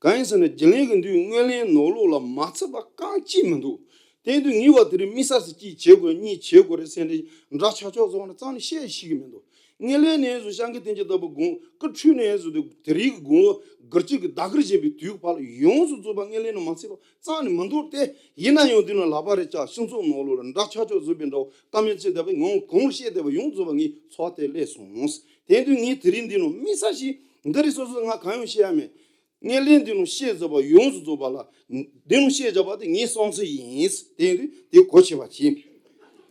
གང་ཡིན་ཟེར་ན་རྒྱུན་ལས་ཀྱི་འདུས་ངོས་ལེན་ནོར་ལུག་ལ་མ་ཚུད་པ་རྐང་གཅིག་མི་འདུག་དེ་དུས་ངའི་བ་དེ་རིང་དམིགས་བསལ་ཞིག་གཅིག་བྱེད་དགོས་གཉིས་བྱེད་དགོས་རེད་ཟེར་ནས་འདྲ་ཆགས་ཆགས་བཟོ་བ་ན་རྩ་ནས་བཤད་ཤེས་ཀྱི་མི་འདུག་ངེས་ལེན་ནས་བཟོ་སངས་རྒྱས་བསྟན་རྒྱ་བདག་པོ་དགུང་སྐུ་འཁྲུངས་ནས་བཟོ་དུས་དེ་རིང་གི་དགུང་ལོ་དགུ་བཅུ་གི་ཟླ་སྐར་བཞེས་པའི་དུས་བར་ལ་ཡོངས་སུ་རྫོགས་པ་ངེས་ལེན་ནས་མ་ཚུད་པ་རྩ་ནས་མི་འདུག་སྟེ། ཡིན་ན་ཡང་དེ་ནང་ལག་པ་རེ་བཅག་སྤྱི་ཚོགས་ནང་ལོགས་ལ་འདྲ་ཆགས་ཆགས་བཟོ་བའི་འདྲ་བོ་བཀའ་མོལ་བྱེད་བསྡད་པ་ཡང་གོང་བཤད་བསྡད་པ་ཡོངས་རྫོགས་པ་ངའི་ཚོར་བ་དེ་སླེབས་སོང་། དེ་དུས་ངས་དེ་རིང་འདི་ནང་དམིགས་བསལ་ཞིག་འདི་རིགས་སོ་སོ་ང་གང་ཡང་བཤད་ཡ་མེད། ངས་ལན་འདི་ནང་བཤད་བཞག་པ་ཡོངས་སུ་རྫོགས་པ་ལ། འདི་ནང་བཤད་བཞག་པ་དེ་ངའི་བསམ་ཚུལ་ཡིན། དེ་ཡིན་དུས་དེ་གོ་ཆོད་པ་བྱེད།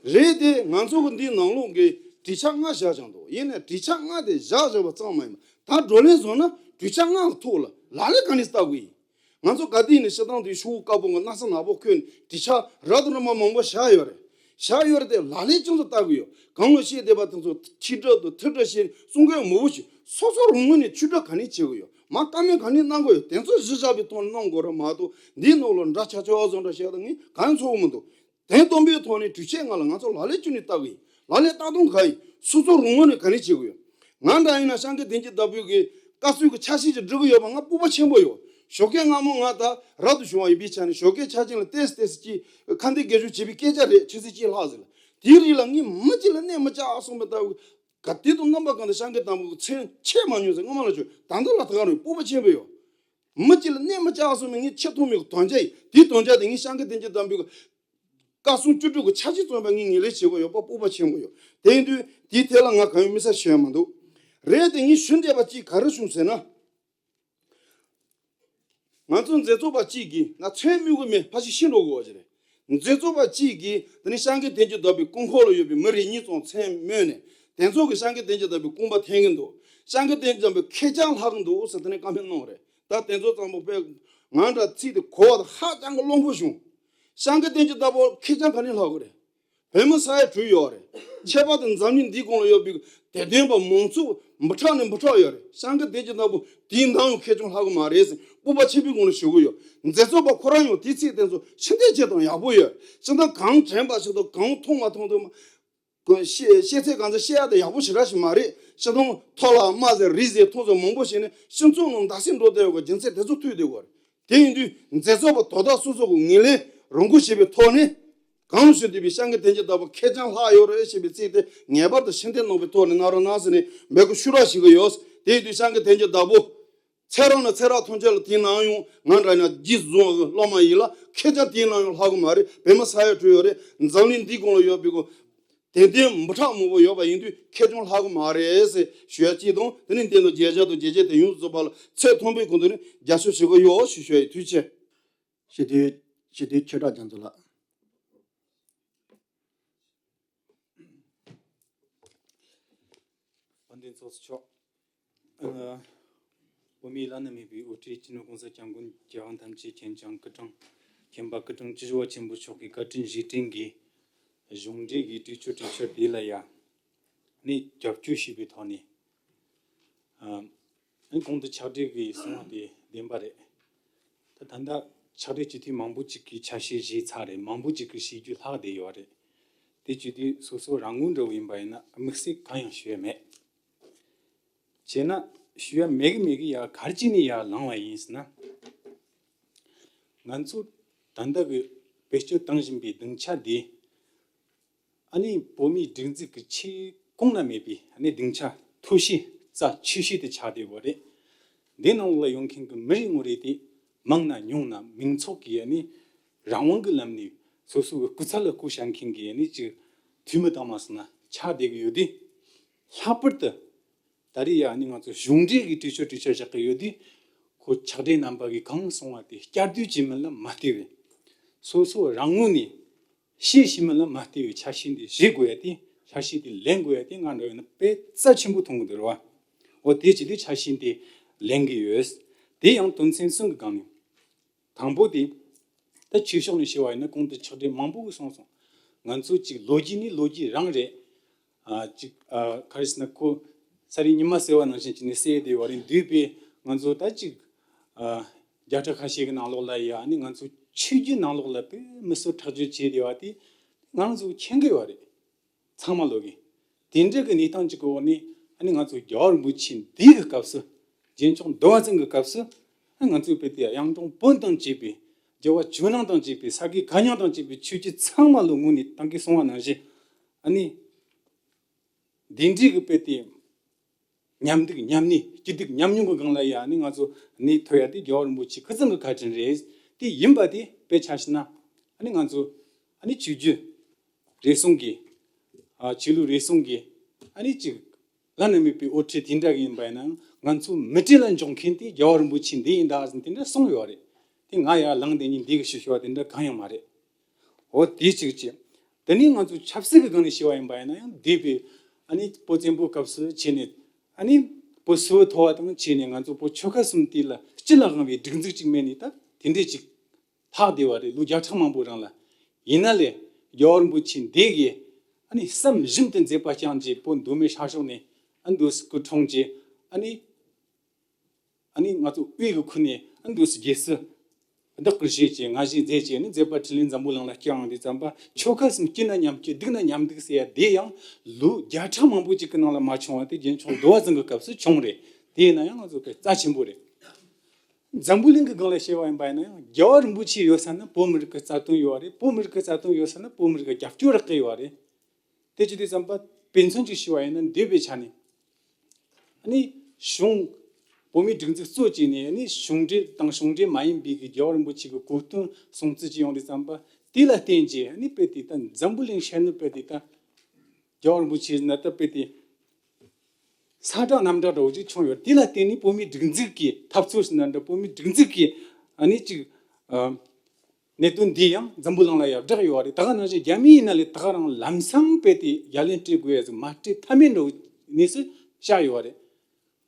རེད་དེ་ང་ཚོ་གི་འདིའི་ནང་ལོགས་ཀྱི་འཕྲུལ་ཆས་ལྔ་བཞག་ཀྱང་འདུག་ཡིན་ནའི་འཕྲུལ་ཆས་ལྔ་དེ་བཞག་བཞག་པ་ཙམ་མ་ཡིན་པ། ད་བགྲོ་གླེང་བཟོ་ན་འཕྲུལ་ཆས་ལྔ་གི་ཐོག་ལ་ལག་ལེན་ག་ནས་བསྟར་དགོས་ཡིན། ང་ཚོ་ག་དུས་ནས་སྤྱིར་བཏང་དུ་ཤོག་བུ་དཀར་པོ་གི་སྣག་ཚ་ནག་པོ་བཀོད་ནས་འཕྲུལ་ཆས་རབ་དང་རིམ་པ་མང་པོ་བཞག་ཡོད་རེད། བཞག་ཡོད་རེད་དེ་ལག་ལེན་ཅུང་ཙམ་བསྟར་དགོས་ཡོད། གང་ལ་བཤད་བསྡད་པ་དེ་ཚོ་ཁྱི་སྒྲ་དང་ཐི་སྒྲ་བཤད་གསུང་མཁན་མང་པོ་ཞིག་སོ་སོ་རང་ངོས་ནས་ཆོས་སྒྲ་ག་ནས་བྱེད་དགོས་ཡོད། མ་བཀའ་མོལ་ག་ནས་གནང་དགོས་ཡོད། དེ་ཚོ་གཞི་བཞག་པའི་ཐོག་ནས་གནང་དགོས་རེད་མ་གཏོགས། འདིའི་ནང་ལ་འདྲ་ཆགས་ཆགས་བཟོ་འདྲ་བཤད་དང་ངས་གང་ཚོར་གི་མི་འདུག་དོན་དམ་པའི་ཐོག་ནས་འཕྲུལ་ཆས་ལྔ་ལ་ང་ཚོ་ལག་ལེན་ཅི་ནས་བསྟར་གི་ཡིན། ལག་ལེན་བསྟར་སྟངས་ག་ཡིན། སོ་སོ་རང་ངོས་ནས་ག་ནས་བྱེད་དགོས་ཡོད། ང་འདྲ་ཡིན་ན་སངས་རྒྱས་བསྟན་རྒྱ་བདག་པོའི་གི་བཀའ་སྲོལ་གྱི་ཆ་ཤས་ཅིག་སྒྲུབ་གི་ཡོད་པ་ང་སྤོབས་པ་ཆེན་པོ་ཡོད། ཞོགས་ཀས་སྔ་མོ་ང་ད་རབ་ཏུ་བྱུང་བ་ཡིན་པའི་ཆ་ནས་ཞོགས་ཀས་ཆ་ཆེན་ལ་ཏེས་ཏེས་ཀྱིས་ཁ་འདོན་དགེ་སྦྱོར་བྱེད་པའི་སྐད་ཆ་རེད། ཆུ་ཚོད་གཅིག་ལྷག་ཟིན་ལ། དེའི་རིང་ལ་ངས་མི་གཅིག་ལ་གནོད་མི་བྱ་གསུངས་པ་ལྟ་བུ། ག་དུས་དང་རྣམ་པ་གང་དུ་སངས་རྒྱས་དང་པོ་གི་མཚན་ཆད་མ་མྱོང་ཟེར་སྔོན་མ་ལ་བྱོས། ད་ལྟ་ལ་ད་ག་རུ་སྤོབས་པ་ཆེན་པོ་ཡོད། མི་གཅིག་ལ་གནོད་མི་བྱ་གསུངས་པའི་ངས་ཆེ་མཐོང་མེད་གི་དོན་བྱ་ཡིན། དེའི་དོན་བྱ་དེ་ངས་སངས་རྒྱས་བསྟན་རྒྱ་དམ་པའི་བཀའ་སྲུང་བཅུ་དྲུག་གི་ཆ་ཤས་བརྩམས་པ་ངས་ངེས་ལེགས་བྱེད་དགོས་ཡོད་པ་སྤོབས་པ་ཆེན་པོ་ཡོད། དེ་ཡིན་དུས་དེའི་ཐད་ལ་ང་གང་ཡང་དམིགས་བསལ་ཞུ་ཡ་མི་འདུག་རེད་དེ་ངས་ཞུ་འདོད་པ་གཅིག་ག་རེ་བྱུང་ཟེར་ན། ང་ཚོ་མཛད་གཙོ་པ་གཅིག་གིས་ང་མཚན་སྨོས་དགོས་མེད་ཕ་ཞིག་ཤི་འགྲོ་དགོས་པ་ཅིག་རེད། མཛད་གཙོ་པ་གཅིག་གིས་དེ་ནས་སངས་རྒྱས་བསྟན་རྒྱ་བདག་པོའི་སྐུ་འཁོར་ལ་ཡོད་པའི་མི་རེ་གཉིས་ཙམ་མཚན་སྨོས་ནས། དེ་ཚོ་གིས་སངས་རྒྱས་བསྟན་རྒྱ་བདག་པོའི་དགོངས་པ་འཐེན་གྱི་འདུག་སངས་རྒྱས་བསྟན་རྒྱ་བདག་པོའི་ཁེར་རྐྱང་ལྷག་གི་འདུག་ཟེར་དེ་ནས་བཀའ་མོལ་གནང་བ་རེད། ད་དེ་ཚོ་ཙམ་པོ་དཔེ་ང་འདྲ་ཚིག་དེ་གོ་བ་དང་ཧ་ཅང་གི་བློང་པོ་བྱུང་། སངས་རྒྱས་བསྟན་རྒྱ་བདག་པོ་ཁེར་རྐྱང་ག་ནས་ལྷག་གི་རེད། བོད་མི་ས་ཡ་དྲུག་ཡོད་རེད། ཁྱད་པར་དུ་འཛམ་གླིང་འདིའི་གོང་ལ་ཡོད་པའི་དད་ལྡན་པ་མང་ཚོགས་འབུམ་ཕྲག་ནས་འབུམ་ཕྲག་ཡོད་རེད། སངས་རྒྱས་བསྟན་རྒྱ་བདག་པོ་དེའི་ནང་ཡང་ཁེར་རྐྱང་ལྷག་གི་མ་རེད་ཟེར་སྤོབས་པ་ཆེན་པོའི་ངང་ནས་ཞུ་གི་ཡོད། མཛད་གཙོ་པ་ཁོ་རང་ཡང་དེའི་ཚིག་དེ་ཚོ་ཕྱི་འཐེན་བྱེད་སྟངས་ཡག་པོ་ཡོད། སྤྱིར་བཏང་གང་དྲན་པ་ཞིག་དང་གང་མཐོང་མ་མཐོང་དུ་མ། ཤེས་ཤེས་ཚད་གང་ཚད་བཤད་ཡ་དེ་ཡག་པོ་ཞེ་དྲག་ཞིག་མ་རེད། སྤྱིར་བཏང་ཐོག་ལ་དམའ་ཟེར་རི་ཟེར་མཐོ་ཟེར་མང་པོ་བཤད་ནས་སྤྱི་ཚོགས་ནང་འདག་སེ་འགྲོ་བསྡད་ཡོད་པ་རྒྱུ་མཚན་དེ་ཚོ་ཐུག་བསྡད་ཡོད་རེད། དེ་ཡིན་དུས་མཛད་གཙོ་པ་དོ་བདག་སོ་སོ་གི་ངོས་ལེན་རང་འགུལ་བྱེད་པའི་ཐོག་ནས། གང་ཞུ་འདོད་པའི་སངས་རྒྱས་བསྟན་རྒྱ་བདག་པོ་ཁེར་རྐྱང་ལྷག་ཡོད་རེད་ཞེས་པའི་ཚིག་དེ་ངེས་པར་དུ་ཕྱིར་འཐེན་གནང་བའི་ཐོག་ནས་གནང་རོགས་གནང་ཟེར་ནས་འབོད་སྐུལ་ཤུགས་ར་ཞུ་གི་ཡོད། དེ་ཡིན་དུས་སངས་རྒྱས་བསྟན་རྒྱ་བདག་པོ། ཚེ་རབས་ནས་ཚེ་རབས་ཐམས་ཅད་ལ་དེའི་ནང་ཡང་ང་འདྲ་ཡིན་ན་རྗེས་སུ་བཟུང་བའི་སློབ་མ་ཡིན་ལ་ཁེར་རྐྱང་དེའི་ནང་ཡང་ལྷག་གི་མ་རེད། བོད་མི་ས་ཡ་དྲུག་ཡོད་རེད། འཛམ་གླིང་འདིའི་གོང་ལ་ཡོད་པའི་གོ་དད་ལྡན་འབུམ་ཕྲག་མང་པོ་ཡོད་པ་ཡིན་དུས་ཁེར་རྐྱང་ལྷག་གི་མ་རེད་ཟེར་ཞུ་ཡ་གཅིག་དང་། དེ་ནས་འདི་ནང་མཇལ་བཅར་དང་མཇལ་བཅར་དེ་ཡོངས་སུ་རྫོགས་པ་ལ་ཚད་མཐོན་པོའི་གོང་དུ་ནས་རྒྱབ་སྐྱོར་ཞུ་གི་ཡོད་ཞུ་ཞུ་ཡ་ཡིན། ཐུགས་རྗེ་ཆེ། སྤྱི་འཐུས་སྤྱི་འཐུས་ཆོས་གྲགས་རྒྱ་མཚོ་ལགས། དཔལ་ལྡན་ཚོགས་གཙོ་མཆོག་ཨ། བོད་མིའི་བླ་ན་མེད་པའི་དབུ་ཁྲིད་སྤྱི་ནོར་༸གོང་ས་༸སྐྱབས་མགོན་རྒྱལ་དབང་ཐམས་ཅད་མཁྱེན་ཅིང་སྐུ་དྲིན་མཁྱེན་པ་སྐུ་དྲིན་སྤྱི་ཟུར་པ་ཆེན་པོ་མཆོག་གི་བཀའ་དྲིན་རྗེས་དྲན་གྱི་གཞུང་འབྲེལ་གྱི་གྲོས་ཆོད་གྲོས་འཆར་དེ་ལ་ཡང་ནས་རྒྱབ་སྐྱོར་ཞུས་པའི་ཐོག་ནས། ཨ། གོང་དུ་ཕྱག་སྦྲེལ་གྱིས་གསུངས་པ་དེ་བདེན་པ་རེད། ད་ད་ལྟ་ཕྱག་སྦྲེལ་སྤྱི་འཐུས་མང་པོ་ཅིག་གིས་ཆ་ཤས་བཞེས་ཚར་རེད། མང་པོ་ཅིག་གིས་བཤད་རྒྱུ་ལྷག་བསྡད་ཡོད་རེད། དེ་བྱེད་དུས་སོ་སོ་རང་ངོས་འདྲ་བོ་ཡིན་པ་ཡིན་ན་དམིགས་བསལ་གང་ཡང་ཞུ་ཡ་མེད། བྱས་ན་ཞུ་ཡ་མེད་གི་མེད་གི་ཡ་ག་རེ་བྱས་ནས་ཡར་ལངས་པ་ཡིན་ཟེར་ན། ང་ཚོ་ད་ལྟ་གི་བེད་སྤྱོད་གཏོང་བཞིན་པའི་སྡིངས་ཆ་འདི་ ཨ་ནི་བོད་མིའི་སྒྲིག་འཛུགས་ཀྱི་ཆེས་གོང་ན་མེད་པའི་ཨ་ནི་སྡིངས་ཆ་མཐོ་ཤོས་རྩ་ཆེ་ཤོས་དེ་ཆགས་བསྡད་ཡོད་རེད། འདི་ནང་ལ་ཡོང་མཁན་གྱི་མི་རེ་ངོ་རེ་དེ་མང་ན་ཉུང་ན་མིང་ཚོགས་ཀྱི་ཨ་ནི་རང་དབང་གི་ལམ་ནས་སོ་སོ་གི་སྐུ་ཚབ་ལ་སྐུ་བཤད་མཁན་གྱི་ཨ་ནི་ཅིག་འཐུས་མི་དང་མ་སོང་ན་ཆགས་བསྡད་ཀྱི་ཡོད་དུས། ལྷག་པར་དུ་ད་རེས་ཡ་ཨ་ནི་ང་ཚོ་གཞུང་འབྲེལ་གྱི་གྲོས་ཆོད་གྲོས་འཆར་བཞག་གི་ཡོད་དུས། ཁོ་ཕྱག་སྦྲེལ་རྣམ་པ་གིས་གང་གསུང་བ་དེ་བསྐྱར་ཟློས་བྱེད་མིན་ལ་མ་ལྟོས་པའི། སོ་སོ་རང་ངོས་ནས་ཤེས་ཤེས་མིན་ལ་མ་ལྟོས་པའི་ཆ་ཤས་འདི་བཞེས་དགོས་ཡ་དེ། ཆ་ཤས་དེ་ལེན་དགོས་ཡ་དེ་ང་འདྲ་བོ་ཡིན་ན་དཔེ་རྩ་ཆེན་པོ་མཐོང་གི་འདུག་རེད་བ། འོ་དེ་བྱས་ཏེ་ཆ་ཤས་དེ་ལེན་གི་ཡོད། དེ་ཡང་དོན་ཚན་གསུམ་གྱི་སྒང་ནས། དང་པོ་དེ། ད་ཆོས་ཕྱོགས་ནས་བཤད་པ་ཡིན་ན་གོང་དུ་ཕྱག་སྦྲེལ་མང་པོ་གིས་གསུངས་སོང་། ང་ཚོ་གཅིག་ལོ་རྒྱུས་ནི་ལོ་རྒྱུས་རང་རེད། ཨ་གཅིག་ཨ་ག་རེ་ཟེར་ན་ཁོ་ས་རིའི་ཉི་མ་ཟེར་བ་ནང་བཞིན་བྱས་ནས་བསྡད་བསྡད་པ་རེད། འདས་པའི་ང་ཚོ་ད་གཅིག་ཨ་བརྒྱ་ཕྲག་ཁ་ཤས་ཀྱི་ནང་ལོགས་ལ་ཡ་ཨ་ནི་ང་ཚོ་ཆོས་བརྒྱུད་ནང་ལོགས་ལ་དཔེ་མི་གསོད་ཁྲག་སྦྱོར་བྱས་བསྡད་པ་དེ་ང་རང་ཚོ་མཁྱེན་གྱི་ཡོད་རེད། ཚང་མ་ལོག་གི། དེ་འདྲ་གི་གནས་སྟངས་ཅིག་གི་འོག་ནས་ཨ་ནི་ང་ཚོ་རྒྱལ་བ་རིན་པོ་ཆེ་འདས་ཀྱི་སྐབས་སུ། རྒྱལ་མཆོག་འདི་བ་ཚང་གི་སྐབས་སུ། ཨ་ང་ཚོའི་དཔེ་དེ་གཡུང་དྲུང་བོན་དང་བཅས་པའི། རྒྱལ་བ་ཇོ་ནང་དང་བཅས་པའི། ས་དགེ་བཀའ་རྙིང་དང་བཅས་པའི་ཆོས་བརྒྱུད་ཚང་མ་ལོ་ངོ་ནས་ད་གིན་གསུངས་པ་ནང་བཞིན། ཨ་ནི་འདི་འདྲའི་གི་དཔེ་དེ་ཉམས་སྡུག་ཉམས་ནས་སྐྱིད་སྡུག་ཉམས་མྱོང་གི་སྒང་ལ་ཡ་ཨ་ནི་ང་ཚོ་གནས་ཐུབ་ཡ་དེ་རྒྱལ་བ་རིན་པོ་ཆེ་སྐུ་ཚང་གི་བཀའ་དྲིན་རེད། དེ་ཡིན་པ་དེ་དཔེ་ཆ་བཞག་ན་ཨ་ནི་ང་ཚོ་ཨ་ནི་ཆོས་བརྒྱུད་རེ་ཟུང་གི། ཨ་ཆོས་ལུགས་རེ་ཟུང་གི་ཨ་ནི་ཅིག་བླ་ན་མེད་པའི་དབུ་ཁྲིད་དེ་འདྲ་གི་ཡིན་པ་ཡིན་ནའང་ང་ཚོ་མི་གྲལ་ལ་འཇོག་མཁན་དེ་རྒྱལ་བ་རིན་པོ་ཆེ་འདི་ཡིན་ད་ཟེར་དེ་འདྲ་གསུངས་ཡོད་རེད། དེ་ང་ཡ་ལངས་དེ་ཉིན་འདི་གི་ཞུ་ཞུ་བ་དེ་འདྲ་གང་ཡང་མ་རེད། འོ་དེ་གཅིག་བྱས། དེ་ནས་ང་ཚོ་ཆབ་སྲིད་ཀྱི་སྒང་ནས་བཤད་པ་ཡིན་པ་ཡིན་ན་ཡང་འདས་པའི་ཨ་ནི་བོད་བཙན་པོའི་སྐབས་སུ་བྱས་ནས་ཨ་ནི་བོད་སིལ་བུར་ཐོར་བ་དང་བྱས་ནས་ང་ཚོ་བོད་ཆོལ་ཁ་གསུམ་དེ་ལ་སྤྱི་ལ་དབང་བའི་སྒྲིག་འཛུགས་ཅིག་མེད་ནས་ད་དེ་འདྲས་ཅིག་ལྷག་བསྡད་པ་རེད། ལོ་བརྒྱ་ཕྲག་མང་པོ་རིང་ལ། ཡིན་ན་ལས་རྒྱལ་བ་རིན་པོ་ཆེ་འདས་ཀྱིས་ཨ་ནི་བསམ་བཞིན་དུ་མཛད་པ་བསྐྱངས་རྗེས་བོད་མདོ་སྨད་ཤར་ཕྱོགས་ནས་ཨ་མདོ་སྐུ་འཁྲུངས་རྗེས་ཨ་ནི། ཨ་ནི་ང་ཚོ་དབུས་ཀྱི་ཁུལ་ནས་ཨ་འདུག་སེ་རྒྱལ་སྲིད་བདག་གིར་བཞེས་བྱས་ང་བཞེས་མཛད་བྱས་ནས་མཛད་པ་འཕྲིན་ལས་འཛམ་བུ་གླིང་ལ་བསྐྱངས་དུས་ཙམ་པ་ཆོལ་ཁ་གསུམ་སྐྱིད་ན་མཉམ་སྐྱིད་སྡུག་ན་མཉམ་སྡུག་ཟེར་ཡ་དེ་ཡང་ལོ་བརྒྱ་ཕྲག་མང་པོ་ཅིག་གི་ནང་ལ་མ་བྱུང་བ་དེ་རྒྱལ་མཆོག་འདི་བ་ཚང་གི་སྐབས་སུ་བྱུང་རེད། དེ་ཡིན་ན་ཡང་ང་ཚོ་དཔེ་རྩ་ཆེན་པོ་རེད། འཛམ་བུ་གླིང་གི་སྒང་ལ་བཤད་པ་ཡིན་པ་ཡིན་ན་ཡང་རྒྱལ་བ་རིན་པོ་ཆེ་ཡོད་ས་ན་བོད་མི་རིགས་ཀྱི་རྩ་དོན་ཡོད་རེད། བོད་མི་རིགས་ཀྱི་རྩ་དོན་ཡོད་ས་ན་བོད་མི་རིགས་ཀྱི་རྒྱབ་སྐྱོར་རག་གི་ཡོད་རེད། དེ་བྱེད་དུས་ཙམ་པ་དཔེ་མཚོན་ཅིག་ཞུ་བ་ཡིན་ན་འདས་པའི་ཆ་ནས་ཨ་ནི་གཞུང་བོད་མིའི་སྒྲིག་འཛུགས་གཙོ་བྱས་ནས་ཨ་ནི་གཞུང་འབྲེལ་དང་གཞུང་འབྲེལ་མ་ཡིན་པའི་གི་རྒྱལ་བ་རིན་པོ་ཆེ་གི་གོ་སྟོན་སྲུང་བརྩི་བྱེད་ཡོང་དུས་ཙམ་པ་དེ་ལ་བརྟེན་བྱས་ཨ་ནི་དཔེ་དེ་ད་འཛམ་བུ་གླིང་ཤར་ནུབ་དཔེ་དེ་ད་རྒྱལ་བ་རིན་པོ་ཆེ་ན་ད་དཔེ་དེ་ས་བསྒྲགས་གནམ་བསྒྲགས་འདྲ་བོ་ཅིག་བྱུང་ཡོད། དེ་ལ་བརྟེན་ནས་བོད་མིའི་སྒྲིག་འཛུགས་ཀྱི་འཐབ་རྩོད་ཟེར་ན་འདྲ་བོད་མིའི་སྒྲིག་འཛུགས་ཀྱི་ཨ་ནི་ཅིག་ཨ། གནད་དོན་འདི་ཡང་འཛམ་བུ་གླིང་ལ་ཡང་བསྒྲགས་ཡོད་རེད། ད་ག་ནང་བཞིན་རྒྱ་མི་ཡིན་ན་ལས་ད་ག་རང་ལམ་སང་དཔེ་དེ་ཡ་ལན་སྤྲད་དགོས་ཡ་ཟིག་མ་སྤྲད་ཐབས་མེད་འགྲོ་གནས་སུ་བཞག་ཡོད་རེད།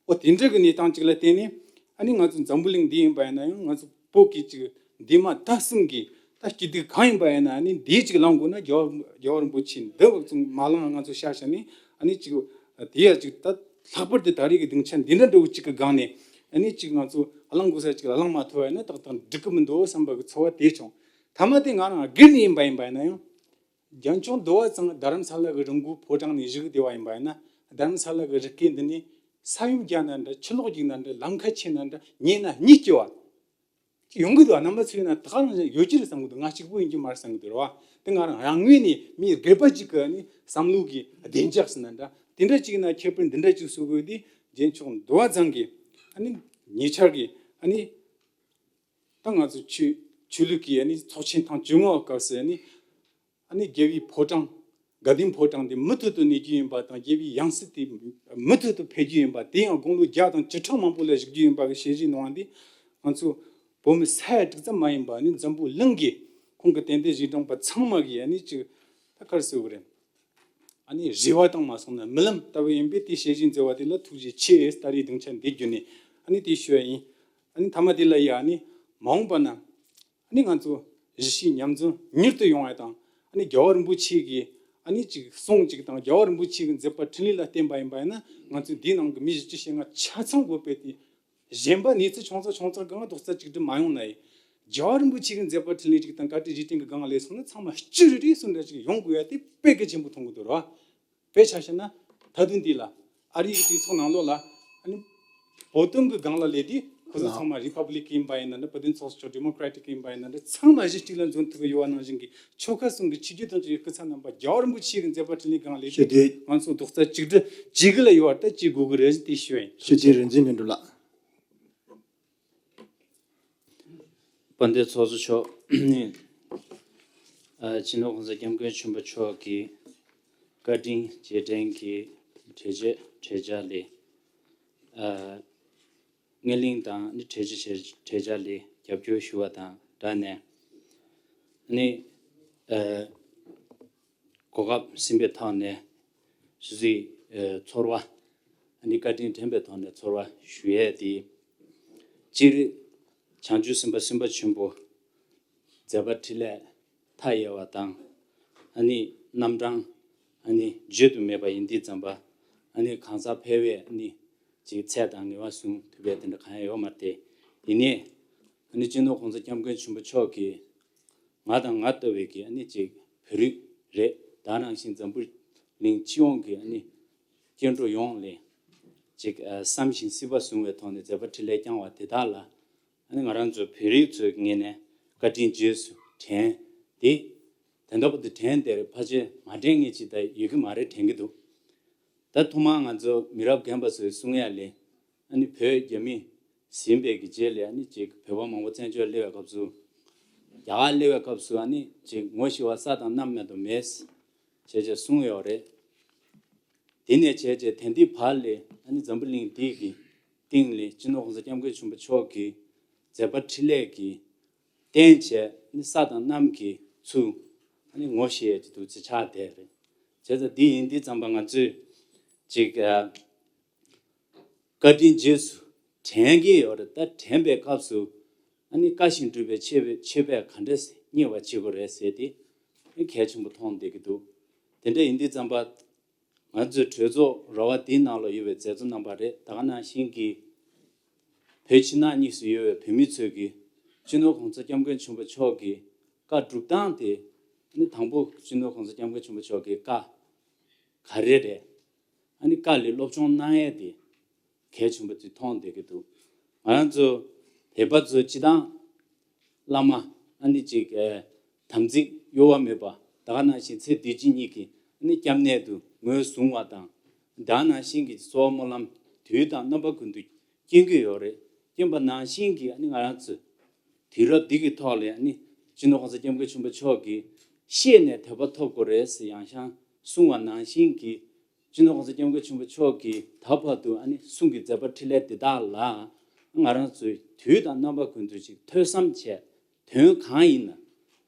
འོ་དེ་འདྲ་གི་གནས་སྟངས་ཅིག་ལ་བརྟེན་ནས་ཨ་ནི་ང་ཚོ་འཛམ་བུ་གླིང་འདི་ཡིན་པ་ཡིན་ན་ཡང་ང་ཚོ་བོད་ཀྱི་ཅིག་འདས་མ་ད་གསུམ་གྱི་ད་སྐྱིད་སྡུག་གང་ཡིན་པ་ཡིན་ན་ཨ་ནི་འདིའི་ཅིག་ལངས་དགོས་ན་རྒྱལ་བ་རྒྱལ་བ་རིན་པོ་ཆེ་འདི་བ་ཚང་མ་ལངས་ང་ཚོ་ཤ་ཤ་ནས་ཨ་ནི་ཅིག་དེ་ཡ་ཅིག་ད་ལྷག་པར་དུ་ད་རེས་ཀྱི་སྡིངས་ཆ་འདི་འདྲ་འདྲ་བོ་ཅིག་གི་སྒང་ནས་ཨ་ནི་ཅིག་ང་ཚོ་གླེང་དགོས་ས་ཅིག་ལ་གླེང་མ་ཐུབ་པ་ཡིན་ན་ཏག་ཏག་འགྲིག་གི་མི་འདུག་བསམ་པ་གི་ཚོར་བ་དེ་བྱུང་། མཐའ་མ་དེ་ང་རང་སྒེར་ནས་ཡིན་པ་ཡིན་པ་ཡིན་ན་ཡང་། རྒྱལ་མཆོག་འདི་བ་ཚང་རྡ་རམ་ས་ལ་གི་རི་མགོ་ཕོ་བྲང་ནས་བཞུགས་བསྡད་པ་ཡིན་པ་ཡིན་ན། རྡ་རམ་ས་ལ་གི་རི་སྐེད་འདི་ནས་ས་ཡོམ་རྒྱག་ན་འདྲ་ཆུ་ལོག་རྒྱུག་ན་འདྲ་ལམ་ཁ་ཕྱེ་ན་འདྲ་ཉེ་ན་གཉིད་སྐྱིད་པ་ཅིག་ཡོང་གི་འདུག་རྣམ་པ་ཚོས་ན་ད་ག་རང་ཡོད་ཀྱི་རེད་བསམ་གི་འདུག་ང་གཅིག་པུ་ཡིན་གྱི་མ་རེད་བསམ་གི་འདུག་རེད་བ། དེ་ང་རང་རང་ངོས་ནས་མི་སྒེར་པ་གཅིག་གི་ནི་བསམ་བློ་གི་བདེ་འཇགས་ཟེར་ན་འདྲ་དེ་འདྲ་གཅིག་ན་ཁྱད་པར་འདི་འདྲ་གཅིག་བཟོ་དགོས་དེ་རྒྱལ་མཆོག་འདི་བ་ཚང་གི་ཨ་ནི་ཉེ་ཆར་གི་ཨ་ནི་ད་ང་ཚོ་ཆོས་ཆོས་ལུགས་ཀྱི་ཨ་ནི་ཚོགས་ཆེན་ཐེངས་བཅོ་ལྔ་བ་སྐབས་སུ་ཨ་ནི། ཨ་ནི་རྒྱལ་བའི་ཕོ་བྲང་དགའ་ལྡན་ཕོ་བྲང་དེ་མུ་མཐུད་དུ་གནས་རྒྱུ་ཡིན་པ་དང་རྒྱལ་བའི་ཡང་སྲིད་དེ་མུ་མཐུད་དུ་འཕེལ་རྒྱུ་ཡིན་པ་དེ་ཡང་དགུང་ལོ་བརྒྱ་དང་བཅུ་ཕྲག་མང་པོ་ལ་བཞུགས་རྒྱུ་ཡིན་པ་གི་བཤད་གཞི་གནང་བ་འདི་ང་ཚོ་བོད་མི་ས་ཡ་དྲུག་ཙམ་མ་ཡིན་པ་ཨ་ནི་འཛམ་བུ་གླིང་གི་ཁོང་གི་དད་ལྡན་རྗེས་འབྲང་པ་ཚང་མ་གིས་ཨ་ནི་ཅིག་ད་ག་རེ་ཟེར་དགོས་རེད། ཨ་ནི་རེ་བ་དང་མ་སོང་ན་རྨི་ལམ་ལྟ་བུ་ཡིན་པས་དེ་བཤད་གཞི་མཛད་པ་དེ་ལ་ཐུགས་རྗེ་ཆེ་ཟེར་ད་རེས་སྡིངས་ཆ་འདི་བརྒྱུད་ནས་ཨ་ནི་དེ་ཞུ་ཡ་ཡིན། ཨ་ནི་མཐའ་མ་དེ་ལ་ཡ་ཨ་ནི་མ་འོངས་པ་ན། ཨ་ནི་ང་ཚོ་གཞིས་བྱེས་མཉམ་འཛོམས་མྱུར་དུ་ཡོང་བ་དང་། ཨ་ནི་རྒྱལ་བ་རིན་པོ་ཆེ་གི་ཨ་ནི་ཅིག་གསུང་ཅིག་དང་རྒྱལ་བ་རིན་པོ་ཆེ་གི་མཛད་པ་འཕྲིན་ལས་ལ་བརྟེན་པ་ཡིན་པ་ཡིན་ན་ང་ཚོ་འདིའི་ནང་གི་མི་བཞི་བཅུ་ཞེ་ལྔ་ཆ་ཚང་དགོས་པས་ཏེ། གཞན་པ་གནས་ཚུལ་ཆུང་ཙག་ཆུང་ཙག་གང་རྡོག་རྩ་གཅིག་སྒྲིལ་མ་ཡོང་ན་ཡི། རྒྱལ་བ་རིན་པོ་ཆེ་གི་མཛད་པ་འཕྲིན་ལས་ཅིག་དང་བཀའ་དྲིན་རྗེས་དྲན་གི་སྒང་ལས་སོང་ན་ཚང་མ་སྤྱི་རེ་རེ་སུ་འདྲ་ཅིག་ཡོང་དགོས་ཡ་དེ་དཔེ་གལ་ཆེན་པོ་མཐོང་གི་འདུག་ར། དཔེ་ཆ་བཞག་ན་མཐའ་དོན་འདི་ལ་ཨ་རིའི་གྲོས་ཚོགས་ནང་ལོགས་ལ་ཨ་ནི་བོད་དོན་གྱི་སྒང་ལ་སླེབས་དུས་ ཁོ་ཚོ་ཚང་མ་རི་པབ་ལིག་ཡིན་པ་ཡིན་ན་འདྲ། བོད་དོན་ཚོགས་གཙོ་ཌི་མོ་ཀྲ་ཊིག་ཡིན་པ་ཡིན་ན་འདྲ། ཚང་མ་གཞི་གཅིག་ལ་འཛོམས་ཐུབ་ཀྱི་ཡོད་པ་ནང་བཞིན་གྱི་ཆོལ་ཁ་གསུམ་གྱི་ཆིག་སྒྲིལ་དང་བཅས་པའི་སྐུ་ཚབ་རྣམ་པ་རྒྱལ་བ་རིན་པོ་ཆེ་གི་མཛད་པ་འཕྲིན་ལས་སྒང་ལས། ཞེས་དེ། ང་ཚོ་རྡོག་རྩ་གཅིག་སྒྲིལ་བྱེད་དགོས་ལ་ཡོད་པ་ལྟ་ཅི་དགོས་ཀྱི་རེད་ཟེར་དེ་ཞུ་ཡ་ཡིན། ཞུ་རྒྱུ་རེད། འཛིན་ལྷུན་གྲུབ་ལགས། དཔལ་ལྡན་ཚོགས་གཙོ་མཆོག་ཨ། སྤྱི་ནོར་༸གོང་ས་༸སྐྱབས་མགོན་ཆེན་པོ་མཆོག་གི་བཀའ་དྲིན་རྗེས་དྲན་གྱི་གྲོས་ཆོད་གྲོས་འཆར་ལས། ཨ། སྔོན་གླེང་དང་ནི་གྲོས་ཆོད་གྲོས་འཆར་ལས་རྒྱབ་སྐྱོར་ཞུ་བ་དང་སྦྲགས་ནས། ནི། ཨ། གོ་སྐབས་ཟིན་པའི་ཐོག་ནས་སོ་སོའི་ཚོར་བ་ནི་བཀའ་དྲིན་དྲན་པའི་ཐོག་ནས་ཚོར་བ་ཞུ་ཡས་དེ། སྤྱིར་བྱང་ཆུབ་སེམས་དཔའ་སེམས་དཔའ་ཆེན་པོ་མཛད་པ་འཕྲིན་ལས་མཐའ་ཡས་པ་དང་། ཨ་ནི་རྣམ་གྲངས་ཨ་ནི་བརྗོད་དུ་མེད་པ་ཡིན་དུས་ཙམ་པ། ཨ་ནི་གང་ཟག་ཕལ་བས་ཨ་ནི་ཅིག་ཚད་དང་ངེས་པ་བཟུང་ཐུབ་པའི་དེ་འདྲ་གང་ཡང་ཡོད་མ་རེད། ཡིན་ནའི་ཨ་ནི་སྤྱི་ནོར་༸གོང་ས་༸སྐྱབས་མགོན་ཆེན་པོ་མཆོག་གིས་ང་དང་ང་ལྟ་བུའི་གི་ཨ་ནི་ཅིག་བོད་རིགས་རེད། ད་ནང་བཞིན་འཛམ་བུ་གླིང་སྤྱི་ཡོངས་ཀྱི་ཨ་ནི་སྐྱེ་འགྲོ་ཡོངས་ལ་ཅིག་ཨ་བསམ་ཞིང་སྲིད་པ་བཟུང་བའི་ཐོག་ནས་མཛད་པ་འཕྲིན་ལས་བསྐྱངས་པ་དེ་དག་ལ། ཨ་ནི་ང་རང་ཚོ་བོད་རིགས་ཚོའི་ངོས་ནས་བཀའ་དྲིན་རྗེས་སུ་དྲན་ཏེ། དེ་འདྲ་པོ་དེ་དྲན་དེར་ཕལ་ཆེར་མ་དྲན་མཁན་ཅིག་ད་ཡོད་ཀྱི་མ་རེད་དྲན་གྱི་འདུག། ད་ཐོག་མར་ང་ཚོ་མི་རབས་རྒན་པ་ཚོའི་གསུང་ཡ་ལས། ཨ་ནི་བོད་རྒྱ་མི་ཟིན་པའི་གི་རྗེས་ལ་ཨ་ནི་ཅིག་བོད་པ་མང་པོ་བཙན་བྱོལ་སླེབས་པའི་སྐབས་སུ། རྒྱ་གར་སླེབས་པའི་སྐབས་སུ་ཨ་ནི་ཅིག་ངོ་ཤེས་པ་ས་དང་གནམ་མེད་དུ་མེད་ཅེས་ཅེས་གསུངས་ཡོད་རེད། དེ་ནས་བྱས་རྗེས་དེང་དུས་བར་ལ་ཨ་ནི་འཛམ་བུ་གླིང་འདི་གི་སྟེང་ལ་སྤྱི་ནོར་༸གོང་ས་༸སྐྱབས་མགོན་ཆེན་པོ་མཆོག་གི་མཛད་པ་འཕྲིན་ལས་ཀྱི་རྟེན་བྱས་ནི་ས་དང་གནམ་གྱི་ཚུལ་ཨ་ནི་ངོ་ཤེས་ཀྱི་འདུག་ཚེ་ཆགས་བསྡད་རེད། བྱས་ཙང་འདི་ཡིན་དུས་ཙམ་པ་ང་ཚོས་ཅིག་ཨ། བཀའ་དྲིན་རྗེས་སུ་དྲན་གྱི་ཡོད་རེད། ད་དྲན་པའི་སྐབས་སུ་ཨ་ནི་བཀའ་བཞིན་སྒྲུབ་པའི་ཆོས་པའི་ཆོས་པས་ག་འདྲས་མཉེས་པར་བྱེད་དགོས་རེད་ཟེར་ཏེ་ཨ་གལ་ཆེན་པོ་མཐོང་བསྡད་ཀྱི་འདུག། དེ་འདྲ་ཡིན་དུས་ཙམ་པ། ང་ཚོའི་གྲོས་ཚོགས་ར་བ་འདིའི་ནང་ལ་ཡོད་པའི་མཛད་གཙོ་རྣམ་པ་རེད། ད་ག་ནང་བཞིན་གྱི་བོད་ཕྱི་ནང་གཉིས་སུ་ཡོད་པའི་བོད་མི་ཚོས་ཀྱི་སྤྱི་ནོར་༸གོང་ས་༸སྐྱབས་མགོན་ཆེན་པོ་མཆོག་གི་བཀའ་སྒྲུབ་སྟངས་དེ་ནི་དང་པོ་སྤྱི་ནོར་༸གོང་ས་༸སྐྱབས་མགོན་ཆེན་པོ་མཆོག་གི་བཀའ་ག་རེ་རེད། ཨ་ནི་བཀའ་ལས་སློབ་སྦྱོང་གནང་ཡས་དེ་གལ་ཆེན་པོ་ཅིག་མཐོང་བསྡད་ཀྱི་འདུག། ང་རང་ཚོ་བོད་པ་ཚོ་སྤྱི་བཏང་བླ་མ་ཨ་ནི་ཅིག་ཨེ་དམ་ཚིག་གཡོ་བ་མེད་པ། ད་ག་ནང་བཞིན་ཚེ་འདི་ཕྱི་གཉིས་ཀྱི་ཨ་ནི་སྐྱབས་གནས་དུ་ངོས་བཟུང་བ་དང་། ད་ག་ནང་བཞིན་གྱི་གསོལ་བ་སྨོན་ལམ་དུས་དང་རྣམ་པ་ཀུན་ཏུ་སྐྱོན་གྱི་ཡོད་རེད། སྐྱོན་པ་ནང་བཞིན་གྱི་ཨ་ནི་ང་རང་ཚོ་དུས་རབས་འདི་གི་ཐོག་ལ་ཨ་ནི་སྤྱི་ནོར་༸གོང་ས་༸སྐྱབས་མགོན་ཆེན་པོ་མཆོག་གིས་ཤེས་ནས་དད་པ་ཐོབ་དགོས་རེད་ཟེར་ཡང་ཞང་གསུང་བ་ནང་བཞིན་གྱི། སྤྱི་ནོར་༸གོང་ས་༸སྐྱབས་མགོན་ཆེན་པོ་མཆོག་གིས་ད་བར་དུ་ཨ་ནི་གསུང་གི་མཛད་པ་འཕྲིན་ལས་འདི་དག་ལ་ང་རང་ཚོས་དུས་དང་རྣམ་པ་ཀུན་ཏུ་ཅིག་ཐོས་བསམ་བྱས། དོན་གང་ཡིན་ན།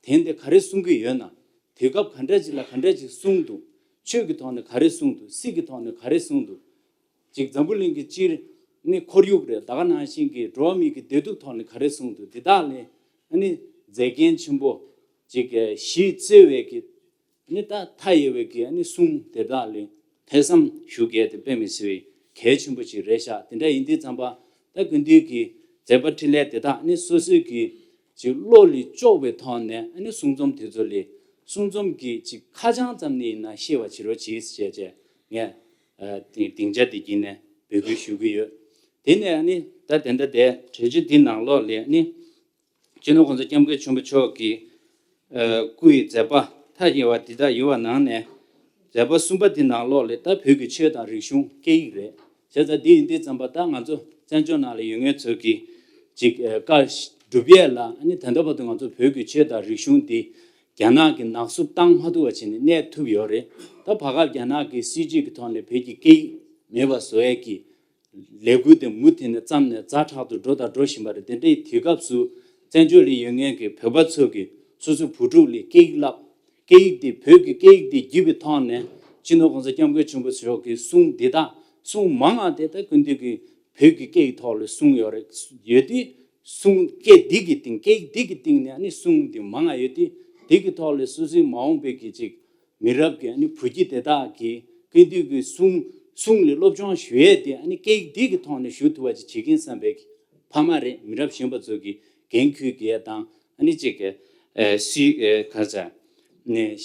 དོན་དེ་ག་རེ་གསུང་གི་ཡོད་ན། དུས་སྐབས་ག་འདྲ་ཅིག་ལ་ག་འདྲ་ཅིག་གསུང་འདུག། ཆོས་ཀྱི་ཐོག་ནས་ག་རེ་གསུང་འདུག། སྲིད་ཀྱི་ཐོག་ནས་ག་རེ་གསུང་འདུག། ཅིག་འཛམ་བུ་གླིང་གི་སྤྱིར་ནི་ཁོར་ཡུག་རེད། ད་ག་ནང་བཞིན་གྱི་འགྲོ་བ་མིའི་གི་བདེ་སྡུག་ཐོག་ནས་ག་རེ་གསུང་འདུག། འདི་དག་ལས་ཨ་ནི་མཛད་འགན་ཆེན་པོ་ཅིག་གཞི་བཙུགས་པའི་གི་ནི་ད་མཐའ་ཡས་པའི་གི་ནི་གསུང་དེ་དག་ལ་ཐོས་བསམ་ཞུ་གལ་དེ་དཔེ་མི་སྲིད་པའི་གལ་ཆེན་པོ་ཞིག་རེད་ཤག། དེ་འདྲ་ཡིན་དུས་ཙམ་པ་ད་སྐུ་མདུན་གྱི་མཛད་པ་འཕྲིན་ལས་དེ་དག་ནི་སོ་སོའི་གི་ཅིག་བློ་ལ་ལྕོགས་པའི་ཐོག་ནས་ནི་གསུང་རྩོམ་དེ་ཚོ་ལ་གསུང་རྩོམ་གྱི་ཅིག་ཁ་བྱང་ཙམ་ནས་ཡིན་ན་ཤེས་པ་བྱེད་རོགས་གྱིས་ཞེས་བྱས་ངས་ཨ་སྡིངས་ཆ་འདི་བརྒྱུད་ནས་འབོད་སྐུལ་ཞུ་གི་ཡོད། དེ་ནས་ནི་ད་དེ་འདྲ་དེ་གྲོས་ཆོད་འདི་ནང་ལོགས་ལ་ནི། སྤྱི་ནོར་༸གོང་ས་༸སྐྱབས་མགོན་ཆེན་པོ་མཆོག་གི་ཨ་སྐུ་ཡི་མཛད་པ་མཐའ་ཡས་པ་འདི་དག་ཡོད་པ་ནང་ནས། མཛད་པ་གསུམ་པ་འདི་ནང་ལོགས་ལ་ད་བོད་ཀྱི་ཆོས་དང་རིག་གཞུང་སྐད་ཡིག་རེད། བྱས་ཙང་འདི་ཡིན་དུས་ཙམ་པ་ད་ང་ཚོ་བཙན་བྱོལ་ནང་ལ་ཡོད་མཁན་ཚོ་གི་ཅིག་ཨ་བཀའ་སྒྲུབ་ཡས་ལ་ཨ་ནི་ད་ལྟ་བར་དུ་ང་ཚོ་བོད་ཀྱི་ཆོས་དང་རིག་གཞུང་འདི་རྒྱ་ནག་གིས་ནག་བསུབ་བཏང་མ་ཐུབ་པ་བྱས་ནས་གནས་ཐུབ་ཡོད་རེད། ད་བར་སྐབས་རྒྱ་ནག་གི་སྲིད་ཇུས་ཀྱི་ཐོག་ནས་བོད་ཀྱི་སྐད་ཡིག་མེད་པ་བཟོ་ཡས་ཀྱི་ལས་འགུལ་དེ་མུ་མཐུད་ནས་བརྩམས་ནས་ཛ་དྲག་ཏུ་འགྲོ་དང་འགྲོ་བཞིན་པ་རེད། དེ་འདྲའི་དུས་སྐབས་སུ་བཙན་བྱོལ་ལ་ཡོད་མཁན་གྱི་བོད་པ་ཚོ་གིས་སོ་སོའི་བུ་ཕྲུག་ལ་སྐད་ཡིག་བསླབ། སྐད་ཡིག་དེ་བོད་ཀྱི་སྐད་ཡིག་དེ་བརྒྱུད་པའི་ཐོག་ནས་སྤྱི་ནོར་༸གོང་ས་༸སྐྱབས་མགོན་ཆེན་པོ་མཆོག་གི་གསུང་འདི་དག་གསུང་མང་བ་དེ་ད་སྐུ་མདུན་གྱིས་བོད་ཀྱི་སྐད་ཡིག་ཐོག་ལ་གསུངས་ཡོད་རེད། ཡོད་དུས་གསུང་སྐད་འདི་གི་སྟེང་སྐད་ཡིག་འདི་གི་སྟེང་ནས་ནི་གསུང་འདི་མང་བ་ཡོད་དུས་འདི་གི་ཐོག་ལ་སོ་སོའི་མ་འོངས་པའི་གི་ཅིག་མི་རབས་ཀྱི་ཨ་ནི་བུ་རྒྱུད་དེ་དག་གིས་སྐུ་མདུན་གྱི་གསུང་གསུང་ལ་སློབ་སྦྱོང་ཞུ་ཡས་དེ་ཨ་ནི་སྐད་ཡིག་འདི་གི་ཐོག་ནས་ཞུ་ཐུབ་པ་ཅིག་བྱེད་ཀྱིན་བསམ་པའི་ཕ་མ་རེད། མི་རབས་གཞོན་པ་ཚོ་གིས་འགན་འཁུར་དགོས་ཡས་དང་ཨ་ནི་ཅིག་གི་ཨ་སྲིད་ཨ་ག་ཚ་ནས་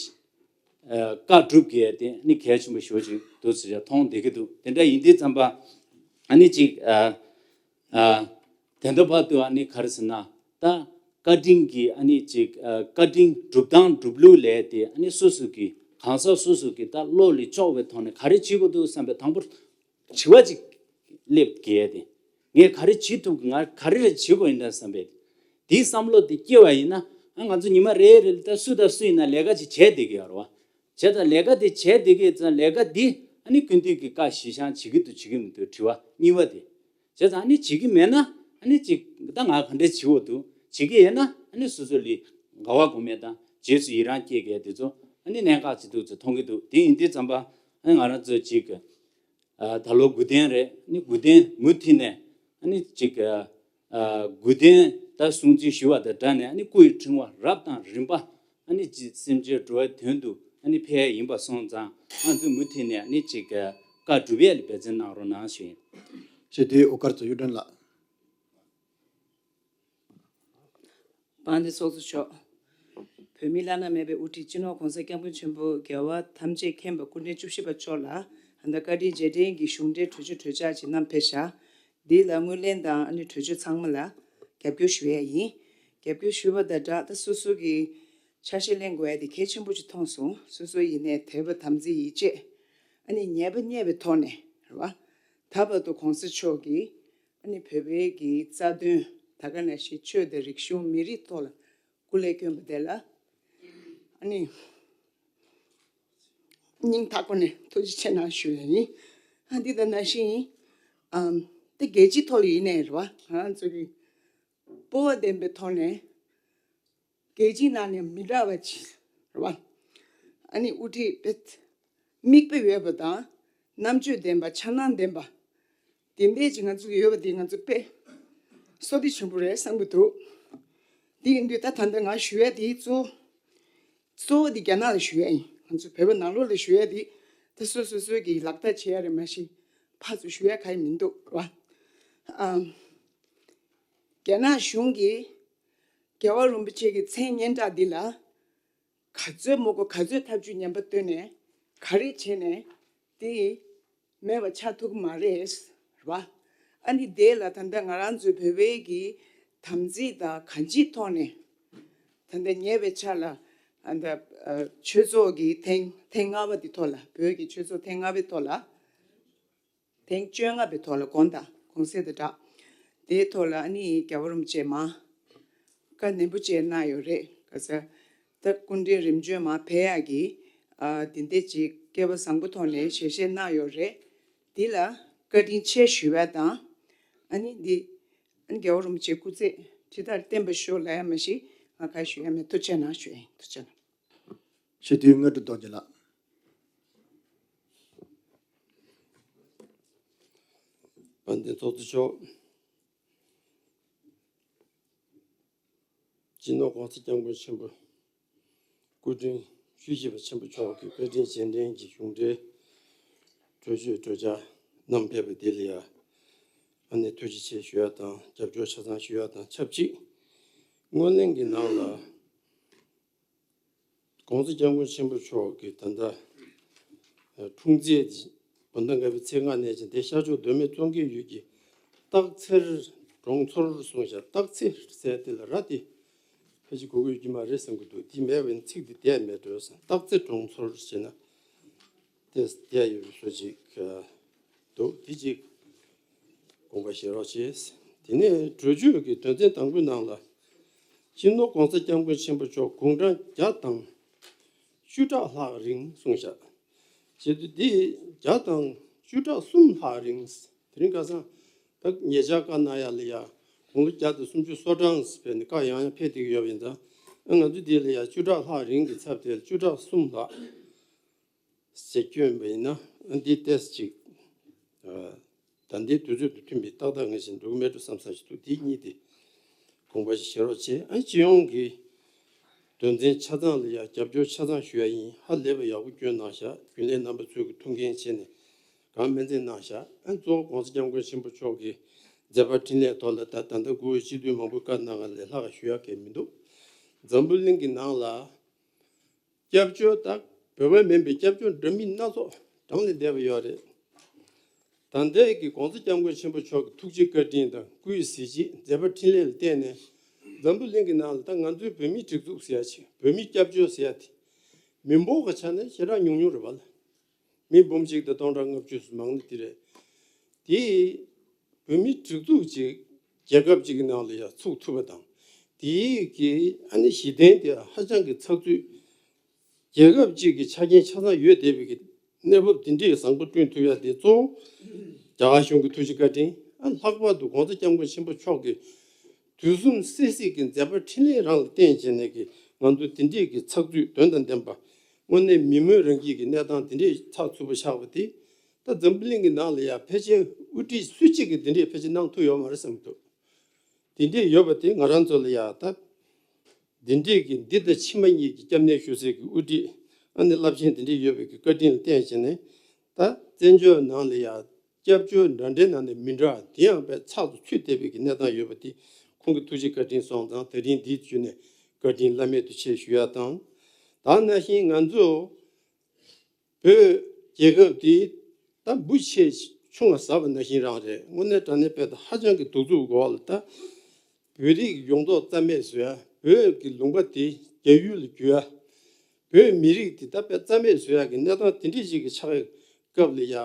ཨ་བཀའ་སྒྲུབ་དགོས་ཡས་དེ་ཨ་ནི་གལ་ཆེན་པོ་ཞེ་པོ་ཅིག་འདུག་ཟེར་ཡ་མཐོང་བསྡད་ཀྱི་འདུག། དེ་འདྲ་ཡིན་དུས་ཙམ་པ་ཨ་ནི་ཅིག་ཨ་ཨ། དེ་འདྲ་བར་དུ་ཨ་ནི་ག་རེ་ཟེར་ན། ད་བཀའ་དྲིན་གྱི་ཨ་ནི་ཅིག་ཨ་བཀའ་དྲིན་སྒྲུབ་སྟངས་སྒྲུབ་ལུགས་ལས་དེ་ཨ་ནི་སོ་སོ་གི་གང་ཟག་སོ་སོ་གི་ད་བློ་ལ་ཕྱོགས་པའི་ཐོག་ནས་ག་རེ་བྱེད་དགོས་འདུག་བསམ་པའི་དང་པོར་དྲི་བ་ཅིག་སླེབས་དགོས་ཏེ། ངས་ག་རེ་བྱེད་ཐུབ་ཀྱི། ང་ག་རེ་རེ་བྱེད་དགོས་ཡིན་ད་བསམ་པའི་དེའི་བསམ་བློ་དེ་སྐྱེ་བ་ཡིན་ན། ཨ་ང་ཚོ་ཉི་མ་རེ་རེ་ལ་ད་སུ་དང་སུ་ཡིན་ན་ལས་ཀ་ཅིག་བྱས་བསྡད་ཀྱི་ཡོད་རེད་བ། བྱས་ཙང་ལས་ཀ་དེ་བྱས་བསྡད་ཀྱི་ཙང་ལས་ཀ་འདི་ཨ་ནི་ཀུན་འདུས་ཀྱི་བཀའ་གཞི་བཞག་བྱེད་ཀྱི་འདུག་བྱེད་ཀྱི་མི་འདུག་དྲི་བ་གཉིས་པ་དེ། བྱས་ཙང་ཨ་ནི་བྱེད་ཀྱི་མེད་ན་ཨ་ནི་ཅིག་ད་ང་ག་འདྲས་བྱེད་འོ་འདུག་བྱེད་ཀྱི་ཡོད་ན་ཨ་ནི་སོ་སོ་ལ་དགའ་བ་སྒོམ་ཡས་དང་རྗེས་སུ་ཡི་རང་སྐྱེ་གས་དེ་ཚོ་ཨ་ནི་གནད་འགག་ཅིག་འདུག་ཚོ་མཐོང་གི་འདུག་དེ་ཡིན་དུས་ཙམ་པ་ཨ་ནི་ང་རང་ཚོ་ཅིག་ཨ་ད་ལོ་དགུ་ལྡན་རེད། ཨ་ནི་དགུ་ལྡན་མུ་མཐུད་ནས་ཨ་ནི་ཅིག་ཨ་དགུ་ལྡན་ད་སྲུང་བརྩི་ཞུ་བ་དང་སྦྲགས་ནས་ཨ་ནི་སྐུ་ཡི་ཕྲེང་བ་རབ་དང་རིམ་པ་ཨ་ནི་ཅིག་སེམས་ཅན་འགྲོ་བའི་དོན་དུ་ཨ་ནི་ཕེབས་ཡ་ཡིན་པ་སོང་ཙང་ང་ཚོས་མུ་མཐུད་ནས་ཨ་ནི་ཅིག་བཀའ་སྒྲུབ་ཡས་ལ་འབད་བརྩོན་གནང་རོགས་གནང་ཞུ་ཡིན། ཞེས་དེའི་འོ་སྐར་ཚོ་གཡུ་སྒྲོན་ལགས། དཔལ་ལྡན་ཚོགས་གཙོ་མཆོག་བོད་མིའི་བླ་ན་མེད་པའི་དབུ་ཁྲིད་སྤྱི་ནོར་༸གོང་ས་༸སྐྱབས་མགོན་ཆེན་པོ་རྒྱལ་བ་ཐམས་ཅད་མཁྱེན་པ་སྐུ་ཕྲེང་བཅུ་བཞི་པ་མཆོག་ལ་ད་ལྟ་བཀའ་དྲིན་རྗེས་དྲན་གྱི་གཞུང་འབྲེལ་གྲོས་ཆོད་གྲོས་འཆར་ཅིག་བསྣམས་ཕེབས་ཤག་འདི་ལ་ངོས་ལེན་དང་ཨ་ནི་གྲོས་ཆོད་ཚང་མ་ལ་རྒྱབ་སྐྱོར་ཞུ་ཡས་ཡིན། རྒྱབ་སྐྱོར་ཞུ་བ་དང་སྦྲགས་ད་སོ་སོ་གི་ཆ་ཤས་ལེན་དགོས་ཡ་དེ་གལ་ཆེན་པོ་ཅིག་མཐོང་སོང་། སོ་སོ་ཡིན་ནའི་དད་པ་དམ་ཚིག་ཡིད་ཆེས་ཨ་ནི་ཉེས་པ་རྙེད་པའི་ཐོག་ནས་རེད་བ། ད་བར་དུ་༸གོང་ས་མཆོག་གིས་ཨ་ནི་བོད་པའི་གི་རྩ་དོན་ད་ག་ནང་བཞིན་ཆོས་དང་རིག་གཞུང་མི་རིགས་ཐོག་ལ་སྐུ་ལས་བསྐྱོན་པ་དེ་ལ་ཨ་ནི་སྙིང་ཐག་པ་ནས་ཐུགས་རྗེ་ཆེ་གནང་ཞུ་ཡ་ཡིན། ཨ་འདི་ལྟར་ནང་བཞིན་ཨམ་དེ་རྒྱལ་སྤྱིའི་ཐོག་ལ་ཡིན་ནའི་རེད་བ། ང་རང་ཚོ་གི་སྤོབས་པ་ལྡན་པའི་ཐོག་ནས་རྒྱལ་སྤྱིའི་ནང་ནས་མི་འདྲ་བ་ཅིག་རེད་བ། ཨ་ནི་དབུ་ཁྲིད་དཔེ་མིག་དཔེ་ཡོད་པ་དང་རྣམ་དཔྱོད་ལྡན་པ་འཆར་སྣང་ལྡན་པ་དེ་འདྲས་ཅིག་ང་ཚོ་ཡོད་པ་དེ་ང་ཚོ་དཔེ་བསོད་བདེ་ཆེན་པོ་རེད་བསམ་གྱི་འདུག་དེ་ཡིན་དུས་ད་ད་ལྟ་ང་ཞུ་ཡ་དེ་གཙོ་གཙོ་བོ་དེ་རྒྱ་ནག་ལ་ཞུ་ཡ་ཡིན། ང་ཚོ་བོད་པ་ནང་ལོགས་ལ་ཞུ་ཡ་དེ་ད་སོ་སོ་སོའི་གི་ལག་བསྟར་བྱེད་ཡ་རེད། མ་གཞི་ཕར་ཚུར་ཞུ་ཡ་ག་ཡི་མི་འདུག་ར། ཨམ། རྒྱ་ནག་གཞུང་གིས་རྒྱལ་བ་རིན་པོ་ཆེ་གི་མཚན་སྙན་གྲགས་འདི་ལ་ག་ཚོད་མོ་གོ་ག་ཚོད་ཐབས་ཇུས་ངན་པ་བཏོན་ནས་ག་རེ་བྱས་ནས་དེ་མེད་པ་ཆགས་ཐུབ་ཀྱི་མ་རེད་རེད་བ། ཨ་ནི་དེ་ལ་ད་ལྟ་ང་རང་ཚོའི་བོད་པའི་གི་དམ་ཚིག་དང་གང་ཅིའི་ཐོག་ནས་ད་ལྟ་ཉེ་བའི་ཆར་ལ་ཨ་ད་ཨ་ཆོས་ཚོགས་ཀྱི་ཐེངས་ཐེངས་ལྔ་པ་འདི་ཐོག་ལ་བོད་ཀྱི་ཆོས་ཚོགས་ཐེངས་ལྔ་པའི་ཐོག་ལ། ཐེངས་བཅོ་ལྔ་པའི་ཐོག་ལ་དགོངས་དག་དགོངས་སེལ་དང་སྦྲགས། དེའི་ཐོག་ལ་ཨ་ནི་རྒྱལ་བ་རིན་པོ་ཆེས་མ་བཀའ་ནན་པོ་བཅས་གནང་ཡོད་རེད། ག་ས་ད་སྐུ་ཕྲེང་རིམ་བྱོན་མ་ཕེབས་ཡག་གི་ཨ་དེ་འདྲས་ཅིག་སྐལ་བ་བཟང་པོ་ཐོག་ནས་ཞལ་བཞེས་གནང་ཡོད་རེད། འདི་ལ་བཀའ་དྲིན་ཆེ་ཞུ་བ་དང་། ཨ་ནི་འདི་ཨ་ནི་རྒྱལ་བ་རིན་པོ་ཆེ་སྐུ་ཚེ་ཁྲི་ལྟར་བརྟན་པར་ཤོག་ལབ་ཡ་མ་གཞི་ང་ག་ཞུ་ཡ་མེད། ཐུགས་རྗེ་གནང་ཞུ་ཡ་ཡིན། ཐུགས་རྗེ་གནང་། ཞེས་དུས་དངོས་གྲུབ་རྡོ་རྗེ་ལགས། དཔལ་ལྡན་ཚོགས་གཙོ་མཆོག་སྤྱི་ནོར་༸གོང་ས་༸སྐྱབས་མགོན་ཆེན་པོ་སྐུ་ཕྲེང་བཅུ་བཞི་པ་ཆེན་པོ་མཆོག་གིས་བཀའ་དྲིན་རྗེས་དྲན་གྱི་གཞུང་འབྲེལ་གྲོས་ཆོད་གྲོས་འཆར་བསྣམས་ཕེབས་པ་དེ་ལ་ཡང་ཨ་ནེ་ཐུགས་རྗེ་ཆེ་ཞུ་ཡ་དང་རྒྱབ་སྐྱོར་ཆ་ཚང་ཞུ་ཡ་དང་ཆབས་ཅིག་སྔོན་གླེང་གི་ནང་ལ། ༸གོང་ས་༸སྐྱབས་མགོན་ཆེན་པོ་མཆོག་གི་ད་ལྟ་འཁྲུངས་ཚེས་བོད་ཟླ་ལྔ་པའི་ཚེས་ལྔ་ནས་ཅིག་འདི་ཤར་ཕྱོགས་མདོ་སྨད་ཙོང་ཁའི་ཡུལ་གྱི་སྟག་འཚེར་གྲོང་ཚོར་གསུངས་ཤག་སྟག་འཚེར་ཟེར་དེ་ལ་ར་དེ་ཕལ་ཆེར་གོ་གི་ཡོད་ཀྱི་མ་རེད་བསམ་གྱི་འདུག་དེ་མེད་པའི་ཚིག་དེ་བསྡད་མེད་འགྲོ་བསམ། སྟག་འཚེར་གྲོང་ཚོར་ཟེར་ན་དེ་བསྡད་ཡོད་པའི་བཟོ་ཅིག་འདུག་དེ་ཅིག་དགོངས་པ་བཞེས་རོགས་བྱས། དེ་ནས་གྲོས་ཆོད་ཀྱི་དོན་ཚན་དང་པོའི་ནང་ལ། སྤྱི་ནོར་༸གོང་ས་༸སྐྱབས་མགོན་ཆེན་པོ་མཆོག་དགུང་གྲངས་བརྒྱ་དང་བཅུ་ཕྲག་ལྷག་རིང་གསུངས་བཞག་བྱེད་དུས་འདི་བརྒྱ་དང་བཅུ་ཕྲག་གསུམ་ལྷག་རིང་། དེ་རིང་ཁ་སང་ད་ཉེ་ཆར་བཀའ་གནང་ཡ་ལ་ཡ་དགུང་ལོ་བརྒྱ་དང་སུམ་ཅུ་སོ་གྲངས་ཕེབས་ནས་བཀའ་ཡང་ཡང་ཕེབས་བསྡད་ཀྱི་ཡོད་པ་ཡིན་ཙང་། ཨ་ང་ཚོ་འདི་ལ་ཡ་བཅུ་ཕྲག་ལྷག་རིང་གི་ཚབ་དེ་ལ་བཅུ་ཕྲག་གསུམ་ལྷག་ཞེས་བསྐྱོན་པ་ཡིན་ན་འདི་ཏོག་ཙམ་ཅིག་ད་ལྟའི་དུས་ཚོད་དང་མཐུན་པའི་ཏག་ཏག་ངེས་ཤིང་འགྲོ་གི་མེད་འགྲོ་བསམ་བསམ་ཞིག་འདུག་དེ་གཉིས་དེ་དགོངས་པ་ཞིག་བཞེས་རོགས་བྱས། ཨ་སྤྱི་ཡོངས་ཀྱི་དོན་ཚན་ཆ་ཚང་ལ་ཡང་རྒྱབ་སྐྱོར་ཆ་ཚང་ཞུ་ཡ་ཡིན། ཧ་ལས་པ་ཡག་པོ་བསྐྱོན་གནང་ཤག་རྒྱུན་ལས་རྣམ་པ་ཚོས་ཀྱི་ཐུགས་འགན་བྱས་ནས་གང་སྨན་བརྩེ་གནང་ཤག་ཨ་གཙོ་བོ་༸གོང་ས་༸སྐྱབས་མགོན་ཆེན་པོ་མཆོག་གི་མཛད་པ་འཕྲིན་ལས་ཐོག་ལ་ད་ད་ལྟ་གུ་བའི་སྤྱི་འཐུས་མང་པོས་བཀའ་གནང་བ་ལས་ལྷག་ཞུ་ཡ་གང་མི་འདུག་འཛམ་བུ་གླིང་གི་ནང་ལ། སྐྱབས་བཅོལ་དང་བོད་པ་མིན་པའི་སྐྱབས་བཅོལ་འདྲ་མིན་སྣ་ཚོགས་གྲངས་ལས་འདས་པ་ཡོད་རེད། ད་ ད་ལྟའི་གི་༸གོང་ས་༸སྐྱབས་མགོན་ཆེན་པོ་མཆོག་གི་ཐུགས་རྗེ་བཀའ་དྲིན་དང་སྐུའི་གཟི་བརྗིད་མཛད་པ་འཕྲིན་ལས་ལ་བརྟེན་ནས། འཛམ་བུ་གླིང་གི་ནང་ལ་ད་ང་ཚོའི་བོད་མིའི་སྒྲིག་འཛུགས་ཟེར་ཡ་ཅིག་བོད་མིའི་སྐྱབས་བཅོལ་ཟེར་ཡ་དེ་མི་འབོར་གི་ཆ་ནས་ཞེ་དྲག་ཉུང་ཉུང་རེད་པ་ལ། མི་འབུམ་གཅིག་དང་སྟོང་ཕྲག་ལྔ་བཅུ་ཙམ་མང་ན་དེ་རེད། དེ་བོད་མིའི་སྒྲིག་འཛུགས་ཅིག་རྒྱལ་ཁབ་ཅིག་གི་ནང་ལ་ཡ་ཚུགས་ཐུབ་པ་དང་། དེའི་གི་ཨ་ནི་གཞི་རྟེན་དེ་ཧ་ཅང་གི་ཚགས་ཚུད། རྒྱལ་ཁབ་ཅིག་གི་ཆ་རྐྱེན་ཆ་ཚང་ཡོད་བསྡད་པའི་གི་གནས་བབ་དེ་འདྲའི་བཟང་པོ་བསྐྲུན་ཐུབ་ཡ་དེ་གཙོ་བོ་རྒྱ་གར་གཞུང་གི་ཐུགས་རྗེ་བཀའ་དྲིན། ཨ་ལྷག་པར་དུ་༸གོང་ས་༸སྐྱབས་མགོན་ཆེན་པོ་མཆོག་གི་དུས་གསུམ་སྲིད་སྲིད་ཀྱི་མཛད་པ་འཕྲིན་ལས་རང་ལ་བརྟེན་བྱས་ནས་ཀྱི་ང་ཚོ་དེ་འདྲས་ཀྱི་ཚགས་ཚུད་དོན་དང་ལྡན་པ། དངོས་གནས་མི་མོས་རང་སྐྱིད་ཀྱི་གནས་སྟངས་དེ་འདྲས་ཚགས་ཚུད་པོ་ཆགས་པ་དེ། ད་འཛམ་བུ་གླིང་གི་ནང་ལ་ཡང་ཕལ་ཆེར་དབུ་ཁྲིད་སུ་གཅིག་གིས་དེ་འདྲས་ཕལ་ཆེར་གནང་ཐུབ་ཡོད་མ་རེད་བསམ་གྱི་འདུག་དེ་འདྲས་ཡོད་པ་དེ་ང་རང་ཚོ་ལ་ཡང་ད། འདི་འདྲས་ཀྱི་འདི་དང་ཕྱི་མ་གཉིས་ཀྱི་སྐྱབས་གནས་ཞུ་སའི་གི་དབུ་ཁྲིད། ཨ་ནི་རླབས་ཆེན་འདི་འདྲས་ཡོད་པའི་གི་བཀའ་དྲིན་ལ་བརྟེན་བྱས་ནས། ད་བཙན་བྱོལ་ནང་ལ་ཡང་སྐྱབས་བཅོལ་འདྲ་འདྲའི་ནང་ནས་མི་འདྲ་དེ་ཡང་དཔེ་ཚགས་སུ་ཚུད་བསྡད་པའི་གི་གནས་སྟངས་ཡོད་པ་དེ་ཁོང་གི་ཐུགས་རྗེ་བཀའ་དྲིན་སོང་ཙང་། ད་རིང་འདིའི་བརྒྱུད་ནས་བཀའ་དྲིན་བླ་མེད་དུ་ཆེ་ཞུ་ཡ་དང་། ད་ནང་བཞིན་ང་ཚོ་བོད་རྒྱལ་ཁབ་འདི་ད་འབུ་ཆེ་ཆུང་ལ་ཟ་བ་ནང་བཞིན་རང་རེད། དངོས་གནས་དྲང་གནས་དཔེ་ད་ཧ་ཅང་གི་གདུག་རྩུབ་འོག་ལ། ད་བོད་རིགས་ཡོངས་རྫོགས་རྩ་མེད་བཟོ་ཡ། བོད་ཀྱི་ལུང་པ་དེ་རྒྱ་ཡུལ་ལ་བསྒྱུར་ཡ། བོད་མི་རིགས་དེ་ད་དཔེ་རྩ་མེད་བཟོ་ཡ་གི་གནས་སྟངས་དེ་འདྲ་ཞིག་གི་ཆགས་སྐབས་ལ་ཡ།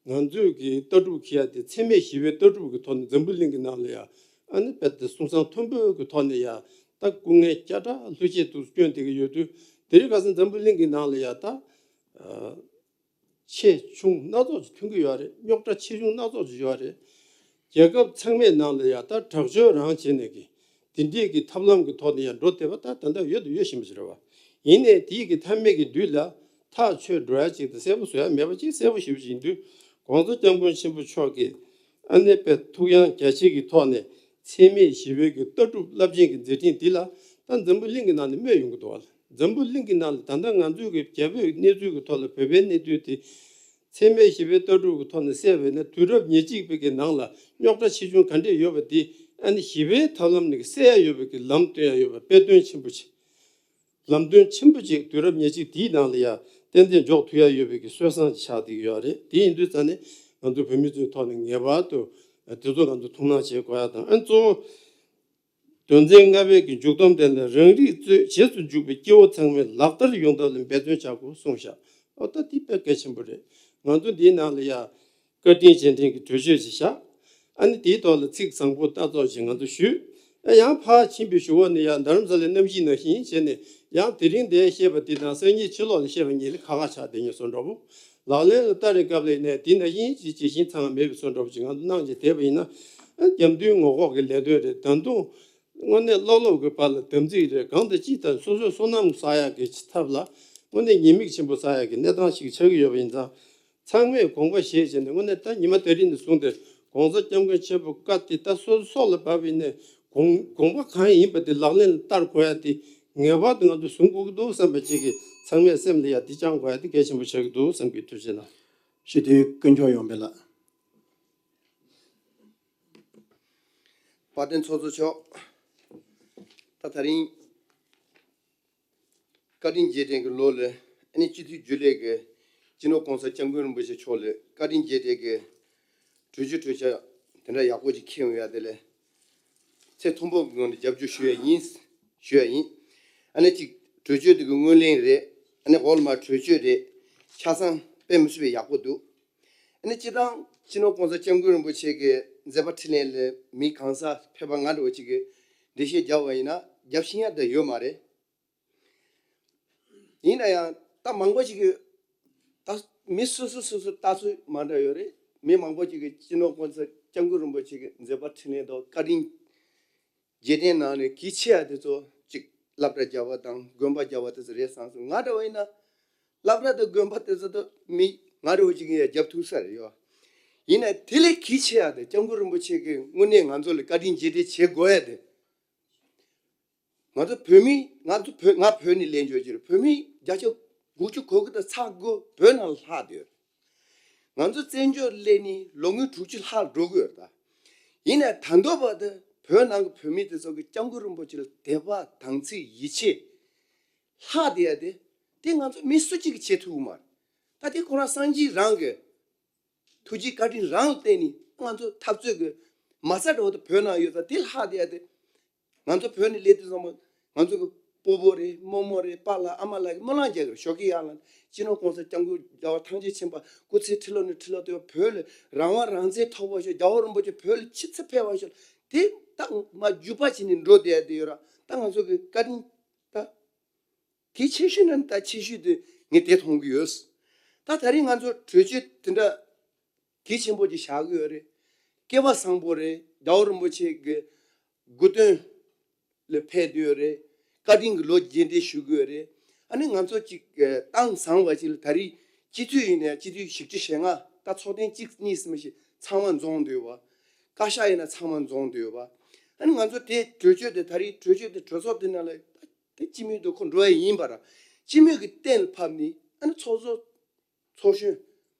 ང་ཚོས་ཀྱི་ལྟ་གྲུབ་འཁྱེར་ཡ་དེ་འཚེ་མེད་ཞི་བའི་ལྟ་གྲུབ་ཀྱི་ཐོག་ནས་འཛམ་བུ་གླིང་གི་ནང་ལ་ཡ། ཨ་ནི་དཔེ་དེ་གསུང་གསང་མཐོན་པོའི་གི་ཐོག་ནས་ཡ། ད་སྐུ་ངལ་བརྒྱ་ཕྲག་ལྷུར་བཞེས་དུ་བསྐྱོན་བསྡད་ཀྱི་ཡོད་དུས། དེ་རིང་ཁ་སང་འཛམ་བུ་གླིང་གི་ནང་ལ་ཡ་ད། ཆེ་ཆུང་སྣ་ཚོགས་ཅིག་ཐོན་གྱི་ཡོད་རེད། རྙོག་དྲ་ཆེ་ཆུང་སྣ་ཚོགས་ཅིག་ཡོད་རེད། རྒྱལ་ཁབ་ཚང་མའི་ནང་ལ་ཡ་ད་དྲག་སྤྱོད་རང་བྱས་ནས་ཀྱི་དེ་འདྲས་ཀྱི་ཐབས་ལམ་གྱི་ཐོག་ནས་ཡ་འགྲོ་བསྡད་པ་ད་ད་ལྟ་ཡོད་དང་ཡོད་བཞིན་པ་ཞིག་རེད་བ། ཡིན་ནའི་དེའི་གི་མཐའ་མའི་གི་མདུན་ལ་ཐག་ཆོད་འགྲོ་ཡ་ཅིག་དང་གསལ་པོ་བཟོ་ཡ་མེད་པ་ཅིག་གསལ་པོ་ཞེ་པོ་ཅིག་ཡིན་དུས། ༸གོང་ས་༸སྐྱབས་མགོན་ཆེན་པོ་མཆོག་གིས་ཨ་ནེ་པའི་ཐུགས་ཡངས་རྒྱ་ཆེ་གི་ཐོག་ནས་འཚེ་མེད་ཞི་བའི་གི་ལྟ་གྲུབ་རླབས་ཆེན་གྱི་མཛད་འཕྲིན་འདི་ལ་ད་འཛམ་བུ་གླིང་གི་ནང་ནས་སྨོད་ཡོང་གི་འདུག་བ། འཛམ་བུ་གླིང་གི་ནང་ལ་ད་ལྟ་ང་ཚོའི་གི་རྒྱ་བོད་གནས་ཚུལ་གྱི་ཐོག་ལ་བོད་པའི་གནས་ཚུལ་དེ་འཚེ་མེད་ཞི་བའི་ལྟ་གྲུབ་ཀྱི་ཐོག་ནས་བསལ་བས་ན། དུས་རབས་ཉེར་གཅིག་པའི་གི་ནང་ལ་རྙོག་དྲ་ཆེ་ཆུང་ག་འདྲས་ཡོད་པ་དེ་ཨ་ནི་ཞི་བའི་ཐབས་ལམ་ནས་གི་སེལ་ཡ་ཡོད་པའི་གི་ལམ་སྟོན་ཡ་ཡོད་པ། དཔེ་སྟོན་ཆེན་པོ་ཆེ། ལམ་སྟོན་ཆེན་པོ་ཅིག་དུས་རབས་ཉེར་གཅིག་དེའི་ནང་ལ་ཡ་ཏན་ཏན་འཇོག་ཐུབ་ཡ་ཡོད་པའི་གི་སྲོལ་བཟང་ཅིག་ཆགས་བསྡད་ཀྱི་ཡོད་རེད། དེ་ཡིན་དུས་ཙང་ནས་ང་ཚོ་བོད་མི་ཚོའི་ཐོག་ནས་ངེས་པར་དུ་དེ་ཚོ་ང་ཚོ་ཐུགས་སྣང་བྱེད་དགོས་ཡ་དང་། ཨ་ནི་གཙོ་བོ་དོན་ཚན་ལྔ་པའི་གི་མཇུག་སྡོམ་དེ་ལ་རང་རིགས་གཙོས་རྗེས་སུ་འཇུག་པའི་སྐྱེ་བོ་ཚང་མས་ལག་བསྟར་ཡོང་ཐབས་ལ་འབད་བརྩོན་བྱ་དགོས་གསུངས་བཞག་འོ་ད་དེ་དཔེ་གལ་ཆེན་པོ་རེད། ང་ཚོ་འདིའི་ནང་ལ་ཡ། བཀའ་དྲིན་རྗེས་དྲན་གྱི་གྲོས་ཆོད་ཅིག་བཞག་ཨ་ནི་དེའི་ཐོག་ལ་ཚིག་བཟང་པོ་ལྟ་རྟོག་ཅིག་ང་ཚོ་ཞུས། ཨ་ཡང་ཕར་ཕྱིན་པའི་གཞུག་གུ་ནས་ཡང་རྡ་རམ་ས་ལའི་གནམ་གཤིས་ནང་བཞིན་བྱས་ནས། ཡང་དེ་རིང་འདིར་བཤད་པ་འདི་དང་སང་ཉིན་ཕྱི་ལོགས་ལ་བཤད་པ་གཉིས་ལ་ཁ་ཁ་ཆགས་བསྡད་མཁན་བཟོ་འདྲ་པོ། ལག་ལེན་ལ་བསྟར་བའི་སྐབས་ལ་ཡིན་ནའི་དེ་ནང་བཞིན་ཅིག་ཇི་བཞིན་ཚང་མེད་པའི་བཟོ་འདྲ་པོ་ཅིག་ང་ཚོ་གནང་བྱས་བསྡད་པ་ཡིན་ན། ཨ་རྒྱབ་མདུན་ངོ་ལྐོག་གི་ལས་དོན་རེད། ད་དུང་དངོས་གནས་སློབ་སློབ་ཀྱི་བར་ལ་དམ་ཚིག་རེད། གང་དང་ཅི་ལྟར་སོ་སོའི་བསོད་ནམས་བསགས་ཡག་གི་ཐབས་ལ་དངོས་གནས་ཉེས་དམིགས་ཆེན་པོ་བསགས་ཡག་གི་གནས་སྟངས་ཤིག་ཆགས་ཀྱི་ཡོད་པ་ཡིན་ཙང་། ཚང་མས་དགོངས་པ་བཞེས་བྱས་ནས། དངོས་གནས་ད་ཉི་མ་དེ་རིང་ནས་བཟུང་སྟེ་༸གོང་ས་༸སྐྱབས་མགོན་ཆེན་པོ་བཀའ་དེ་ད་སོ་སོ་སྲོག་ལ་བབས་པ་ཡིན་ནའི་དགོངས་དགོངས་པ་གང་ཡིན་པ་དེ་ལག་ལེན་ལ་བསྟར་དགོས་ཡ་དེ་ངེས་པར་དུ་ང་ཚོ་བཟུང་དགོས་ཀྱི་འདུག་བསམ་པ་ཅིག་གིས། ཚང་མས་སེམས་ལ་ཡ་འདི་བཅངས་དགོས་ཡ་དེ་གལ་ཆེན་པོ་ཆགས་ཀྱི་འདུག་བསམ་གྱི། ཐུགས་རྗེ་གནང་། ཞུ་དེ་དཀོན་མཆོག་ཡོང་འཕེལ་ལགས། དཔལ་ལྡན་ཚོགས་གཙོ་མཆོག་ད་དེ་རིང་བཀའ་དྲིན་རྗེས་དྲན་གྱི་ལོ་ལ་ཨ་ནི་སྤྱི་འཐུས་རྒྱུན་ལས་ཀྱི་སྤྱི་ནོར་༸གོང་ས་༸སྐྱབས་མགོན་རིན་པོ་ཆེ་མཆོག་ལ་བཀའ་དྲིན་རྗེས་དྲན་གྱི་གྲོས་ཆོད་གྲོས་འཆར་དེ་འདྲ་ཡག་པོ་ཅིག་འཁྱེར་ཡོང་ཡ་དེ་ལ་ཚད་མཐོན་པོའི་ངང་ནས་རྒྱབ་སྐྱོར་ཞུ་ཡ་ཡིན། ཞུ་ཡ་ཡིན། ཨ་ནི་གཅིག་གྲོས་ཆོད་དེ་གི་སྔོན་གླེང་རེད། ཨ་ནི་འོག་ལ་མར་གྲོས་ཆོད་རེད། ཆ་ཚང་དཔེ་མི་སྲིད་པའི་ཡག་པོ་འདུག་ཨ་ནི་སྤྱིར་བཏང་སྤྱི་ནོར་༸གོང་ས་༸སྐྱབས་མགོན་རིན་པོ་ཆེ་གི་མཛད་པ་འཕྲིན་ལས་ལ་མི་གང་ཟག་ཕལ་པ་ང་འདྲ་བོ་ཅིག་གིས་འགྲེལ་བཤད་རྒྱབ་པ་ཡིན་ན་རྒྱབ་ཤེས་ཡ་དེ་ཡོད་མ་རེད། ཡིན་ན་ཡང་ད་མང་པོ་ཞིག་གིས་ད་མི་སོ་སོ་སོ་སོ་ལྟ་ཚུལ་མ་འདྲ་ཡོད་རེད། མི་མང་པོ་ཞིག་གིས་སྤྱི་ནོར་༸གོང་ས་༸སྐྱབས་མགོན་རིན་པོ་ཆེ་གི་མཛད་པ་འཕྲིན་ལས་དང་བཀའ་དྲིན་རྗེས་དྲན་གནང་ནས་གལ་ཆེ་ཡ་དེ་ཚོ་ཅིག་སློབ་གྲྭ་རྒྱག་པ་དང་དགོན་པ་རྒྱག་པ་དེ་ཚོ་རེད་བསམ་སོང་། ང་འདྲ་བ་ཡིན་ན་སློབ་གྲྭ་དང་དགོན་པ་དེ་ཚོ་ད་མི་ང་འདྲ་བ་ཅིག་གིས་ཡང་རྒྱབ་ཐུབ་ས་རེད་ཡོད། ཡིན་ན་དེ་ལས་གལ་ཆེ་ཡ་དེ་༸སྐྱབས་མགོན་རིན་པོ་ཆེ་གིས་དངོས་གནས་ང་ཚོ་ལ་བཀའ་དྲིན་རྗེས་དྲན་བྱེད་དགོས་ཡ་དེ། ང་ཚོ་བོད་མི། ང་ཚོ་བོད། ང་བོད་ནས་ལེན་འཇོག་གྱི་རེད། བོད་མི་བརྒྱ་ཆ་དགུ་བཅུ་གོ་དགུ་དང་ཚེག་དགུ་བོད་ནང་ལ་ལྷག་བསྡད་ཡོད་རེད། ང་ཚོ་བཙན་བྱོལ་སླེབས་ནས་ལོ་ངོ་དྲུག་ཅུ་ལྷག་འགྲོ་གི་ཡོད་རེད་ད། ཡིན་ནའི་ད་ལྟ་བར་དུ་བོད་ནང་གི་བོད་མི་དེ་ཚོ་གི་༸སྐྱབས་མགོན་རིན་པོ་ཆེ་ལ་དད་པ་དམ་ཚིག་ཡིད་ཆེས་ལྷག་བསྡད་ཡ་དེ། དེ་ང་ཚོ་མི་སུ་གཅིག་གིས་བྱེད་ཐུབ་ཀྱི་མ་རེད། ད་དེ་ཁོ་རང་སངས་རྒྱས་རང་གི་ ཐུགས་རྗེ་བཀའ་དྲིན་རང་ལ་བརྟེན་ནས་ང་ཚོ་འཐབ་རྩོད་ཀྱི་མ་རྩ་འདྲ་བོ་དེ་བོད་ནང་ཡོད་ཙང་དེ་ལྷག་བསྡད་ཡ་དེ། ང་ཚོ་བོད་ནས་སླེབས་དུས་ཙམ་པ་ང་ཚོ་གི་སྤོ་བོ་རེད། རྨོ་མོ་རེད། པཱ་ལགས་ཨ་མ་ལགས་ཀྱི་སྨོན་ལམ་རྒྱག་གི་རེད། ཞོགས་ཀྱི་ཡར་ལངས་སྤྱི་ནོར་༸གོང་ས་༸སྐྱབས་མགོན་རྒྱལ་བ་ཐམས་ཅད་མཁྱེན་པ་སྐུ་ཚེ་ཁྲི་ལོ་ནས་ཁྲི་ལོ་བརྟན་པ། བོད་ལ་རང་དབང་རང་བཙན་ཐོབ་པ་ཤོག་རྒྱལ་བ་རིན་པོ་ཆེ་བོད་ལ་ཕྱིར་ཚུར་ཕེབས་པ་ཤོག་དེ་ད་མ་རྒྱུག་པ་བྱས་ནས་འགྲོ་བསྡད་དེ་ཡོད་ར། ད་ང་ཚོ་གི་བཀའ་དྲིན་ད་གལ་ཆེ་ཤོས་ནི་ད་ཆེ་ཤོས་དེ་ངས་དེ་མཐོང་གི་ཡོད། ད་ད་རིང་ང་ཚོ་གྲོས་ཆོད་དེ་འདྲ་གལ་ཆེན་པོ་ཅིག་བཞག་གི་ཡོད་རེད། སྐལ་བ་བཟང་པོ་རེད། རྒྱལ་བ་རིན་པོ་ཆེ་གི་སྐུ་དོན་ལ་ཕེབས་བསྡད་ཡོད་རེད། བཀའ་དྲིན་གྱི་ལོ་རྒྱས་འདེབས་ཞུ་གི་ཡོད་རེད། ཨ་ནི་ང་ཚོ་ཅིག་ཏང་བཟང་བ་ཅིག་ལ་ད་རེས་སྤྱི་འཐུས་ཡིན་ནའི་སྤྱི་འཐུས་བཞི་བཅུ་ཞེ་ལྔ། ད་ཚོགས་ཐེངས་གཅིག་གཉིས་ཙམ་ཞིག་ཚང་མ་འཛོམས་བསྡད་ཡོད་པ། བཀའ་ཤག་ཡིན་ན་ཚང་མ་འཛོམས་བསྡད་ཡོད་པ། ཨ་ནི་ང་ཚོ་དེ་གྲོས་ཆོད་དེ་ད་རེས་གྲོས་ཆོད་དེ་གྲོས་ཚོགས་དེ་ནང་ལ་དེ་སྤྱི་མོས་དུ་ཁོ་འགྲོ་ཡ་ཡིན་པ་ར། སྤྱི་མོས་ཀྱི་གཏན་ལ་ཕབ་ནས་ཨ་ནི་ཚོགས་གཙོ་ཚོགས་གཞོན།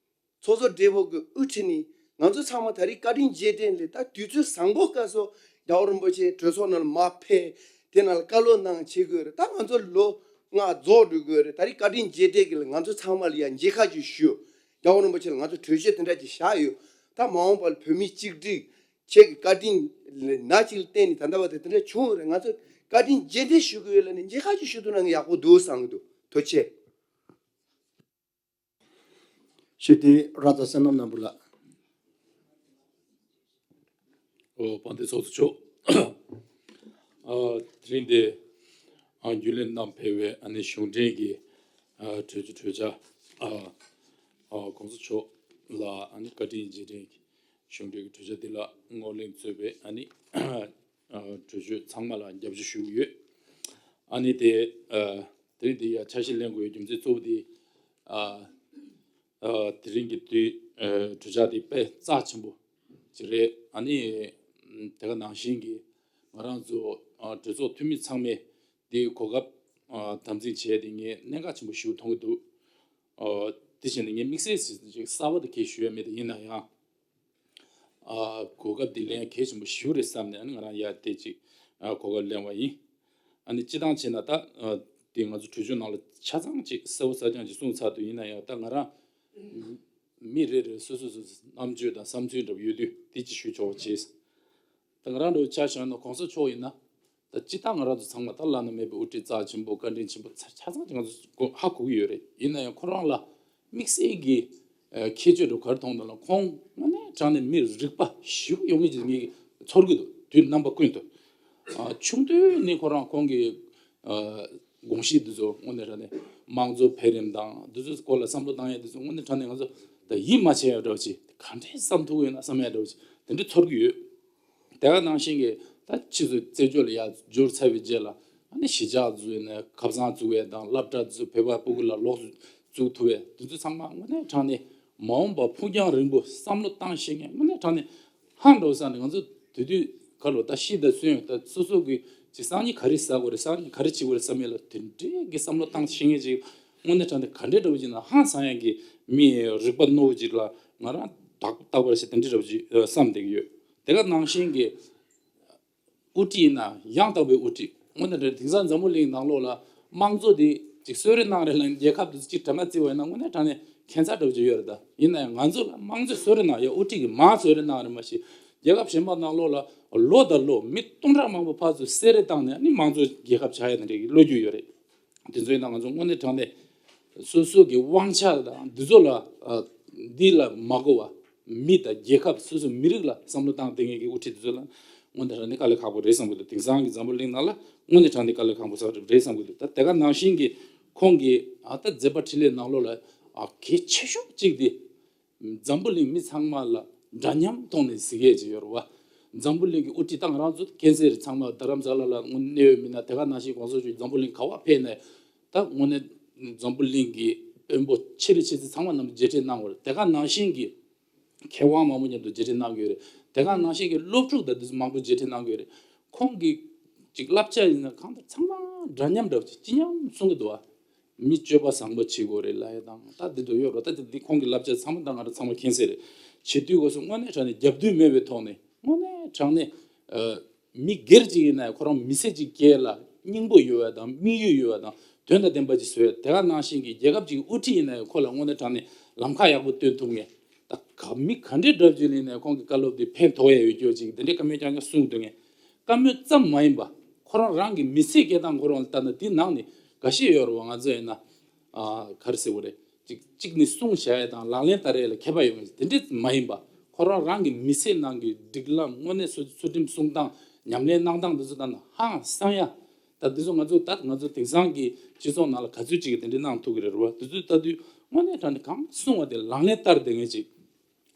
ཚོགས་གཙོ་སྦྲེལ་པོ་གི་དབུ་ཁྲིད་ནས་ང་ཚོ་ཚང་མ་ད་རེས་བཀའ་དྲིན་རྗེས་དྲན་ལས་ད་དུས་ཚོད་བཟང་པོ་སྐབས་སུ་རྒྱལ་བ་རིན་པོ་ཆེ་གྲོས་ཚོགས་ནང་ལ་མར་ཕེབས། དེ་ནང་ལ་བཀའ་སློབ་གནང་བྱེད་དགོས་རེད། ད་ང་ཚོ་ལོ་ལྔ་རྫོགས་འགྲོ་དགོས་རེད། ད་རེས་བཀའ་དྲིན་རྗེས་དྲན་གྱི་ལ་ང་ཚོ་ཚང་མ་ལ་ཡང་མཇལ་ཁ་ཅིག་ཞུ། རྒྱལ་བ་རིན་པོ་ཆེ་ལ་ང་ཚོ་གྲོས་ཆོད་དེ་འདྲ་ཅིག་བཞག་ཡོད། ད་མ་འོངས་པ་ལ་བོད་མི་གཅིག་སྒྲིལ་ཆེད་ཀྱི་བཀའ་དྲིན་ལས་ན་ཅིག་ལ་བརྟེན་ནས་ད་ལྟ་བར་དུ་དེ་འདྲ་བྱུང་ཡོད་རེད། ང་ཚོ་བཀའ་དྲིན་རྗེས་དྲན་ཞུ་དགོས་ཡོད་ལ་ནི་མཇལ་ཁ་ཅིག་ཞུ་ཐུབ་ན་ཡག་པོ་འདུག་བསམ་གྱི་འདུག་ཐུགས་རྗེ་ཆེ། ཞུ་དེ་ར་ཙ་བསོད་ནམས་རྣམ་པ་ལགས། ཨོ་དཔལ་ལྡན་ཚོགས་གཙོ་མཆོག་ཨ་དེ་རིང་འདི་ཨ་རྒྱུན་ལས་རྣམ་ཕེབས་པའི་ཨ་ནི་གཞུང་འབྲེལ་གྱི་ཨ་གྲོས་ཆོད་གྲོས་འཆར་ཨ་ཨ་གོང་ས་མཆོག་ལ་ཨ་ནི་བཀའ་དྲིན་རྗེས་དྲན་གྱི་གཞུང་འབྲེལ་གྱི་གྲོས་འཆར་འདི་ལ་སྔོན་གླེང་གཙོས་པའི་ཨ་ནི་ཨ་གྲོས་ཆོད་ཚང་མ་ལ་རྒྱབ་སྐྱོར་ཞུ་གི་ཡོད། ཨ་ནི་དེ་ཨ་དེ་རིང་འདི་ཡ་ཆ་ཤས་ལེན་དགོས་པའི་རྒྱུ་མཚན་གཙོ་བོ་དེ་ཨ། ཨ་དེ་རིང་གི་དུས་ཨ་གྲོས་འཆར་དེ་དཔེ་རྩ་ཆེན་པོ་ཅིག་རེད། ཨ་ནི་དེ་ག་ནང་བཞིན་གྱི་ང་རང་ཚོ་ཨ་གྲོས་ཚོགས་འཐུས་མི་ཚང་མས་དེའི་གོ་སྐབས་ཨ་དམ་འཛིན་བྱས་ཏེ་ངས་གནད་འགག་ཆེན་པོ་ཞིག་མཐོང་གི་འདུག་ཨ་དེ་བྱས་ནས་ངས་དམིགས་བསལ་ཞིག་གསར་པ་དེ་གས་ཞུ་ཡ་མེད། དེ་ཡིན་ན་ཡང་ཨ་གོ་སྐབས་འདི་ལེན་ཡ་གལ་ཆེན་པོ་ཞིག་རེད་བསམ་ནས་ཨ་ནི་ང་རང་ཡ་དེ་ཅིག་ཨ་གོ་སྐབས་ལེན་པ་ཡིན། ཨ་ནི་སྤྱི་བཏང་བྱས་ན་ད་ཨ་དེ་ང་ཚོ་གྲོས་ཆོད་ནང་ལ་ཆ་ཚང་ཅིག་གསལ་པོ་གསལ་རྐྱང་ཅིག་གསུངས་ཚར་འདུག་ཡིན་ན་ཡང་ད་ང་རང་མི་རེ་རེ་སོ་སོ་སོ་སོའི་རྣམ་དཔྱོད་དང་བསམ་ཚུལ་འདྲ་པོ་ཡོད་དུས་དེ་ཅིག་ཞུ་ཆོག་པ་བྱས། ད་ང་རང་འདྲ་བོ་ཆ་བཞག་ན་གོང་ས་མཆོག་ཡིན་ན་ད་སྤྱི་བཏང་ང་རང་ཚོ་ཚང་མ་ད་བླ་ན་མེད་པའི་དབུ་ཁྲིད་རྩ་ཆེན་པོ་བཀའ་དྲིན་ཆེན་པོ་ཆ་ཆ་ཚང་ཅིག་ང་ཚོ་ཧ་གོ་གི་ཡོད་རེད། ཡིན་ན་ཡང་ཁོ་རང་ལ་དམིགས་བསལ་གྱི་ཨ་ཁྱད་ཆོས་འདྲ་ག་རེ་མཐོང་འདུག་ལ། ཁོང་དངོས་གནས་དྲང་གནས་མི་རིག་པ་ཞེ་པོ་ཡོད་མཁན་ཅིག་ངས་ཚོར་གྱི་འདུག་དུས་རྣམ་པ་ཀུན་ཏུ། ཨ་ཆུང་དུས་ནས་ཁོ་རང་ཁོང་གི་ཨ་དགོངས་གཞི་འདི་ཚོ་དངོས་གནས་དྲང་གནས་དམངས་གཙོ་འཕེལ་རིམ་དང་འདི་ཚོའི་སྐོར་ལ་བསམ་བློ་བཏང་ཡས་འདི་ཚོ་དངོས་གནས་དྲང་གནས་ང་ཚོ་ད་ཡིད་མ་ཆེས་ཡ་འདྲ་བོ་ཅིག་ག་འདྲས་བསམ་ཐུབ་ཡོད་ན་བསམ་ཡ་འདྲ་བོ་ཅིག་དེ་འདྲས་ཚོར་གྱི་ཡོད། དེ་ག་ནང་བཞིན་གྱི་ད་ཕྱིས་སུ་རྩེ་ཕྱོགས་ལ་ཡར་འབྱོར་ཚར་བའི་རྗེས་ལ་ཨ་ནི་གཞིས་ཆགས་བཙུགས་ཡས་ནས་ཁབ་ཚང་བཙུགས་ཡས་དང་སློབ་གྲྭ་བཙུགས། བོད་པ་སྤུ་གུ་ལ་ལོགས་སུ་བཙུགས་ཐུབ་ཡས་དེ་ཚོ་ཚང་མ་དངོས་གནས་དྲང་གནས་མ་འོངས་པ་ཕུགས་རྒྱང་རིང་པོ་བསམ་བློ་བཏང་ཤེས་མཁན་དངོས་གནས་དྲང་གནས་ཧང་འདྲ་བོ་ས་ནས་ང་ཚོ་དེ་དུས་ཁ་ལོ་ད་ཤི་ད་སོན་ད་སོ་སོ་གི་ཅིག་སང་ཉིན་ག་རེ་ཟ་དགོས་རེད། སང་ཉིན་ག་རེ་བྱེད་དགོས་རེད་བསམ་ཡས་ལ་དེ་འདྲས་ཀྱི་བསམ་བློ་བཏང་ཤེས་མཁན་ཅིག་དངོས་གནས་དྲང་གནས་ག་འདྲས་འདྲ་བོ་ཅིག་ན་ཧང་སང་ཡས་ཀྱི་མི་རིག་པ་རྣོ་བོ་ཅིག་ལ་ང་རང་རྟག་རྟག་པར་ཞིག་དེ་འདྲས་འདྲ་བོ་ཅིག་བསམ་བསྡད་ཀྱི་ཡོད། དེ་ག་ནང་བཞིན་གྱི་དབུ་ཁྲིད་ཡིན་ན་ཡང་དག་པའི་དབུ་ཁྲིད་དངོས་གནས་དྲང་དེང་སང་འཛམ་བུ་གླིང་ནང་ལོགས་ལ་དམངས་གཙོ་དེ་ཅིག་གསོལ་རས་གནང་རེད་ལ་རྒྱལ་ཁབ་དེ་ཅིག་གྲངས་ཀ་བརྩི་བ་ཡིན་ན་དངོས་གནས་དྲང་གནས་ཁྱད་མཚར་འདྲ་བོ་ཅིག་ཡོད་རེད། ད་ཡིན་ན་ཡང་ང་ཚོ་ལ་དམངས་གཙོ་གསོལ་རས་གནང་ཡ་དབུ་ཁྲིད་ཀྱི་མར་གསོལ་རས་གནང་རེད་མ་གཞི་རྒྱལ་ཁབ་གཞན་པ་ནང་ལོགས་ལ་ལོ་དང་ལོ་མི་སྟོང་ཕྲག་མང་པོ་ཕར་ཚུར་གསོལ་རས་བཏང་ནས་ནི་དམངས་གཙོ་རྒྱལ་ཁབ་ཆགས་ཡ་དེ་འདྲ་གི་ལོ་རྒྱུས་ཡོད་རེད། དེ་ཚོ་ཡིན་ན་ང་ཚོ་དངོས་གནས་དྲང་གནས་སོ་སོ་གི་དབང་ཆ་དང་འདི་ཚོ་ལ་ཨ་འདི་ལ་མ་གོ་བ་མི་དང་རྒྱལ་ཁབ་སོ་སོ་མི་རིགས་ལ་བསམ་བློ་བཏང་བསྡད་མཁན་གྱི་དབུ་ཁྲིད་འདི་ཚོ་ལ་དངོས་གནས་དྲང་གནས་དཀའ་ལས་ཁག་པོ་རེད་བསམ་གྱི་འདུག་དེང་སང་གི་འཛམ་བུ་གླིང་ནང་ལ་དངོས་གནས་དྲང་གནས་དཀའ་ལས་ཁག་པོ་ཟ་རེད་བསམ་གྱི་འདུག་ད་དེ་ག་ནང་བཞིན་གྱི་ཁོང་གི་ཨ་ད་མཛད་པ་འཕྲིན་ལས་ནང་ལོགས་ལ་ཨ་གལ་ཆེ་ཤོས་གཅིག་དེ། འཛམ་བུ་གླིང་མི་ཚང་མ་ལ་འདྲ་མཉམ་ཐོག་ནས་གཟིགས་ཡས་ཅིག་ཡོད་རེད་བ། འཛམ་བུ་གླིང་གི་དབུ་ཁྲིད་ད་ང་རང་ཚོ་མཁྱེན་གསལ་རེད། ཚང་མ་རྡ་རམ་ས་ལ་ལ་དངོས་གནས་ཡོད་མིན་ན་དེ་ག་ནང་བཞིན་གོང་ས་མཆོག་འཛམ་བུ་གླིང་ག་བ་ཕེབས་ནས་ད་དངོས་གནས་འཛམ་བུ་གླིང་གི་དཔོན་པོ་ཆེ་རེ་ཆེ་ཚེ་ཚང་མ་རྣམས་མཇལ་འཕྲད་གནང་བ་རེད། དེ་ག་ནང་བཞིན་གྱི་མཁས་དབང་མང་པོ་མཉམ་དུ་མཇལ་འཕྲད་གནང་གི་ཡོད་རེད། དེ་ག་ནང་བཞིན་གྱི་སློབ་ཕྲུག་དང་དེ་ཚོ་མང་པོ་མཇལ་འཕྲད་གནང་གི་ཡོད་རེད། ཁོང་གི་ཅིག་བསླབ་བྱ་ཡིན་ན་གང་ལྟར་ཚང་མ་འདྲ་མཉམ་འདྲ་བོ་ཅིག་ཅི་སྙམ་གསུང་གི་འདུག་བ། མི་སྤྱོད་པ་བཟང་པོ་བྱེད་དགོས་རེད་ལབ་ཡ་དང་ད་འདི་འདྲ་ཡོད་རེད། ད་འདི་འདི་ཁོང་གི་བསླབ་བྱ་ཚང་མ་ད་ང་རང་ཚང་མ་མཁྱེན་གསལ་རེད། བྱེད་དུས་སྐབས་སུ་དངོས་གནས་དྲང་གནས་རྒྱབ་མདུན་མེད་པའི་ཐོག་ནས་དངོས་གནས་དྲང་གནས་ཨ་མི་སྒེར་ཅིག་ཡིན་ན་ཡང་ཁོ་རང་མི་ཚེ་གཅིག་སྐྱེལ་ལ་སྙིང་པོ་ཡོད་པ་དང་དམིགས་ཡུལ་ཡོད་པ་དང་དོན་དང་ལྡན་པ་ཅིག་བཟོས། དེ་ག་ནང་བཞིན་གྱི་རྒྱལ་ཁབ་ཅིག་གི་དབུ་ཁྲིད་ཡིན་ན་ཡང་ཁོ་ལ་དངོས་གནས་དྲང་གནས་ལམ་ཁ་ཡག་པོ་སྟོན་ཐུབ་མཁན་ད་ ག་མི་ག་འདྲའི་འདྲ་བརྗོད་ལེན་ནས་ཁོང་གི་བཀའ་སློབ་དེ་ཕན་ཐོགས་ཡ་ཡོད་རྒྱུ་ཅིག་དེ་འདྲའི་བཀའ་མོལ་རྐྱང་རྐྱང་གསུངས་འདུག་ངས་བཀའ་མོལ་ཙམ་མ་ཡིན་པ་ཁོ་རང་རང་གི་མི་ཚེ་སྐྱེལ་སྟངས་ཁོ་རང་ལ་ལྟ་ན་དེ་ནང་ནས་འགའ་ཤས་ཡོད་རེད་བ། ང་ཚོ་ཡིན་ན་ཨ་ག་རེ་ཟེར་དགོས་རེད། གཅིག་གཅིག་ནི་གསུང་བྱ་ཡ་དང་ལག་ལེན་བསྟར་ཡ་ལ་མཁས་པ་ཡོང་ཡ་དེ་འདྲས་མ་ཡིན་པ། ཁོ་རང་རང་གི་མི་ཚེ་ནང་གི་སྒྲིག་ལམ་དངོས་གནས་ཚུལ་ཚུལ་ཁྲིམས་སྲུང་སྟངས་ཉམས་ལེན་གནང་སྟངས་འདི་ཚོ་ལྟ་ན་ཧང་སང་ཡ། ད་འདི་ཚོ་ང་ཚོ་ད་ང་ཚོ་དེང་སང་གི་སྤྱི་ཚོགས་ནང་ལ་ག་ཚོད་ཅིག་གིས་དེ་འདྲས་གནང་ཐུབ་ཀྱི་རེད་རེད་བ། འདི་ཚོ་ལྟ་དུས་དངོས་གནས་དྲང་གནས་གང་གསུང་བ་དེ་ལག་ལེན་བསྟར་བསྡད་མཁན་ཅིག་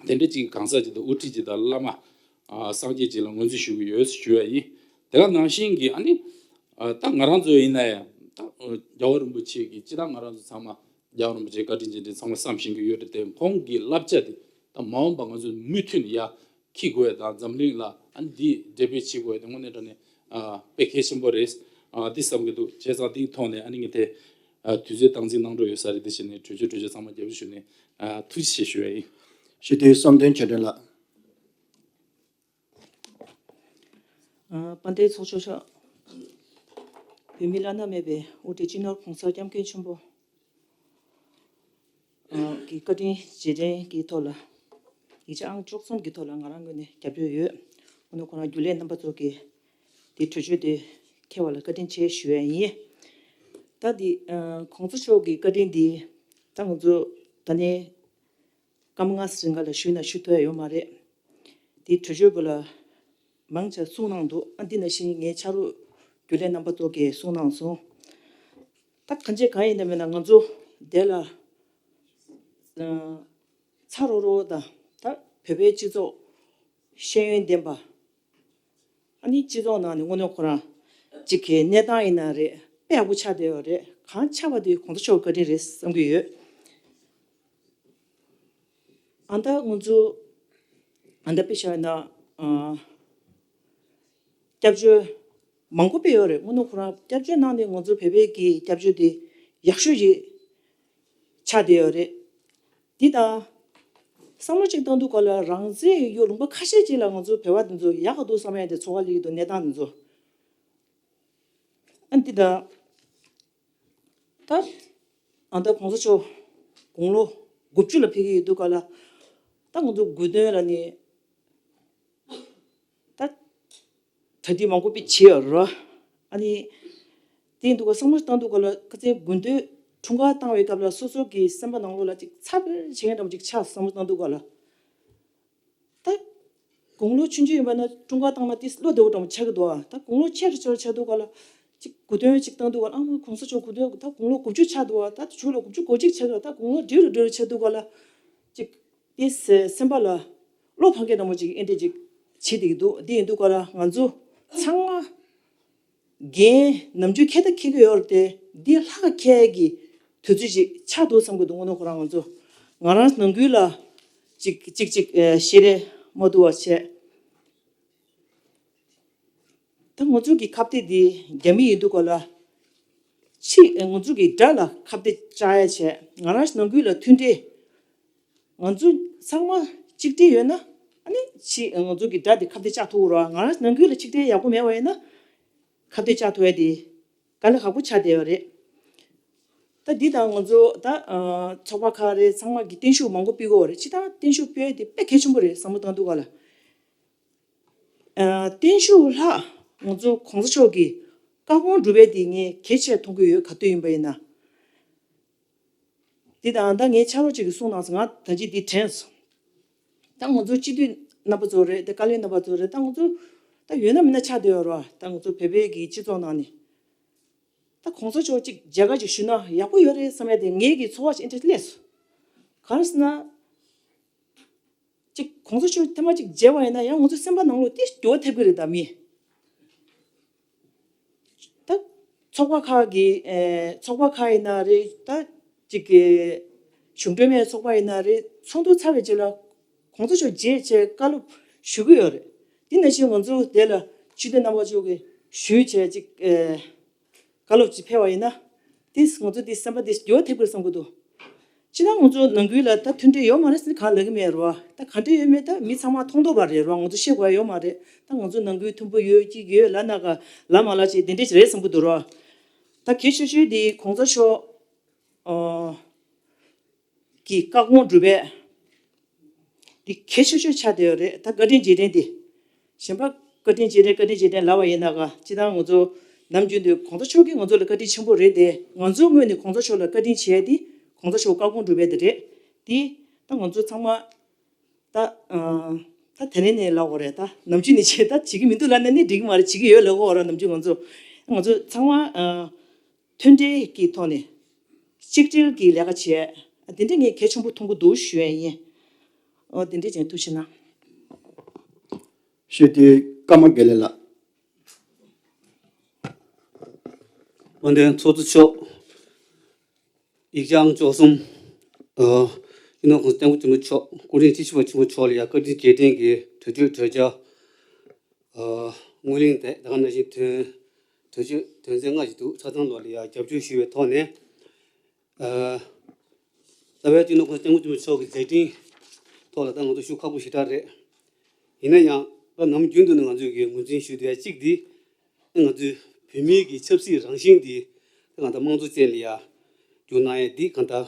དེ་འདྲ་ཅིག་གང་ཟག་ཅིག་དང་དབུ་ཁྲིད་ཅིག་དང་བླ་མ་ཨ་སངས་རྒྱས་ཅིག་ལ་ངོས་འཛིན་ཞུ་གི་ཡོད་ཞུ་བ་ཡིན། དེ་ག་ནང་བཞིན་གྱི་ཨ་ནི་ཨ་ད་ང་རང་ཚོ་ཡིན་ན་ཡང་ད་རྒྱལ་བ་རིན་པོ་ཆེ་གི་སྤྱིར་བཏང་ང་རང་ཚོ་ཚང་མ་རྒྱལ་བ་རིན་པོ་ཆེའི་བཀའ་དྲིན་རྗེས་དྲན་ཚང་མ་བསམ་བཞིན་གྱི་ཡོད་རེད་དེ། ཁོང་གི་བསླབ་བྱ་དེ་ད་མ་འོངས་པ་ང་ཚོ་མུ་མཐུད་ནས་ཡར་འཁྱེར་དགོས་ཡ་དང་འཛམ་གླིང་ལ་ཨ་ནི་འདི་འགྲེལ་པ་བྱེད་དགོས་ཡ་དེ་དངོས་གནས་དྲང་གནས་ཨ་དཔེ་གལ་ཆེན་པོ་རེད། ཨ་འདི་བསམ་གྱི་འདུག་བྱས་ཙང་འདིའི་ཐོག་ནས་ཨ་ནི་ངས་དེ་ཨ་དུས་ཚོད་སྟངས་འཛིན་གནང་འགྲོ་ཡོད་ས་རེད། དེ་བྱས་ནས་གྲོས་ཆོད་གྲོས་ཆོད་ཚང་མ་རྒྱབ་སྐྱོར་ཞུས་ནས་ཨ་ཐུགས་རྗེ་ཆེ་ཞུ་ཡ་ཡིན། སྤྱི་འཐུས་བསམ་གཏན་ཆོས་སྒྲོན་ལགས། ཨ་དཔལ་ལྡན་ཚོགས་གཙོ་མཆོག་བོད་མི་བླ་ན་མེད་པའི་དབུ་ཁྲིད་སྤྱི་ནོར་༸གོང་ས་༸སྐྱབས་མགོན་ཆེན་པོ་ཨ་གི་བཀའ་དྲིན་རྗེས་དྲན་གྱི་ཐོག་ལ་ཡིག་ཆ་ཨང་བཅུ་གསུམ་གྱི་ཐོག་ལ་ང་རང་ངོས་ནས་རྒྱབ་སྐྱོར་ཡོད། ཨ་ནི་ཁོ་རང་རྒྱུན་ལས་རྣམ་པ་ཚོ་གིས་དེ་གྲོས་ཆོད་དེ་འཁྱེར་བ་ལ་བཀའ་དྲིན་ཆེ་ཞུ་ཡ་ཡིན། ད་འདི་ཨ་༸གོང་ས་མཆོག་གི་བཀའ་དྲིན་འདི་ད་ང་ཚོ་ད་ནས་སྐར་མ་ལྔ་རིང་ག་ལ་ཞུས་ན་ཞུ་ཐུབ་ཡ་ཡོད་མ་རེད། དེ་གྲོས་ཆོད་པོ་ལ་མང་ཆེ་གསུངས་གནང་འདུག་ཨ་འདི་ནང་བཞིན་ངའི་ཕྱག་རོགས་རྒྱུན་ལས་རྣམ་པ་ཚོ་གིས་གསུངས་གནང་སོང་། ད་གང་བྱས་གང་ཡིན་ན་མིན་ན་ང་ཚོ་དེ་ལ་ཚ་རོ་རོ་དང་ད་བོད་པའི་སྤྱི་ཚོགས་ཤེས་ཡོན་ལྡན་པ། ཨ་ནི་སྤྱི་ཚོགས་ནང་ནས་དངོས་གནས་ཁོ་རང་གཅིག་གི་གནས་སྟངས་ཡིན་ན་རེད། དཔེ་ཡག་པོ་ཆགས་བསྡད་ཡོད་རེད། གང་ཆགས་པ་དེ་༸གོང་ས་མཆོག་བཀའ་དྲིན་རེད་བསམ་གྱི་ཡོད། ཨ་ད་ང་ཚོ་ཨ་ད་དཔེ་བཞག་ན་ཨ་སྐྱབས་བཅོལ་མང་པོ་དཔེ་ཡོད་རེད། དངོས་གནས་ཁོ་རང་སྐྱབས་བཅོལ་ནང་ནས་ང་ཚོ་བོད་པའི་གི་སྐྱབས་བཅོལ་དེ་ཡག་ཤོས་ཅིག་ཆགས་བསྡད་ཡོད་རེད། འདི་དང་བསམ་བློ་གཅིག་བཏང་དུས་ག་ལ་རང་བཙན་ཡོད་ལུང་པ་ཁ་ཤས་ཅིག་ལ་ང་ཚོ་བོད་པ་དེ་ཚོ་ཡག་ག་འདུག་བསམ་ཡ་དེ་ཚོར་བ་སླེབས་ཀྱི་འདུག་གནས་སྟངས་དེ་ཚོ། ཨ་འདི་དང་ད་ཨ་ད་༸གོང་ས་མཆོག་དགུང་ལོ་དགུ་བཅུ་ལ་ཕེབས་ཀྱི་ཡོད་དུས་ག་ལ་ད་ང་ཚོ་དགོས་དོན་ལ་ནི་ད་གྲ་སྒྲིག་མང་པོ་དཔེ་བྱས་ཡོད་རེད། ཨ་ནི་དེ་ཡིན་དུས་ག་བསམ་བློ་བཏང་དུས་ག་ལ་ཁ་སང་དགུན་དུས་འཁྲུངས་སྐར་བཏང་བའི་སྐབས་ལ་སོ་སོ་གི་སེམས་པ་ནང་ལོགས་ལ་ཅིག་ཚ་བོ་བྱེད་མཁན་འདྲ་པོ་ཅིག་ཆགས། བསམ་བློ་བཏང་དུས་ག་ལ་ད་དགུང་ལོ་ཆུང་ཆུང་ཡིན་པ་ན་འཁྲུངས་སྐར་བཏང་ན་དེ་བློ་བདེ་པོ་འདྲ་པོ་ཆགས་ཀྱི་འདུག་ཨ་ད་དགུང་ལོ་ཆེ་རུ་ཆེ་རུ་ཆགས་དུས་ག་ལ་ཅིག་གོ་སྟོན་ཅིག་བཏང་དུས་ག་ལ་ཨ་མ་གོང་ས་མཆོག་གོ་སྟོན་ད་དགུང་ལོ་དགུ་བཅུ་ཆགས་འདུག་ཨ་ད་མཇུག་ལ་དགུ་བཅུ་གོ་གཅིག་ཆགས་འདུག་ཨ་ད་དགུང་ལོ་བགྲེས་རུ་བགྲེས་རུ་ཆགས་དུས་ག་ལ་ཅིག་དེ་སེམས་པ་ལ་བློ་ཕམ་མཁན་འདྲ་པོ་ཅིག་ཨེ་འདྲ་ཅིག་བྱེད་བསྡད་ཀྱི་འདུག་དེ་ཡིན་དུས་ག་ལ་ང་ཚོ་ཚང་མ་འགན་ནམ་རྒྱུན་འཁྱེར་ད་འཁྱེར་གྱི་ཡོད་རེད་དེ། འདི་ལྷག་འཁྱེར་གྱི་དུས་ཚོད་ཅིག་ཆགས་འདུག་བསམ་གྱི་འདུག་དངོས་གནས་ཁོ་རང་ང་ཚོ་ང་རང་ནང་ཁུལ་ལ་ཅིག་ཅིག་ཅིག་ཨེ་ཤེས་རེ་མ་ཐུབ་པ་བྱས། ད་ང་ཚོ་གི་ཁ་གཏད་འདི་རྒྱ་མི་ཡིན་དུས་ག་ལ་ཕྱི་ཨེ་ང་ཚོ་གི་དགྲ་ལ་ཁ་གཏད་བཅག་ཡ་བྱས། ང་རང་ནང་ཁུལ་ལ་མཐུན་སྒྲིལ། ང་ཚོ་ཚང་མ་གཅིག་སྒྲིལ་ཡོད་ན་ཨ་ནི་ཕྱི་ང་ཚོ་གི་དགྲ་དེ་ཁ་གཏད་བཅག་ཐུབ་རོགས། ང་རང་ནང་ཁུལ་ལ་གཅིག་སྒྲིལ་ཡག་པོ་མེད་པ་ཡིན་ན་ཁ་གཏད་བཅག་ཐུབ་ཡ་དེ་དཀའ་ལས་ཁག་པོ་ཆགས་བསྡད་ཡོད་རེད། ད་འདི་དང་ང་ཚོ་ད་ཚོགས་པ་ཁག་རེད། ཚང་མ་གི་བརྟན་བཞུགས་མང་པོ་ཕུལ་གི་ཡོད་རེད། སྤྱིར་བཏང་བརྟན་བཞུགས་ཕུལ་ཡ་དེ་དཔེ་གལ་ཆེན་པོ་རེད་བསམ་བློ་བཏང་དུས་ག་ལ། ཨ་བརྟན་བཞུགས་ལྷག་ང་ཚོ་གོང་ས་མཆོག་གི་བཀའ་དགོངས་སྒྲུབ་པའི་དེ་ངས་གལ་ཆེ་མཐོང་གི་ཡོད། ག་དུས་ཡིན་པ་ཡིན་ན། འདི་དང་ད་ངའི་ཕྱག་རོགས་གཅིག་གིས་གསུངས་གནང་སོང་། ང་ད་ཅི་འདི་དྲན་སོང་། ད་ང་ཚོ་སྤྱི་འཐུས་རྣམ་པ་ཚོ་རེད། ད་བཀའ་བློན་རྣམ་པ་ཚོ་རེད། ད་ང་ཚོ་ད་ཡོད་ན་མིན་ན་ཆགས་བསྡད་ཡོད་རེད་བ། ད་ང་ཚོ་བོད་པའི་གི་སྤྱི་ཚོགས་ནང་ནས་ད་གོང་ས་མཆོག་གཅིག་མཇལ་ཁ་གཅིག་ཞུས་ན་ཡག་པོ་ཡོད་རེད་བསམ་ཡ་དེ་ངའི་གི་ཚོར་བ་ཅིག་ཨེ་འདྲ་སླེབས་སོང་། གང་ཟེར་ན། ཅིག་གོང་ས་མཆོག་ཐེངས་མ་ཅིག་མཇལ་བ་ཡིན་ན་ཡང་ང་ཚོ་སེམས་པ་ནང་ལོགས་དེ་འགྱུར་བ་ཐེབས་ཀྱི་རེད་ད་མི། ད་ཚོགས་པ་ཁག་གི་ཨེ་ཚོགས་པ་ཁག་ཡིན་ན་རེད། ད་ཅིག་གི་གཞུང་འབྲེལ་མེད་ཚོགས་པ་ཡིན་ན་རེད། ཚོགས་འདུ་ཚར་བའི་རྗེས་ལ་གོང་ས་མཆོག་མཇལ་བྱས་བཀའ་སློབ་ཞུ་གི་ཡོད་རེད། དེ་ནང་བཞིན་ང་ཚོ་དེ་ལ་སྤྱི་འཐུས་རྣམ་པ་ཚོ་གིས་ཞུས་བྱས་ཅིག་ཨེ། བཀའ་སློབ་ཅིག་ཕེབས་པ་ཡིན་ན། དེས་ང་ཚོ་དེ་སེམས་པ་དེ་འགྱུར་བ་ཐེབས་ཀྱི་རེད་བསམ་གྱི་འདུག་སྤྱིར་ན་ང་ཚོ་ནང་ཁུལ་ལ་ད་མཐུན་སྒྲིལ་ཡོད་མ་རེད་ཟེར་གང་ལབ་ཀྱི་མེད་རེད་བ། ད་ག་འདྲ་ཡོད་མེད་ད་མི་ཚང་མ་མཐོང་ཐུབ་པ་རེད་རེད་བ། ང་ཚོ་བཤད་དགོས་ཡ་ཡོད་མ་རེད། ད་ང་ཚོ་ནང་ཁུལ་མཐུན་པོ་ཡོད་ཅིག་ཡོད་ལབ་ན་ག་ལབ་མ་ལབ་ཅིག་དེ་འདྲ་ཅིག་རེད་བསམ་གྱི་འདུག་རེད་བ། ད་གལ་ཆེ་ཤོས་དེ་གོང་ས་མཆོག་ཨོ་གི་བཀའ་དགོངས་སྒྲུབ་པའི་ གལ་ཆེ་ཤོས་ཆགས་བསྡད་ཡོད་རེད། ད་བཀའ་དྲིན་རྗེས་དྲན་དེ། གཞན་པ་བཀའ་དྲིན་རྗེས་དྲན་བཀའ་དྲིན་རྗེས་དྲན་ལབ་པ་ཡིན་ན་ག་སྤྱིར་བཏང་ང་ཚོ་ནམ་རྒྱུན་དུ་གོང་ས་མཆོག་གིས་ང་ཚོ་ལ་བཀའ་དྲིན་ཆེན་པོ་རེད་དེ། ང་ཚོའི་ངོས་ནས་གོང་ས་མཆོག་ལ་བཀའ་དྲིན་ཆེ་ཡ་དེ་གོང་ས་མཆོག་བཀའ་དགོངས་སྒྲུབ་པ་དེ་རེད། དེ་ད་ང་ཚོ་ཚང་མ་ད་ཨ་ད་དེ་རིང་ནས་ལབ་དགོས་རེད། ད་ནམ་རྒྱུན་ནས་བྱས། ད་བྱེད་ཀྱི་མི་འདུག་ལབ་ན་ནི་འགྲིག་གི་མ་རེད། བྱེད་ཀྱི་ཡོད་ལབ་དགོས་རེད། ནམ་རྒྱུན་ང་ཚོ་ང་ཚོ་ཚང་མ་ཨ། མཐུན་སྒྲིལ་གྱི་ཐོག་ནས་གཅིག་སྒྲིལ་གྱི་ལས་ཀ་བྱས། དེ་འདྲ་ངས་གལ་ཆེན་པོ་མཐོང་གི་འདུག་ཞུ་ཡ་ཡིན། ཨོ་དེ་འདྲ་བྱས། ཐུགས་རྗེ་གནང་། ཞུ་དེ་ཀརྨ་དགེ་ལེགས་ལགས། དཔལ་ལྡན་ཚོགས་གཙོ་མཆོག་ཡིག་བྱང་བཅུ་གསུམ། ཨ། སྤྱི་ནོར་༸གོང་ས་༸སྐྱབས་མགོན་ཆེན་པོ་མཆོག་སྐུ་ཕྲེང་བཅུ་བཞི་པ་ཆེན་པོ་མཆོག་ལ་ཡ་བཀའ་དྲིན་རྗེས་དྲན་གྱི་གྲོས་ཆོད་གྲོས་འཆར། ཨ། སྔོན་གླེང་དེ་ད་ག་ནང་བཞིན་དོན་གྲོས་ཆོད་དོན་ཚན་ལྔ་ཞིག་འདུག་ཆ་ཚང་ལོག་ལ་ཡ་རྒྱབ་སྐྱོར་ཞུ་བའི་ཐོག་ནས། ཨ། རྩ་བའི་སྤྱི་ནོར་༸གོང་ས་༸སྐྱབས་མགོན་ཆེན་པོ་མཆོག་གི་མཛད་འཕྲིན་ཐོག་ལ་ད་ང་ཚོ་ཞུ་ཁག་པོ་ཞེ་དྲག་རེད། ཡིན་ན་ཡང་ད་ནམ་རྒྱུན་དུ་ནི་ང་ཚོས་ཀྱི་ངོས་འཛིན་ཞུ་བསྡད་ཡ་གཅིག་འདི། ང་ཚོའི་བོད་མིའི་གི་ཆབ་སྲིད་རང་བཞིན་འདི་ད་ང་ཚོ་དམངས་གཙོ་ཅན་ལ་ཡ་བསྒྱུར་གནང་ཡ་འདི་གང་ལྟར་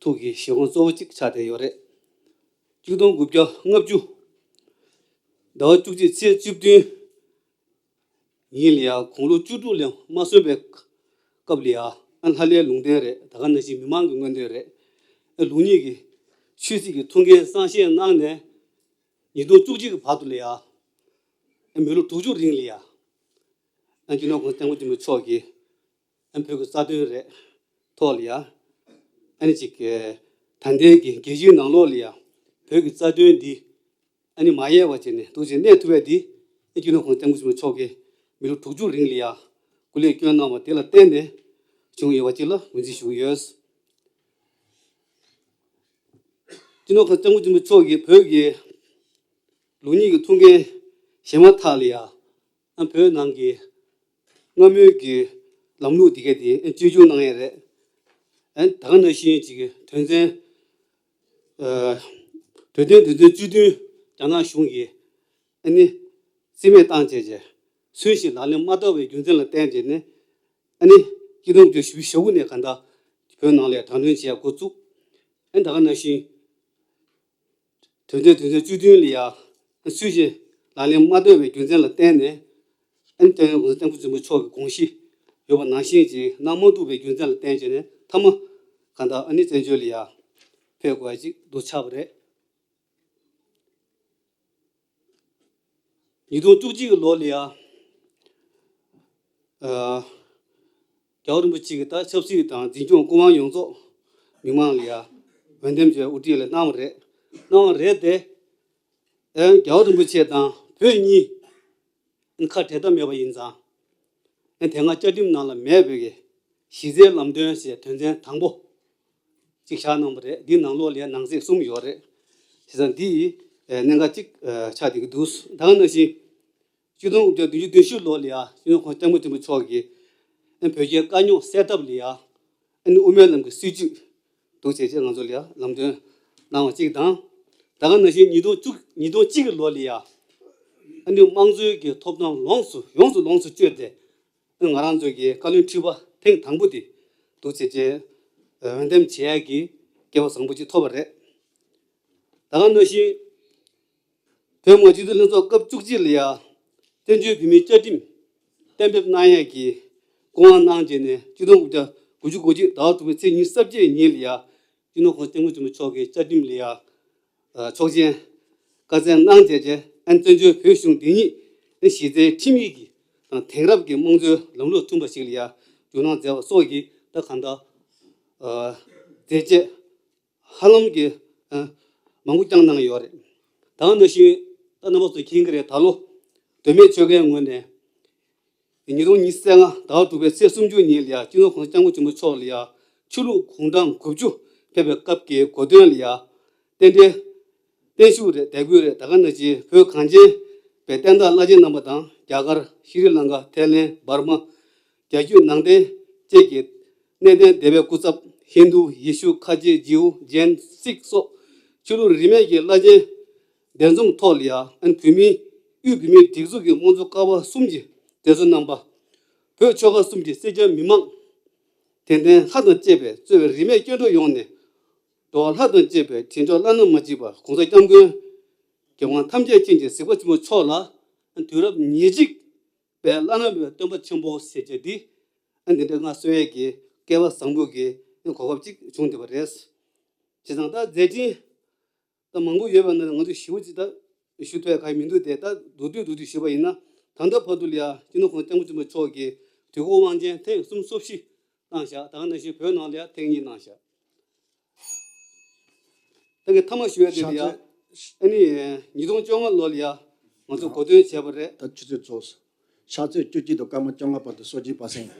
ཐུགས་ཀྱི་བཞེད་དགོངས་གཙོ་བོ་གཅིག་ཆགས་བསྡད་ཡོད་རེད། ཆིག་སྟོང་དགུ་བརྒྱ་ལྔ་བཅུ་ཟླ་བ་བཅུ་གཅིག་ཚེས་བཅུ་བདུན་ཉིན་ལ་ཡ་དགུང་ལོ་བཅུ་དྲུག་ལས་མ་སོན་པའི་སྐབས་ལ་ཡ། ཨ། ལྷ་ལྷའི་ལུང་བསྟན་རེད། ད་ག་ནང་བཞིན་མི་མང་གི་མངོན་འདོད་རེད། ཨ། ལུགས་གཉིས་ཀྱི་ཆོས་སྲིད་ཀྱི་ཐུགས་འགན་གཙང་བཞེས་གནང་ནས། ཉིས་སྟོང་བཅུ་གཅིག་གི་བར་དུ་ལ་ཡ། ཨ། མི་ལོ་དྲུག་ཅུ་རིང་ལ་ཡ། ཨ། སྤྱི་ནོར་༸གོང་ས་༸སྐྱབས་མགོན་ཆེན་པོ་མཆོག་གིས། ཨ། བོད་ཀྱི་རྩ་དོན་རེད། ཐོག་ལ་ཡ། ཨ་ནི་ཅིག་གི་ད་ལྟའི་གི་རྒྱལ་སྤྱིའི་ནང་ལོགས་ལ་ཡ། བོད་ཀྱི་རྩ་དོན་འདི་ཨ་ནི་མ་ཡལ་བ་བྱས་ནས་འདུག་བྱས་གནས་ཐུབ་པ་འདི། ཨ། སྤྱི་ནོར་༸གོང་ས་༸སྐྱབས་མགོན་ཆེན་པོ་མཆོག་གིས་མི་ལོ་དྲུག་ཅུ་རིང་ལ་ཡ་སྐུ་ལས་བསྐྱོན་གནང་བ་དེ་ལ་བརྟེན་ནས་བྱུང་ཡོད་པ་ཅིག་ལ་ངོས་འཛིན་ཞུ་གི་ཡོད། སྤྱི་ནོར་༸གོང་ས་༸སྐྱབས་མགོན་ཆེན་པོ་མཆོག་གིས་བོད་ཀྱི་ལུགས་གཉིས་ཀྱི་ཐུགས་འགན་བཞེས་མ་ཐག་ལ་ཡ། ཨ། བོད་ནང་གི་སྔ་མོའི་གི་ལམ་ལུགས་འདི་ག་དེ་བཅོས་བསྒྱུར་གནང་ཡས་རེད། ཨ། ད་ག་ནང་བཞིན་ཅིག་གི་དོན་ཚན། ཨ། གྲོས་མཐུན་དོན་ཚན་བཅུ་བདུན་རྒྱ་ནག་གཞུང་གིས་ཨ་ནི་རྩིས་མེད་བཏང་བྱས་བྱས། སུས་ཞིག་ལག་ལེན་མ་བསྟར་བའི་རྒྱུ་མཚན་ལ་བརྟེན་བྱས་ནས། ཨ་ནི་ཆིག་སྟོང་དགུ་བརྒྱ་བཞི་བཅུ་ཞེ་དགུ་ནས་གང་ལྟར་བོད་ནང་ལ་དྲག་གནོན་བྱེད་ཡ་འགོ་བཙུགས། ཨ། ད་ག་ནང་བཞིན། དོན་ཚན་དོན་ཚན་བཅུ་བདུན་ལ་ཡ། སུས་ཞིག་ལག་ལེན་མ་བསྟར་བའི་རྒྱུ་མཚན་ལ་བརྟེན་ནས། ཨ་ནི་སྤྱི་ནོར་༸གོང་ས་༸སྐྱབས་མགོན་ཆེན་པོ་མཆོག་གི་དགོངས་གཞི་ཡོད་པ་ནང་བཞིན་ཅིག་གནང་མ་ཐུབ་པའི་རྒྱུ་མཚན་ལ་བརྟེན་བྱས་ནས་མཐའ་མ་གང་ལྟར་ཨ་ནི་བཙན་བྱོལ་ལ་ཡ་ཕེབས་དགོས་ཡ་ཅིག་འདུག་ཆགས་པ་རེད། ཉིས་སྟོང་བཅུ་གཅིག་གི་ལོ་ལ་ཡ། ཨ། རྒྱལ་བ་རིན་པོ་ཆེ་གིས་ད་ཆབ་སྲིད་དང་འཛིན་སྐྱོང་སྐུ་དབང་ཡོངས་རྫོགས་མི་མང་ལ་ཡ་འོས་འདེམས་བྱས་དབུ་ཁྲིད་ལ་གནང་བ་རེད། གནང་བ་རེད་དེ། ཨ། རྒྱལ་བ་རིན་པོ་ཆེ་དང་བོད་གཉིས་ཁ་བྲལ་ཐབས་མེད་པ་ཡིན་ཙང་། ཨ། དེ་སྔ་བཅའ་ཁྲིམས་ནང་ལ་མེད་པའི་གི་གཞི་རྩའི་ལམ་སྟོན་ཞེས་དོན་ཚན་དང་པོ་གཅིག་བཞག་གནང་བ་རེད། འདིའི་ནང་ལོགས་ལ་ཡ་ནང་གསེས་གསུམ་ཡོད་རེད། བྱས་ཙང་འདི་ཡི་གནད་འགག་གཅིག་ཆགས་བསྡད་ཀྱི་འདུག་ད་ག་ནང་བཞིན། ཆིག་སྟོང་དགུ་བརྒྱ་བདུན་ཅུ་དོན་བཞི་ལོ་ལ་ཡ་སྤྱི་ནོར་༸གོང་ས་༸སྐྱབས་མགོན་ཆེན་པོ་མཆོག་གིས་ཨ་ནི་བོད་རྒྱའི་དཀའ་རྙོག་སེལ་ཐབས་ལ་ཡ་ཨ་ནི་དབུ་མའི་ལམ་གྱི་སྲིད་བྱུས་འདུག་བྱས་བྱས་ང་ཚོ་ལ་ཡ་ལམ་སྟོན་གནང་བ་གཅིག་དང་། ད་ག་ནང་བཞིན་ཉིས་སྟོང་བཅུ་ཉིས་སྟོང་གཅིག་གི་ལོ་ལ་ཡ་ཨ་ནི་དམངས་གཙོའི་གི་ཐོབ་ཐང་ལོངས་སུ་ཡོངས་སུ་ལོངས་སུ་སྤྱོད་དེ། ང་རང་ཚོའི་གི་བཀའ་བློན་ཁྲི་པ་ཐེངས་དང་པོ་དེ་འདུག་བྱས་བྱས་འོས་འདེམས་བྱེད་ཡ་གི་སྐལ་བ་བཟང་པོ་ཅིག་ཐོབ་པ་རེད། ད་ག་ནང་བཞིན། བོད་མི་མང་སྤྱི་འཐུས་ལྷན་ཚོགས་སྐབས་བཅུ་གཅིག་ལ་ཡ། བཙན་བྱོལ་བོད་མིའི་བཅའ་ཁྲིམས་གཏན་འབེབས་གནང་ཡས་ཀྱི་སྐུ་དབང་གནང་བྱས་ནས་ཆིག་སྟོང་དགུ་བརྒྱ་དགུ་བཅུ་གོ་གཅིག་ཟླ་བ་དྲུག་པའི་ཚེས་ཉི་ཤུ་རྩ་བརྒྱད་ཉིན་ལ་ཡ། སྤྱི་ནོར་༸གོང་ས་༸སྐྱབས་མགོན་ཆེན་པོ་མཆོག་གིས་བཅའ་ཁྲིམས་ལ་ཡ། ཨ། ཆོག་མཆན་བཀའ་སྩལ་གནང་བྱས་བྱས་ཨ་ནི་བཙན་བྱོལ་བོད་གཞུང་འདི་ཉིད་ཨ་ནི་གཞི་རྩའི་ཁྲིམས་ཡིག་གི་དང་དེང་རབས་ཀྱི་དམངས་གཙོའི་ལམ་ལུགས་མཐུན་པ་ཞིག་ལ་ཡ་འགྱུར་གནང་མཛད་པ་སོགས་ཀྱིས་ད་གང་ལྟར། ཨ། མཛད་རྗེས་ཧ་ལམ་གྱི། ཨ། མང་པོ་བསྐྱངས་གནང་ཡོད་རེད། ད་ག་ནང་བཞིན་ད་རྣམ་པ་ཚོ་མཁྱེན་གྱི་རེད། ད་ལོ་མདོ་སྨད་ཆོལ་ཁའི་ངོས་ནས་ཉིས་སྟོང་ཉི་ཤུ་རྩ་ལྔ་ཟླ་བ་དྲུག་པའི་ཚེས་སུམ་ཅུ་ཉིན་ལ་ཡ་སྤྱི་ནོར་༸གོང་ས་༸སྐྱབས་མགོན་ཆེན་པོ་མཆོག་ལ་ཡ་ཆོས་ལུགས་གུང་ཁྲན་དགུ་བཅུ་ཕེབས་པའི་སྐབས་ཀྱི་གོ་སྟོན་ལ་ཡ་རྟེན་འབྲེལ་བརྟན་བཞུགས་རེད། དད་གུས་རེད། ད་ག་ནང་བཞིན་བོད་གངས་ཅན་པའི་བསྟན་བདག་བླ་ཆེན་རྣམ་པ་དང་རྒྱ་གར་ཤྲི་ལངྐ་ཐའི་ལེན་འབར་མ། རྒྱ་བརྒྱུད་ནང་བསྟན་བཅས་ཀྱི་གནས་བརྟན་སྡེ་པའི་སྐུ་ཚབ། ཧིན་རྡུ། ཡེ་ཤུ། ཁ་ཆེ། ཇིའུ། ཇེན། སིག་སོགས་ཆོས་ལུགས་རིས་མེད་ཀྱི་བླ་ཆེན་གདན་འཛོམས་ཐོག་ལ་ཡ་ཨན་བོད་མིའི་དབུས་བོད་མིའི་སྒྲིག་འཛུགས་ཀྱི་དམངས་གཙོ་ཀ་བ་གསུམ་གྱི་མཛད་གཙོ་རྣམ་པ། བོད་ཆོལ་ཁ་གསུམ་གྱི་སེར་སྐྱ་མི་མང་། དད་ལྡན་ལྷ་དང་བཅས་པའི་གཙོས་པའི་རིས་མེད་སྐྱེ་འགྲོ་ཡོངས་ནས་ འགྲོ་བ་ལྷ་དང་བཅས་པའི་དྲིན་མཆོག་བླ་ན་མ་མཆིས་པ་གོང་ས་སྐྱབས་མགོན་རྒྱལ་དབང་ཐམས་ཅད་མཁྱེན་ཅིང་གཟིགས་པ་ཆེན་པོ་མཆོག་ལ་དུས་རབས་ཉེར་གཅིག་པའི་བླ་ན་མེད་པའི་སྟོན་པ་ཆེན་པོ་ཞེས་བྱ་འདི་འདི་འདྲ་ང་གསོལ་ཡས་ཀྱི་སྐལ་བ་བཟང་པོ་གི་གོ་སྐབས་ཅིག་བྱུང་བསྡད་པ་རེད། བྱས་ཙང་ད་མཛད་འཕྲིན་ད་མང་པོ་ཡོད་པ་ན་ང་ཚོས་ཞིབ་པོ་ཅིག་ད་ཞུ་ཐུབ་ཡ་གང་ཡང་མི་འདུག་སྟེ། ད་མདོར་བསྡུས་མདོར་བསྡུས་ཞུས་པ་ཡིན་ན། ད་ལྟ་བར་དུ་ལ་ཡ་སྤྱི་ནོར་གོང་ས་སྐྱབས་མགོན་ཆེན་པོ་མཆོག་གིས་དུས་འཁོར་དབང་ཆེན་ཐེངས་གསུམ་སོ་བཞི་གནང་བཞག་ད་ག་ནང་བཞིན་བོད་ནང་ལ་ཡ་ཐེངས་གཉིས་གནང་བཞག་ད་གི་མཐའ་མ་ཞུ་ཡ་དེ་ལ་ཡ་ཕྱག་ཚོད། ཨ་ནི་ཉིས་སྟོང་བཅོ་ལྔ་ལོ་ལ་ཡ་ང་ཚོ་གོ་སྟོན་བྱས་པ་རེད། ད་ཆུ་ཚོད་རྫོགས་སོང་། ཕྱག་ཚོད་བཅུ་གཅིག་དང་སྐར་མ་བཅོ་ལྔ་བར་དུ་གསོལ་ཇ་པ་སེང་།